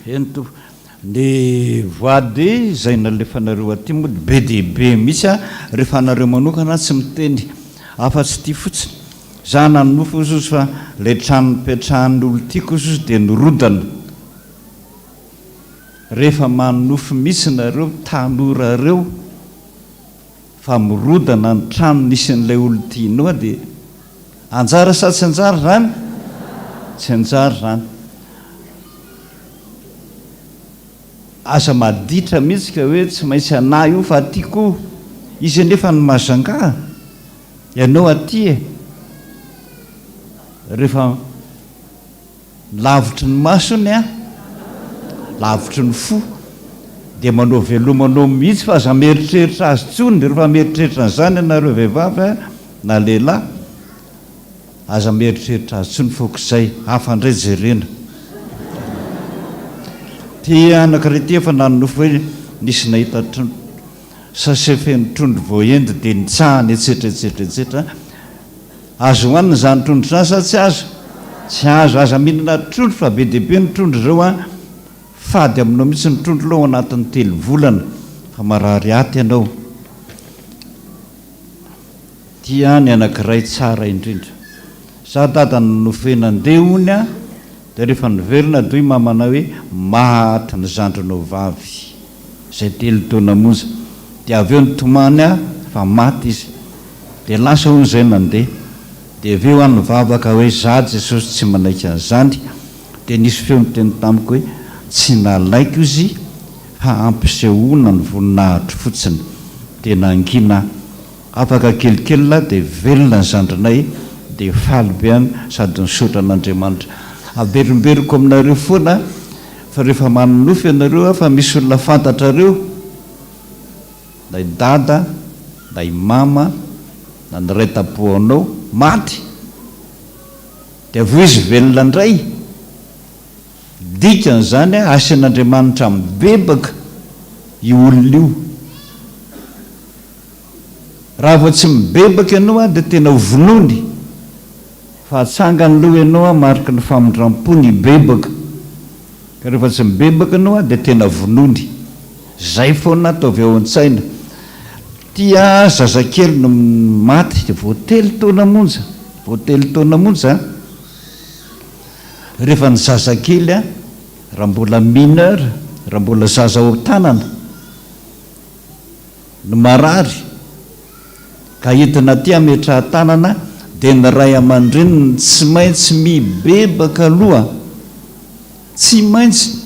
Eny tompoko. Ny voady izay nalefanareo aty moa dia be dia be mihitsy an, rehefa anareo manokana aho tsy miteny afa-tsy ity fotsiny. Za nanonofy ozy ozy fa ilay trano nipetrahan'ny olon-tiako ozy ozy dia nirodana. Rehefa manonofy mihitsy nareo tanora reo fa mirodana ny trano nisy an'ilay olon-tianao dia anjara sa tsy anjara izany? Tsy anjara izany. Aza maditra mihitsy ka hoe tsy maintsy anah io fa aty koa izy anefa ny Majunga ianao aty e! Rehefa lavitry ny masony an, lavitry ny fo dia manao veloma anao mihitsy fa aza mieritreritra azy intsony, rehefa mieritreritra an'izany ianareo vehivavy na lehilahy Aza mieritreritra azy tsony fok zay, hafa ndray jerena. Ty anankiray ty efa nanonofy hoe Nisy nahita trondro, sachet feno trondro voaendy dia nitsahany etsetra etsetra etsetra. Azo hohanina izany trondro izany sa tsy azo? Tsy azo. Aza mihinana trondro fa be dia be ny trondro izao an! Fady aminao mihitsy ny trondro aloha ao anatin'ny telo volana fa marary aty ianao. Tia ny anankiray tsara indrindra. Za dada nonofy nandeha hono a, dia rehefa niverina doy mamanay hoe maty ny zandrinao vavy izay telo taona monja, dia avy eo nitomany aho fa maty izy, dia lasa hono izay nandeha, dia avy eo aho nivavaka hoe za Jesosy tsy manaiky an'izany, dia nisy feo niteny tamiko hoe tsy nalaiko izy fa hampisehoana ny voninahitro fotsiny, dia nangina aho. Afaka kelikely lahy dia velona ny zandrinay dia faly be an sady nisaotra an'Andriamanitra. Averimberiko aminareo foana fa rehefa manonofy ianareo fa misy olona fantatrareo na i dada na i mama na ny ray tampo anao maty dia avy eo izy velona indray, dikan'izany asian'Andriamanitra mibebaka io olona io. Raha vao tsy mibebaka ianao dia tena ho vonoiny, fa atsangany aloha ianao mariky ny famindram-pony hibebaka, ka rehefa tsy mibebaka ianao dia tena vonoiny. Zay foana ataovy ao an-tsaina. Tia zazakely no maty vao telo taona monja, vao telo taona monja an! Rehefa ny zazakely raha mbola mineur, raha mbola zaza ao an-tanana, no marary ka entina aty ametraha-tanana dia ny ray aman-dreniny tsy maintsy mibebaka aloha, tsy maintsy,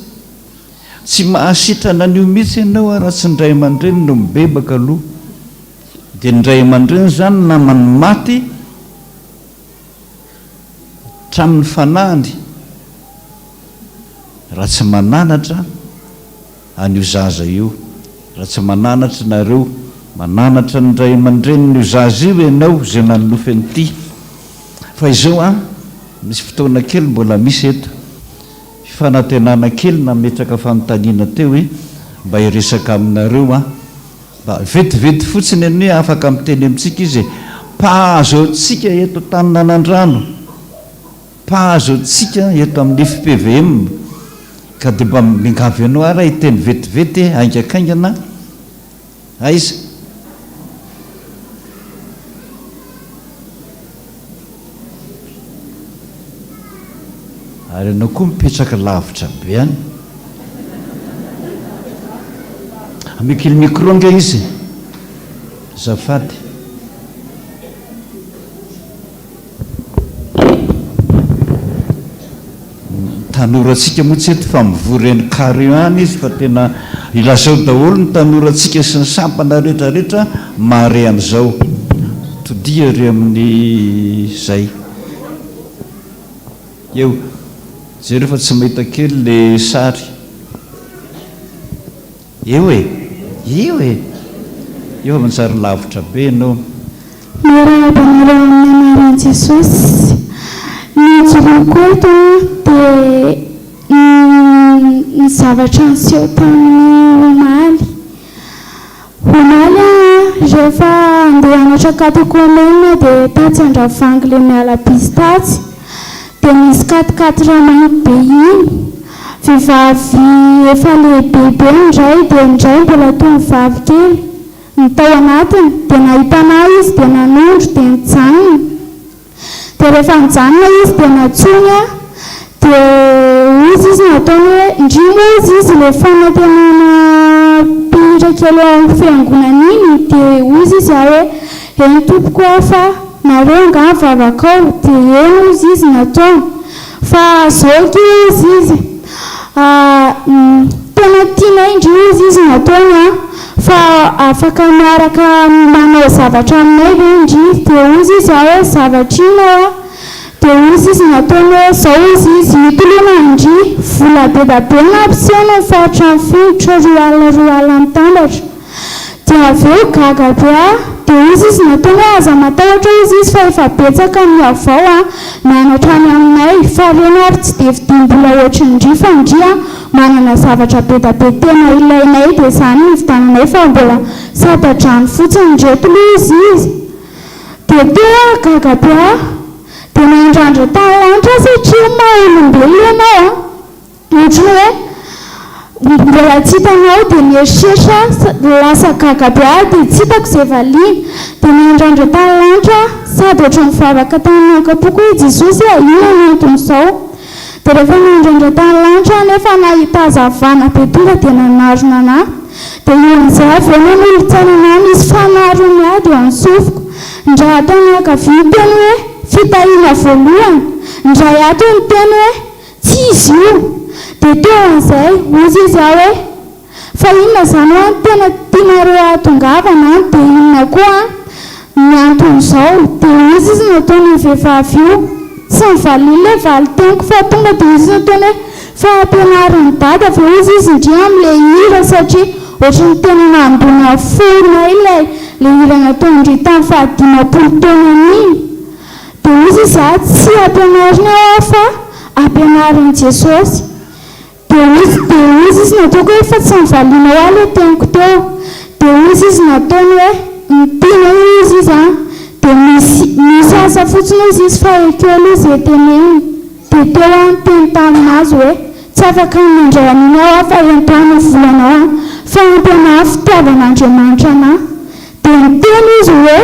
tsy mahasitrana an'io mihitsy ianao raha tsy ny ray aman-dreny no mibebaka aloha, dia ny ray aman-dreny izany naman'ny maty hatramin'ny fanahiny raha tsy mananatra. an'io zaza io raha tsy mananatra nareo, mananatra ny ray aman-drenin'io zaza io ianao izay nanonofy an'ity. Fa izao an, misy fotoana kely mbola misy eto, fifanantenana kely nametraka fanontaniana teo hoe mba hiresaka aminareo an, mba vetivety fotsiny anie afaka miteny amintsika izy e, mpahazo antsika eto Taninanandrano. Mpahazo antsika eto amin'ny fpvm ka dia mba miangavy anao ary aho hiteny vetivety e, haingakaingana, aiza? Ary ianao koa mipetraka lavitra be any. Ameo kely micro ange izy e. Azafady. Ny tanorantsika moa tsy eto fa mivory any Carré any izy fa tena ilazao daholo ny tanorantsika sy ny sampana rehetra rehetra mahare an'izao. Todiha ery amin'ny izay. Eo. Jereo fa tsy mahita kely le sary. Eo e! Eo e! Eo fa manjary lavitra be ianao. Miarahaba anareo amin'ny anaran'i Jesosy. Ny ijoroako eto dia ny zavatra niseho tamin'ny omaly. Omaly aho rehefa handeha hianatra catéchumène dia tatsy Andravoahangy ilay miala bus tatsy. Dia nisy quat-quatre mainty be iny. Vehivavy efa lehibebe ny iray dia ny iray mbola tovovavy kely. Ny tao anatiny, dia nahita anah izy dia nanondro dia nijanona. Dia rehefa nijanona izy dia nantsoiny aho. Dia hozy izy nataony hoe, ndry moa hozy izy ilay fanantenana mpihira kely ao amin'ny fiangonana iny, dia hozy izy aho hoe, Eny tompoko aho fa nareo angaha mivavaka ao dia eny hozy izy nataony fa zao akia hozy izy tena tianay ndry hozy izy nataony an fa afaka miaraka manao zavatra aminay ve ndry dia hozy izy aho hoe zavatra inona hoa dia hozy izy nataony hoe zao hozy izy nitolona ndry vola be da be nampisehony ny faritra ny fingotra 20 20 mitambatra dia avy eo gaga be aho. Dia hozy izy nataony hoe aza matahotra hozy izy fa efa betsaka ny avao a, mianatra any aminay, fa reny ary tsy dia vidiam-bola ohatry ny ndry fa ndry a manana zavatra bedabe tena ilainay dia izany no ividiananay fa mbola sata-drano fotsiny ndreto aloha hozy izy. Dia teo aho gaga be aho, dia niandrandra tany lanitra aho satria maha olombelona ianao a. Ohatry ny hoe mbola tsy hitanao dia mieritreritra lasa gaga be aho dia tsy hitako izay valiana. Dia niandrandra tany lanitra aho sady ohatry ny nivavaka tamin'ny ankapoako hoe Jesosy a, inona no anton'izao? Dia rehefa niandrandra tany lanitra aho nefa nahita hazavana be tonga dia nanarona anà. Dia io amin'izay avy eo nanolo-tsaina anà nisy fanahy roa miady eo amin'ny sofiko. Ny iray ato amin'ny ankavia niteny hoe fitahiana voalohany, ny iray ato niteny hoe Tsy izy io! Dia teo an'izay, hozy izy aho hoe, Fa inona izany hoa no tena tianareo hahatongavana an, dia inona koa an, ny anton'izao? Dia hozy izy nataon'io vehivavy io, tsy nivaliany ilay valin-teniko fa tonga dia hozy izy nataony hoe, fa ampianarin'i dada ve hozy izy ndry amin'ilay hira satria ohatry ny tena nandona fo anay ilay ilay hira nataon-dry tamin'ny faha 50 taonany iny. Dia hoy izy ah, tsy ampianarina aho fa ampianarin'i Jesosy. Dia hoy dia hoy izy nataoko hoe fa tsy nivalianao aho ilay teniko teo. Dia hoy izy nataony hoe ny tianao hoy izy an, dia misy misy asa fotsiny hoy izy fa ekeo aloha izay teneniny. Dia teo aho niteny tamin'azy hoe tsy afaka ny mandray an'iny aho fa ento any ny volanao an, fa ampy anah fitiavan'Andriamanitra anah. Dia niteny izy hoe.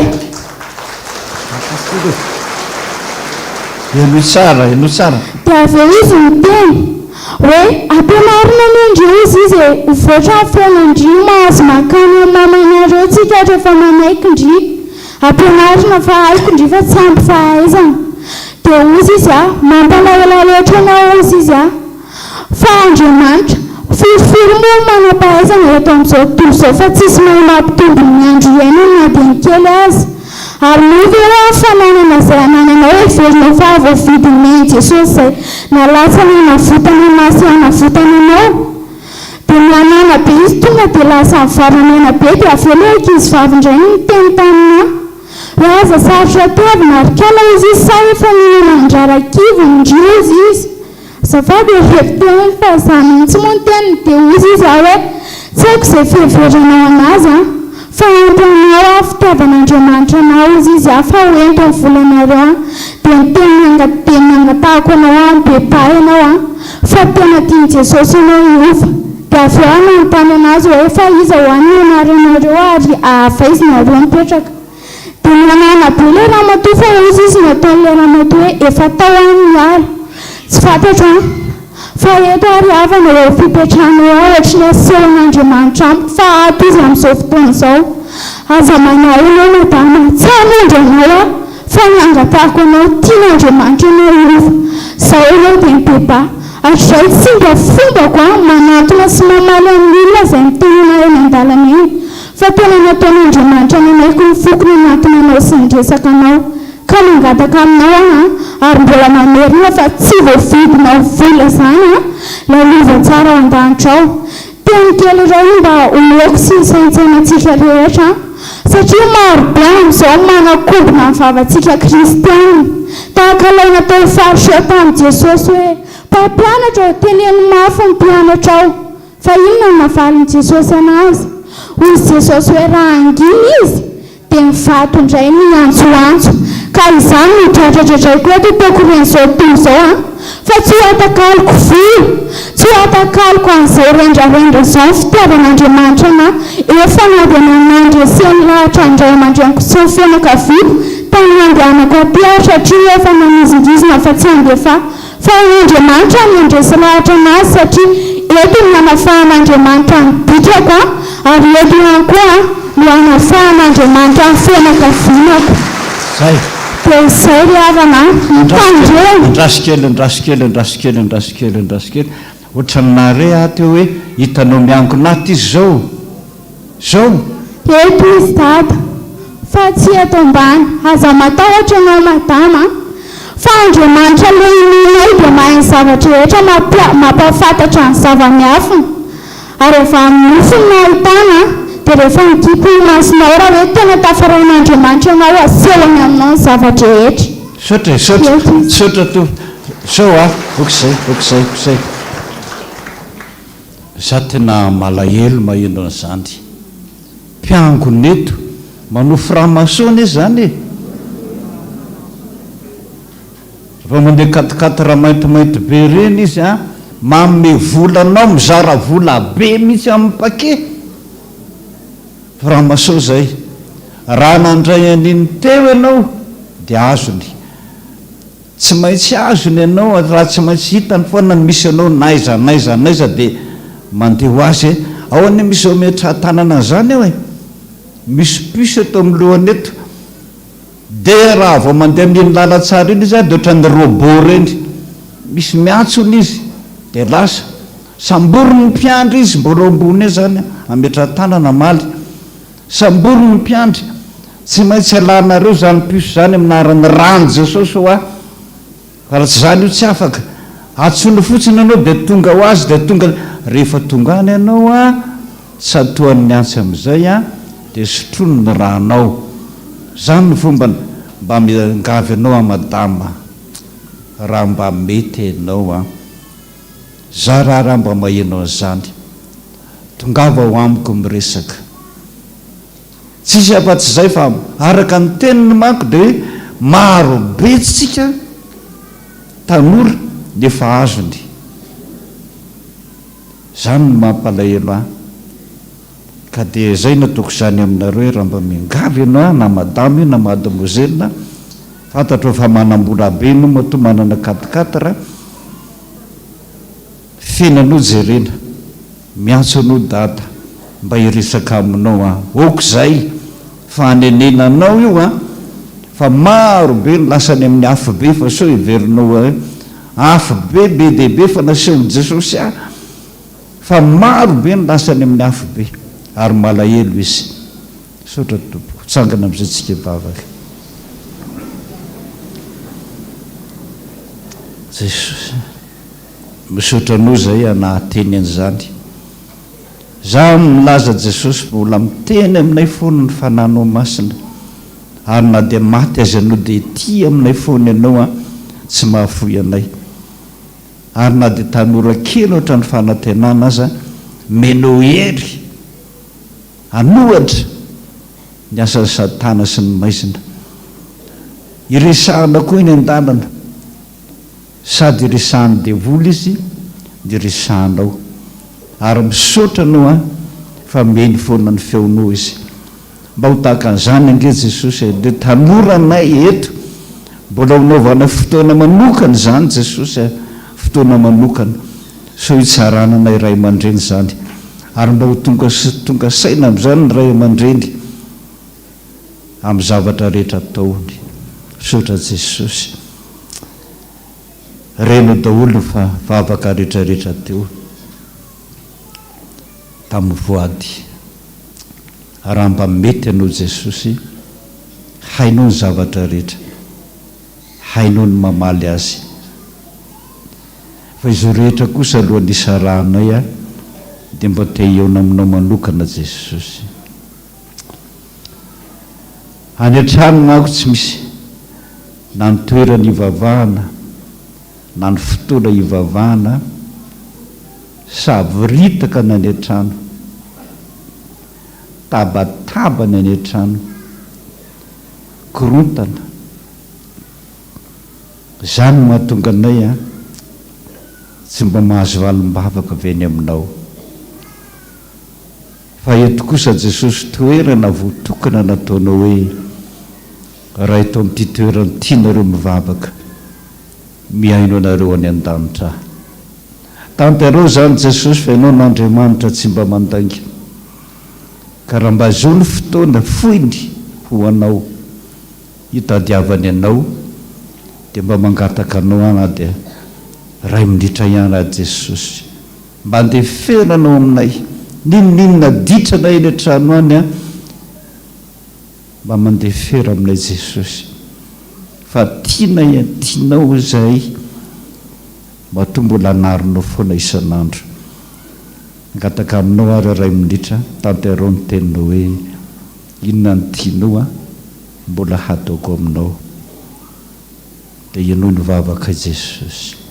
Henoy tsara, henoy tsara. Dia avy eo izy niteny hoe, Ampianarina anie ndry hozy izy e, mivoatra ny fiainan-dry, mahazo mankany amin'ny mamanareo tsika rehefa manaiky ndry. Ampianarina fa haiko ndry fa tsy ampy fahaizana. Dia hozy izy a, mampalahelo loatra anao hozy izy a. Fa Andriamanitra, firifiry moa ny manam-pahaizana eto amin'izao tontolo izao fa tsisy mahay mampitombo ny andro iainany na dia ny kely aza? Ary moa ve hoa ny fananana izay anananao heverinao fa voavidin'ny ain'i Jesosy izay nalatsany hanavotana anà sy hanavotana anao? Dia nihanahana be izy tonga dia lasa nivaramena be dia avy eo ilay ankizivavy indray no niteny taminà hoe aza sarotra tiavina ry kala hozy izy sa efa nihinana andrarakivy ndry hozy izy? Azafady e, hevi-teny fa za mihitsy moa ny teniny dia hozy izy aho hoe tsy haiko izay fiheveranao anazy an, fa ento anao aho fitiavan'Andriamanitra anao hozy izy aho fa ho ento ny volanareo an, dia ny teny nanga dia ny nangatahako anao aho mibebaha ianao an, fa tena tian'i Jesosy ianao hiova, dia avy eo aho nanontany anazy hoe fa iza hoa ny anaranareo ary avy aiza nareo mipetraka. Dia nihanahana be ilay ramatoa fa hozy izy nataon'ilay ramatoa hoe efa tao aho no niala. Tsy fantatro an! Fa eto ary havana eo fipetrahana eo aho ohatry ny asehon'Andriamanitra amiko fa ato izy amin'izao fotoana izao. Aza manahy ianao madama, tsy hanondro anao aho fa ny angatahako anao tian'Andriamanitra ianao hiova. Izao ianao dia mibebaha. Hatrizay tsy mba fombako an manantona sy mamaly amin'ny olona izay miteny anah eny an-dalana eny. Fa tena nataon'Andriamanitra nanaiky ny foko nanatona anao sy niresaka anao. Ka mangataka aminao aho an, ary mbola mamerina fa tsy voavidinao vola izany an, ilay lova tsara ao an-danitra ao. Teny kely iray io mba omeko sy hisaintsainantsika rehetra an. Satria maro be amin'izao ny manakombona ny vavantsika kristiana. Tahaka ilay nataon'ny fariseo tamin'i Jesosy hoe, Mpampianatra ô, teneno mafy ny mpianatrao. Fa inona no navalin'i Jesosy an'azy? Hoy Jesosy hoe raha hangina izy dia ny vato indray no hiantsoantso. Ka izany no dradradradraiko eto ataoko ren'izao tontolo izao an! Fa tsy ho atakaloko vola, tsy ho atakaloko an'izao rendrarendra izao ny fitiavan'Andriamanitra anà, efa na dia nandreseny lahatra ny ray aman-dreniko sy ny fianakaviako tamin'ny nandehanako aty aho satria efa nanizingizina fa tsy handefa Fa ho Andriamanitra no handresy lahatra anazy satria eto no hanafahan'Andriamanitra ny dikako an, ary eto ihany koa an no hanafahan'Andriamanitra ny fianakavianako. Zay. Dia izay ry havana an, mitandrema. Andraso kely, andraso kely, andraso kely, andraso kely, andraso kely. Ohatran'ny nahare aho teo hoe hitanao miangona ato izy izao. Zao. Eto izy dada fa tsy eto ambany aza matahotra ianao madama a! Fa Andriamanitra le inoanay dia mahay ny zava-drehetra mampahafantatra ny zava-miafina ary avy amin'ny nofiny no ahitana a! Dia rehefa mikipy ny masonao raha hoe tena tafaray amin'Andriamanitra ianao asehony aminao ny zava-drehetra. Misaotra e, misaotra, misaotra tompoko. Zao a, ok zay, ok zay, ok zay. Za tena malahelo maheno an'izany. Mpiangona eto, manao franc-maçon anie zany e. Rehefa mandeha quatre quatre maintimainty be ireny izy an, manome vola anao, mizara vola be mihitsy amin'ny paquet. Franc-maçon zay. Raha nandray an'iny teo ianao dia azony. Tsy maintsy azony ianao ary raha tsy maintsy hitany foana ny misy anao n'aiza n'aiza n'aiza dia mandeha ho azy e. Ao anie misy ametrahan-tanana an'izany ao e. Misy puce eto amin'ny lohany eto. Dia raha vao mandeha amin'iny lalantsara iny izy dia ohatran'ny robot ireny. Misy miantso hono izy dia lasa. Samboriny ny mpiandry izy mbola ao ambony eo izany ametrahan-tanana hamaly. Samboriny ny mpiandry. Tsy maintsy alanareo izany puce izany amin'ny anaran'ny ran'i Jesosy hoa. Fa raha tsy izany io tsy afaka. Antsoina fotsiny ianao dia tonga ho azy dia tonga. Rehefa tonga any ianao an, tsatohan'ny antsy amin'izay an, dia sotroiny ny rànao. Izany no fombany. Mba miangavy anao aho madama, raha mba mety ianao an. Za raharaha mba maheno an'izany. Tongava ao amiko miresaka. Tsisy afa-tsy izay fa araka ny teniny manko dia hoe maro be tsika tanora nefa azony. Zany no mampalahelo ahy. Ka dia izay no ataoko izany aminareo hoe raha mba miangavy ianao aho na madama io na mademoiselle, fantatro fa manam-bola be ianao matoa manana quatre quatre, Feno anao jerena, miantso anao dada mba hiresaka aminao aho, ok zay fa hanenena anao io an, fa maro be ny lasa any amin'ny afobe fa sao heverinao hoe afobe be dia be fa nasehon'i Jesosy ahy fa maro be ny lasa any amin'ny afobe ary malahelo izy. Misaotra tompoko. Tsangana amin'izay tsika hivavaka. Jesosy. Misaotra anao zay a nahateny an'izany. Za milaza Jesosy mbola miteny aminay foana ny Fananao Masina ary na dia maty aza ianao dia ety aminay foana ianao a tsy mahafoy anay ary na dia tanora kely ohatran'ny fanantenana aza menao hery hanohatra ny asan'i satana sy ny maizina iresahana koa eny an-dalana Sady resahan'ny devoly izy ny resahanao. Ary misaotra anao an fa miheno foana ny feonao izy. Mba ho tahaka an'izany ange Jesosy e. Ireo tanora anay eto mbola ho naovana fotoana manokana izany Jesosy a. Fotoana manokana. Sao hitsarana anay ray aman-dreny izany. Ary mba ho tonga tonga saina amin'izany ny ray aman-dreny amin'ny zavatra rehetra ataony. Misaotra Jesosy. Reno daholo fa vavaka retraretra teo tamin'ny voady. Raha mba mety anao Jesosy, hainao ny zavatra rehetra, hainao ny mamaly azy. Fa izao rehetra kosa alohan'ny hisarahanay aho dia mba te hihaona aminao manokana Jesosy. Any an-trano manko tsy misy na ny toerana hivavahana na ny fotoana hivavahana, savoritaka ny any an-trano, tabataba ny any an-trano, korontana. Izany no mahatonga anay an, tsy mba mahazo valim-bavaka avy any aminao. Fa eto kosa Jesosy toerana voatokana nataonao hoe raha eto amin'ity toerana ity nareo mivavaka, mihaino anareo any an-danitra aho. Tanterao izany Jesosy fa Ianao no Andriamanitra tsy mba mandainga. Ka raha mba izao ny fotoana foiny ho anao hitadiavany anao dia mba mangataka anao aho na dia iray minitra ihany aho Jesosy. Mba andeferana ao aminay. N'inon'inona ditrana eny an-trano any an, mba mandefera aminay Jesosy. Fa tianay an, tianao izahay, matoa mbola anarinao foana isan'andro. Mangataka aminao aho ry Ray minitra, tanterao ny teninao hoe inona no tianao an, mbola hataoko aminao. Dia henoy ny vavakay Jesosy.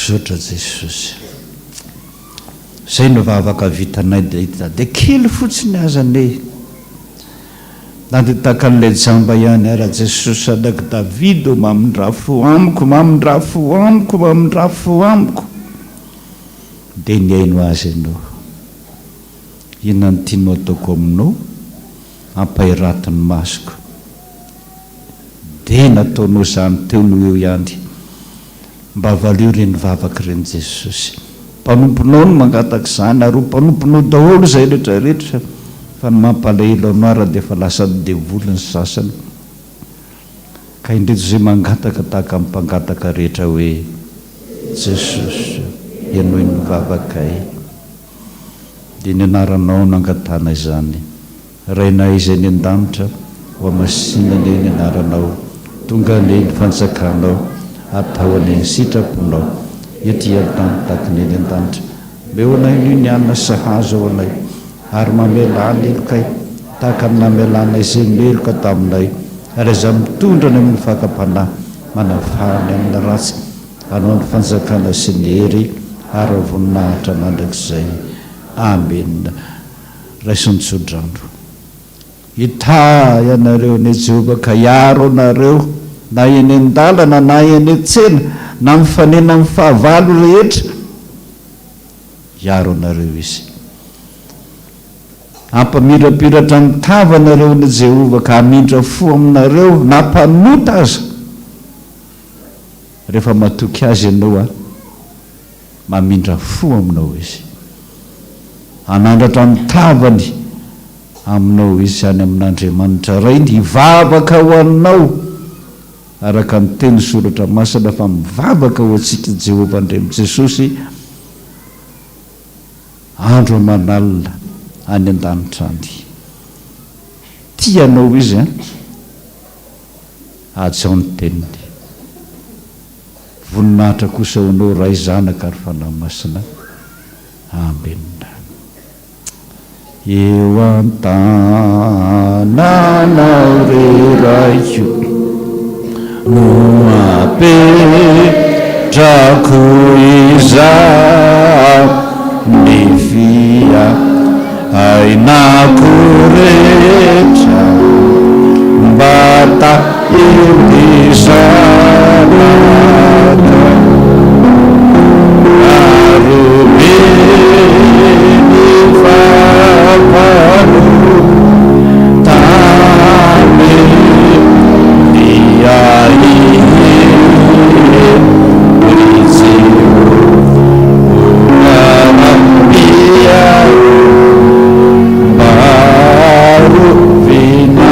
Misaotra Jesosy. Zay no vavaka vitanay dia dia kely fotsiny aza anie. Na dia tahaka an'ilay jamba ihany ara Jesosy zanak'i Davida ô mamindrà fo amiko, mamindrà fo amiko, mamindrà fo amiko. Dia nihaino azy ianao. Inona no tianao ataoko aminao? Ampahirato ny masoko. Dia nataonao izany teo no eo ihany. Mba valio ireny vavaka ireny Jesosy. Mpanomponao no mangataka izany ary ho mpanomponao daholo izay rehetra rehetra fa ny mampalahelo anao ary dia efa lasan'ny devoly ny sasany. Ka indreto izay mangataka tahaka ny mpangataka rehetra hoe, Jesosy, henoy ny vavakay. Dia ny anaranao no angatahana izany. Rainay izay any an-danitra, hohamasina anie ny anaranao, tonga anie ny fanjakanao, atao anie ny sitraponao, ety an-tany tahaka ny any an-danitra. Omeo anay anio ny hanina sahaza ho anay, ary mamelà ny helokay, tahaka ny namelanay izay meloka taminay, ary aza mitondra anay amin'ny fakam-panahy, manafaha ny amin'ny ratsy, anao ny fanjakana sy ny hery ary ny voninahitra mandrakizay. Amena. Raiso ny tsodrano. Hitahy anareo anie Jehovah ka hiaro anareo na eny an-dalana na eny an-tsena na mifanena amin'ny fahavalo rehetra. Hiaro anareo Izy. Hampamirapiratra ny tavanareo anie Jehovah ka hamindra fo aminareo na mpanota aza. Rehefa matoky Azy ianao an. Mamindra fo aminao Izy. Hanandratra ny tavany aminao Izy any amin'Andriamanitra Rainy hivavaka ho anao, araka ny teny Soratra Masina fa mivavaka ho antsika Jehovah Andriamin Jesosy andro aman'alina any an-danitra any. Tia anao Izy an! Hajao ny teniny. Voninahitra kosa ho anao Ray Zanaka ary Fanahy Masina Amen. Eo an-tananao re Raiko no apetrako izaho ny fiainako rehetra mba Eo ny zanaka arobe ny fahavalo tany dia ihe ry Jehovah Rampia Mba arovinao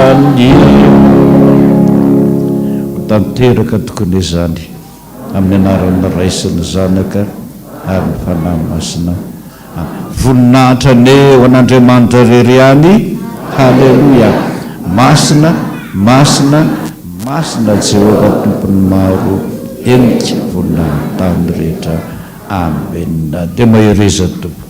anio. Ho tanteraka tokony izany amin'ny anaran'ny Ray sy ny Zanaka ary ny Fanahy Masina. Amen. Voninahitra anie ho an'Andriamanitra irery ihany. Haleloia. Masina, masina, masina Jehovah Tompon'ny maro, henika voninahitany rehetra. Amen. Dia mahereza Tompo.